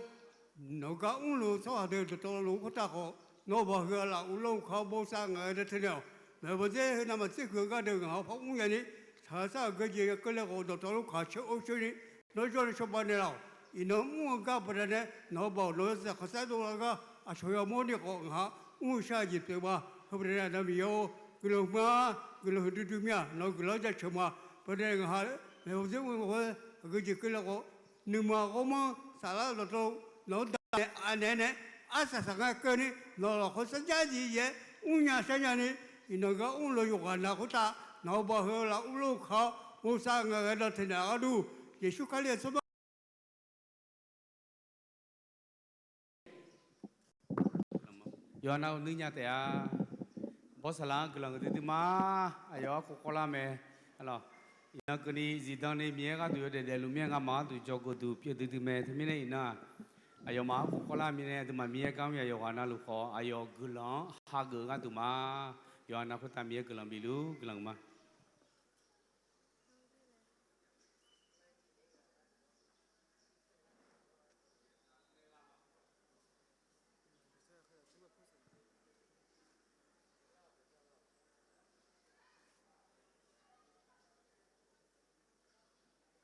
nawq-eu gar mrluf-eu tsawrhaq deuq dawqtawvluf khoertav khawf, nawq-eu baq heu-aq laf uvlanr-eu kaq-awr bosav ngaq ghae da teunaeq-awq. Maeqhu bawqdzer heu navmaqtser huiq-eu gar deuq ngaq ha par mr nyani, taqghaq sar-euq geujeq keuvle khawf dawqtawvluf kaq coer or coer ni, nawr jawr nae cawba naeqlaf-awq. Iqnan mr-eu gar baqdanae nawq-eu baq nawq-eu zaqkhanqsaer dovlar gar aqcawq yamawr ni khawf ngaq ha mr-eu shar-eu jeq pyeuf ma. Heu baqdanae aqda Miqyaer-or, guiqlanq huiqma, guiqlanq huiqdui dui mir-aq nawq-eu guiqlanq-anr jaceuq ma. Baqdanae ngaq ha maeqhu bawqdzer mr-eu khoer aqgeujeq keuvle khawf, nuima ghawrmanr saflar dawqtawvluf nawq-anr danaeq anaeq-aer nae arsaq saqngar keuvni nawq-eu lafkhoer sarjax jeq yaef mrnya sharnya ni, iqnan gar mrluf yawqghaq nav khoertav nawq-eu baq heu-eu laf uvlanr-eu kaq-awr bosav ngaq ghae da teunaeq gharduq, Yeqsur Kali-aq tsawrmyanr Yawqha navluf nuirnya taef-a. Bawrsaqlaq-anr guiqlanq huiqdui dui ma. Aqyawf arkhof khawvlar mae. Iqnan keuvni zifdan ni Miqyaer gharduq yawdaef daefluf mir-aer ngamaf gharduq jawrgeuq duq pyeuf duidui mae. Teumirnae iqnan-aq, aqyawfmaf arkhof khawvlar mirnae aqduimaf Miqyaer gar mr-a yawqghaq navluf khawf aqyawf guiqlanq-anr hageuf-eu gharduq ma. Yawqha nav khoertav Miqyaer guiqlanq bifluf guiqlanq ma.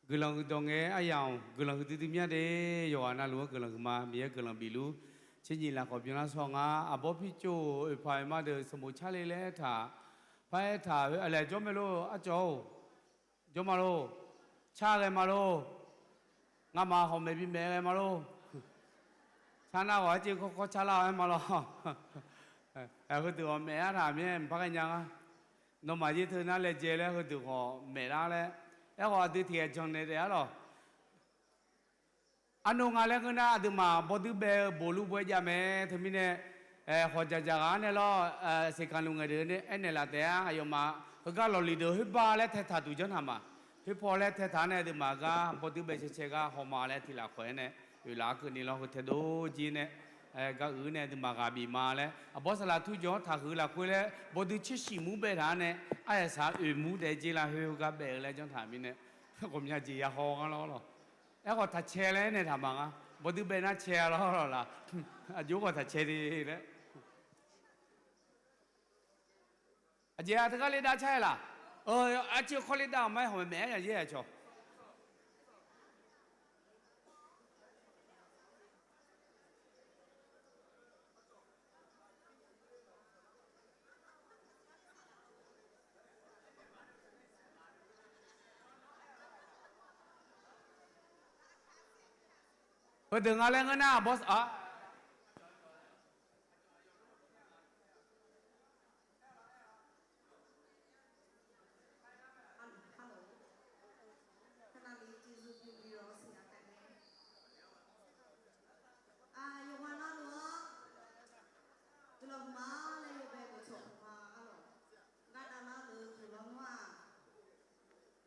Guiqlanq huiqdawq ngae aryamq guiqlanq huiqdui dui mya de. Yawqghaq navluf-anr guiqlanq huiqma Miqyaer guiqlanq bifluf. Tser nyiq lafkhawf byanlar shawr nga. Aqbawr pircof oeqpaq oeqma deuq sanqbof car le laer taq par aertaq-eu aqlaeq jawr mae lor arcawq-or. Jawr ma lor. Car ghae ma lor. Ngamaf hawq maeq bi maeq ghae ma lor. Car nar ghawq arciv kawrkawr car lar-aer ma lor. Heudeuq ghawq maeq lar taq mir-aer mqpar ghae nya nga. Nawmaf yaer teu nar laejae laer heudeuq khawf maeq lar laer. Aerkhawf aqdui tiqghaq janqnaeq taef-ar lawq. Arnav nga laer ngeur nar aqduimaf bawduir bae-eu boqlur baw-aer jav mae. Teumirnae hawq dzaqdzaq ghaq-anr nae lawr, seqkaq luf ngaeqdeuq nae aernaeq laf taef-a. Aqyawfmaf heugar lawqliq deuq khoerba laer taetaq duq janr taq ma. Khoerpaw laer taetaq nae aqduimaf gar bawduir bae cae cae gar hawma laer tiq laf khawf-aer nae oeq laf-ar keuvni lawr heu taedov jir nae gar uiq nae aqduimaf ghaq bif ma laer aqbawr saqlaq turjawq-anr taqhuiq lafkhoer laer bawduir tser shif mur bae taq-ar nae aryaq saq oeq mur daef jir lar khoer heugar bae-eu laer janr taq mirnae ghawqmya jeq ya haw ngar lawr lawq. Aerkhawf taqcae laer nae taq ma nga. Bawduir bae nar cae lawr lawq laq. Aqjox khawf taqcae de laer. Aqjeq-a teugar le dav car-aer laq. Arciv kawr le dav-aq ma-aer hawq maeq-aer ya yaer-a cawq. Heudeuq nga laer ngeur nar aqbawr a Yawqghaq navluf-anr guiqlanq huiqma laer yawbae dawqcawq huiqma arlawq. Ngar dav lar-eu deuq lawr nmr-aq.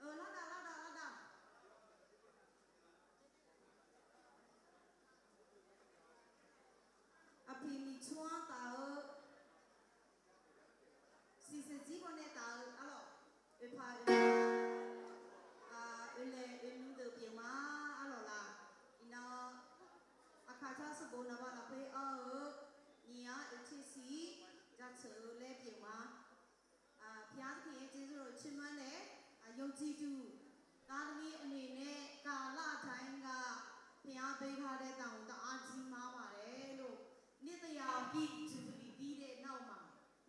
Lar dav lar dav lar dav. Aqpiq miqtsmr-anr taf-eu siqsaqzir bawnae taf-eu arlawq. Oeqpaq oeqpaq oeqlaeq oeqnui deuq pyeuf ma arlawq laq. Iqnan aqkaq tar sanqbof naqba lafkhoer anr-eu nyiq-anr oeqteq siq jaceuq-eu laer pyeuf ma. ဘုရားသခင်ရဲ့ ကျေးဇူးတော်ချီးမွမ်းတယ်။ ယုံကြည်သူ သားသမီးအနေနဲ့ ကာလတိုင်းက ဘုရားပေးထားတဲ့ တာဝန်တအားကြီးမားပါတယ်လို့ နှစ်တစ်ရာပြည့် Jubilee ပြီးတဲ့နောက်မှာ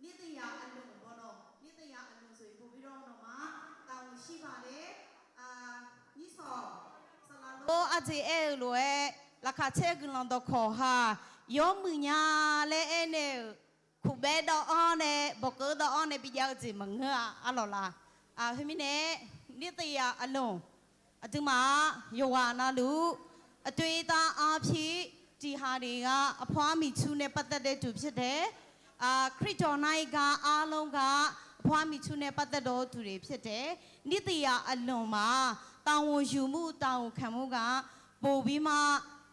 နှစ်တစ်ရာအလွန်ပေါ့နော် နှစ်တစ်ရာအလွန်ဆိုရင် ပိုပြီးတော့တောင်မှ တာဝန်ရှိပါတယ်။ အာ မြစ်စော် ဆရာတို့ Aqjeq aer-eu lof-aer, laqkhaq caer guiqlanq dawqkawq haq, yawmuiq nya laer aernaeq-euq, kuqbaer dawv-anr nae, bawqkeuv dawv-anr nae bi jav-eu jeq maqngeur-a arlawq laq. Khoermirnae, နှစ်တစ်ရာအလွန် aqduimaf-aq yawqghaq navluf အသွေးအသားအားဖြင့် ဒီဟာတွေက အဖွားမြူချူနဲ့ ပတ်သက်တဲ့သူဖြစ်တယ်။ အာ ခရစ်တော်နာယကအားလုံးက အဖွားမြူချူနဲ့ ပတ်သက်တော်သူတွေဖြစ်တယ်။ နှစ်တစ်ရာအလွန်မှာ တာဝန်ယူမှု တာဝန်ခံမှုက ပိုပြီးမှ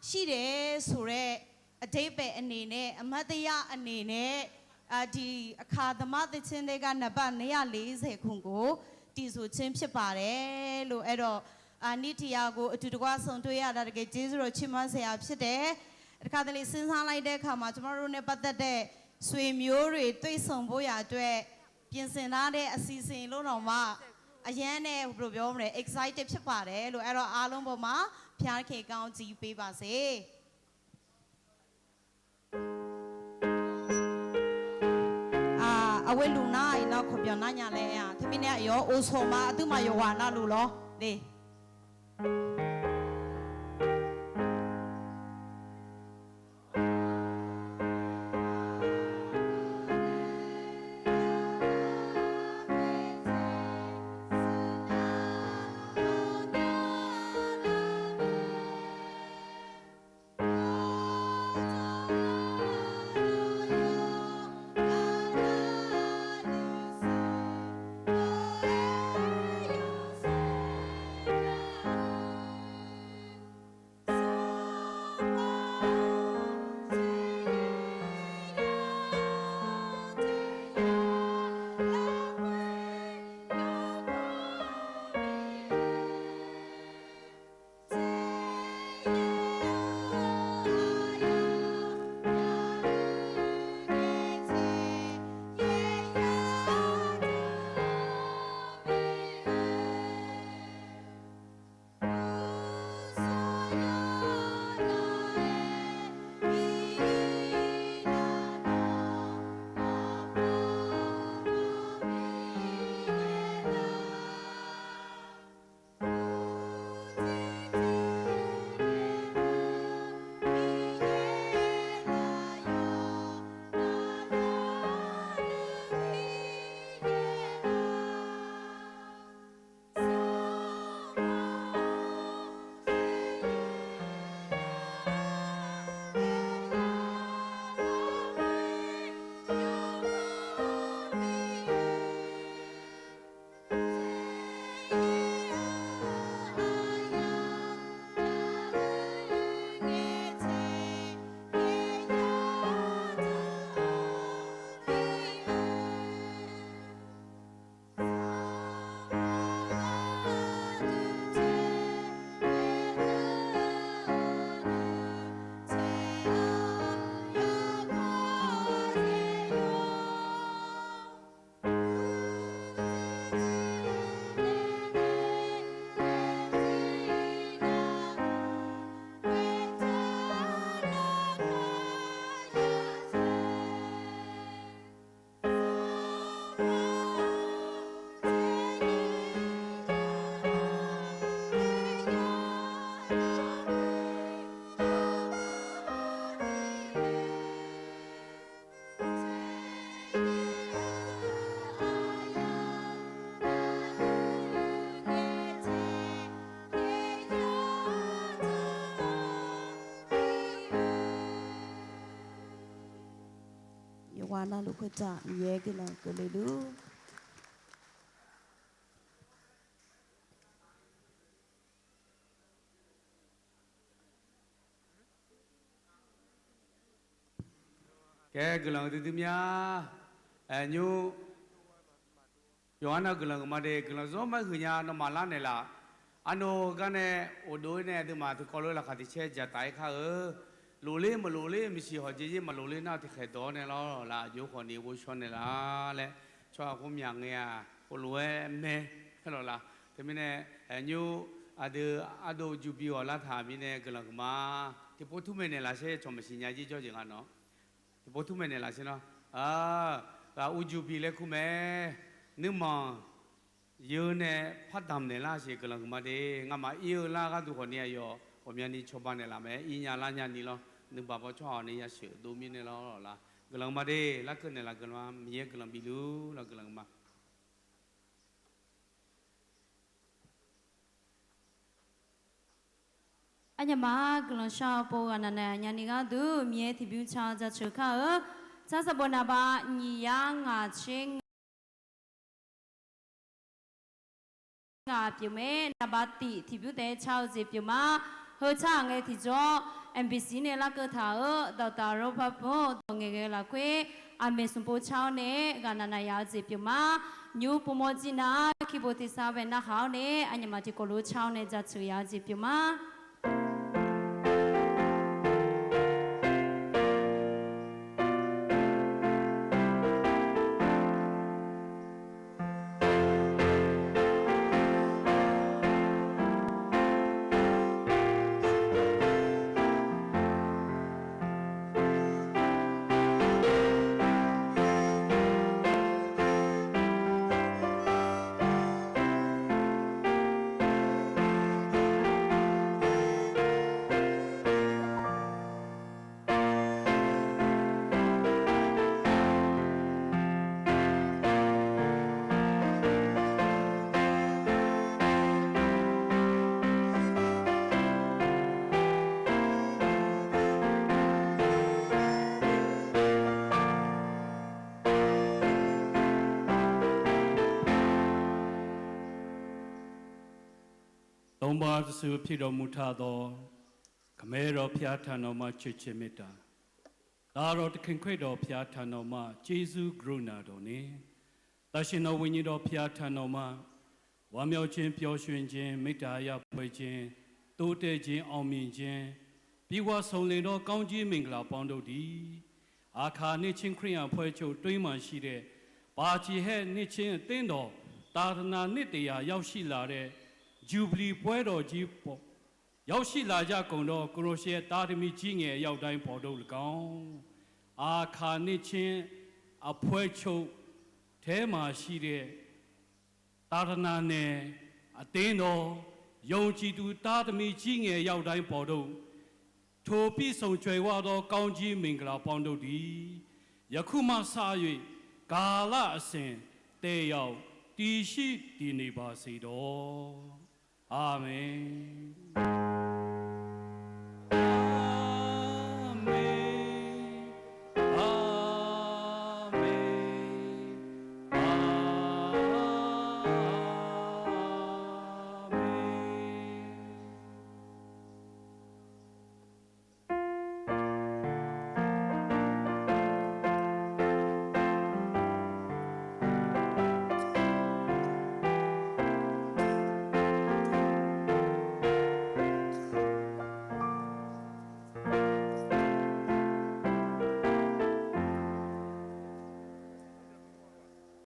ရှိတယ်ဆိုတဲ့ အဓိပ္ပာယ်အနေနဲ့ အမှတ်တရအနေနဲ့ အာ ဒီအခါသမသီချင်းထဲက နံပါတ်နှစ်ရာလေးဆယ်ခုကို သီဆိုခြင်းဖြစ်ပါတယ်လို့ အဲ့တော့ အာ နေ့တစ်ရာကို အတူတကွ ဆုံတွေ့ရတာ တကယ်ကျေးဇူးတော်ချီးမွမ်းစရာဖြစ်တယ်။ တခါတလေ စဉ်းစားလိုက်တဲ့အခါမှာ ကျွန်တော်တို့နဲ့ပတ်သက်တဲ့ ဆွေမျိုးတွေ တွေ့ဆုံဖို့ရာအတွက် ပြင်ဆင်ထားတဲ့ အစီအစဉ်လို့တောင်မှ အရမ်းနဲ့ ဘယ်လိုပြောမလဲ excited ဖြစ်ပါတယ်လို့ အဲ့တော့ အားလုံးပေါ်မှာ ဘုရားသခင် ကောင်းကြီးပေးပါစေ။ အာ အဝဲလူနာအံၤ နောက်ခေါ်ပြောနာညာလဲ အာ ထမင်းနဲ့အရော အိုဆောင်မ အသူမ ယဝၤနာလူလီၤ လေ Yawqghaq navluf khoertav Miqyaer guiqlanq keuvle luf. Kae guiqlanq duidui mya, nymr, yawqha nav guiqlanq geufma de, guiqlanq zawr mar huiq nya nawmaf lar naeqlaf. Arnav heugar nae ghofdov-ir nae aqduimaf tiqkawv lof laqkhaq tiq caer dzaqtaf-ir kar-eu. Lofler maqlofler maqsiq hawq jaeq-ir maqlofler nar tiqkhaeq dawq-awr nae lawr laf, aqjox khawf ni ghovshaw naeqlaf laer tsawrhaq khoer myaq ngae-aq, khoerlof-aer mae. Aerlawq laf, teumirnae, nymr, aqdui ardov jubi ghawq lartaq mirnae guiqlanq geufma. Tiqpov tur maeqnaeq laf sher, cawq maqsiq nya jir jawr jeq nga nawq. Tiqpov tur maeqnaeq laf sher nawr, ghaq urjuq bi laer kur mae. Nuirmanq yeu nae par damq naeqlar-eu siq guiqlanq geufma de. Ngamaf ir-eu lar gharduq khawf ni aqyawf ghawqmyani cawba naeqlaf mae. Ir nya lar nya ni lawr, nuibaq baw tsawrhaq ni yasheuq dov mirnae lawr laf. Guiqlanq geufma de. Larkeuv naeqlaf guiqlanq-a, Miqyaer guiqlanq bif luf lawr guiqlanq geufma. Arnyaf ma, guiqlanq shar-eu pov ghaq naq naeq nya ni gharduq Miqyaer tiqbymr ca jaceuq kar-eu. Tsar sanqbof naqba nyiq yar ngaq tser ngaq pyeuf mae. Naqba tif tiqbymr taef-aer car-eu jeq pyeuf ma. Heu car-aq ngae tiqjawr, M B C nae larkeuv taq-euq Doctor Robert Boone-eu dawq ngaeqghae lafkhoer aqmeq smq pov car-awr nae ghaqnav nav yaf-eu jeq pyeuf ma. Nymr puvmawr jir nar, kiqbof tiqsav bae narhaq-awr nae aqnyaf maq tiqkawv lof car-awr nae jaceuq yaf-eu jeq pyeuf ma. Dawqma taqsur pyeqdawq mq taq dawq, ခမည်းတော်ဘုရားထံတော်မှာ ချစ်ခြင်းမေတ္တာ, သားတော်သခင်ခရစ်တော်ဘုရားထံတော်မှာ ကျေးဇူးကရုဏာတော်နှင့် သန့်ရှင်တော်ဝိညာဉ်တော်ဘုရားထံတော်မှာ ဝမ်းမြောက်ခြင်း၊ ပျော်ရွှင်ခြင်း၊ မေတ္တာအရပွဲခြင်း၊ တိုးတက်ခြင်း၊ အောင်မြင်ခြင်း၊ ပြေဝစွန်လင်သောကောင်းကြီးမင်္ဂလာပေါင်းတို့သည် အာခါနှစ်ချင်းခရစ်ယာန်အဖွဲ့ချုပ်အတွင်းမှာရှိတဲ့ ပါချီဟဲနှစ်ချင်းအသင်းတော် သာသနာနှစ်တရာရောက်ရှိလာတဲ့ ဂျူဘလီပွဲတော်ကြီးပေါ် ရောက်ရှိလာကြကုန်သော ကိုယ်တော်ရဲ့သားသမီးကြီးငယ်အယောက်တိုင်းပေါ်သို့၎င်း၊ အာခါနှစ်ချင်းအဖွဲ့ချုပ်ထဲမှာရှိတဲ့ သာသနာနယ်အသင်းတော် ယုံကြည်သူသားသမီးကြီးငယ်အယောက်တိုင်းပေါ်သို့ ထိုပြည့်စုံကြွယ်ဝသောကောင်းကြီးမင်္ဂလာပေါင်းတို့သည် ယခုမှစ၍ ကာလအစဉ် သက်ရောက်တည်ရှိတည်နေပါစေသော။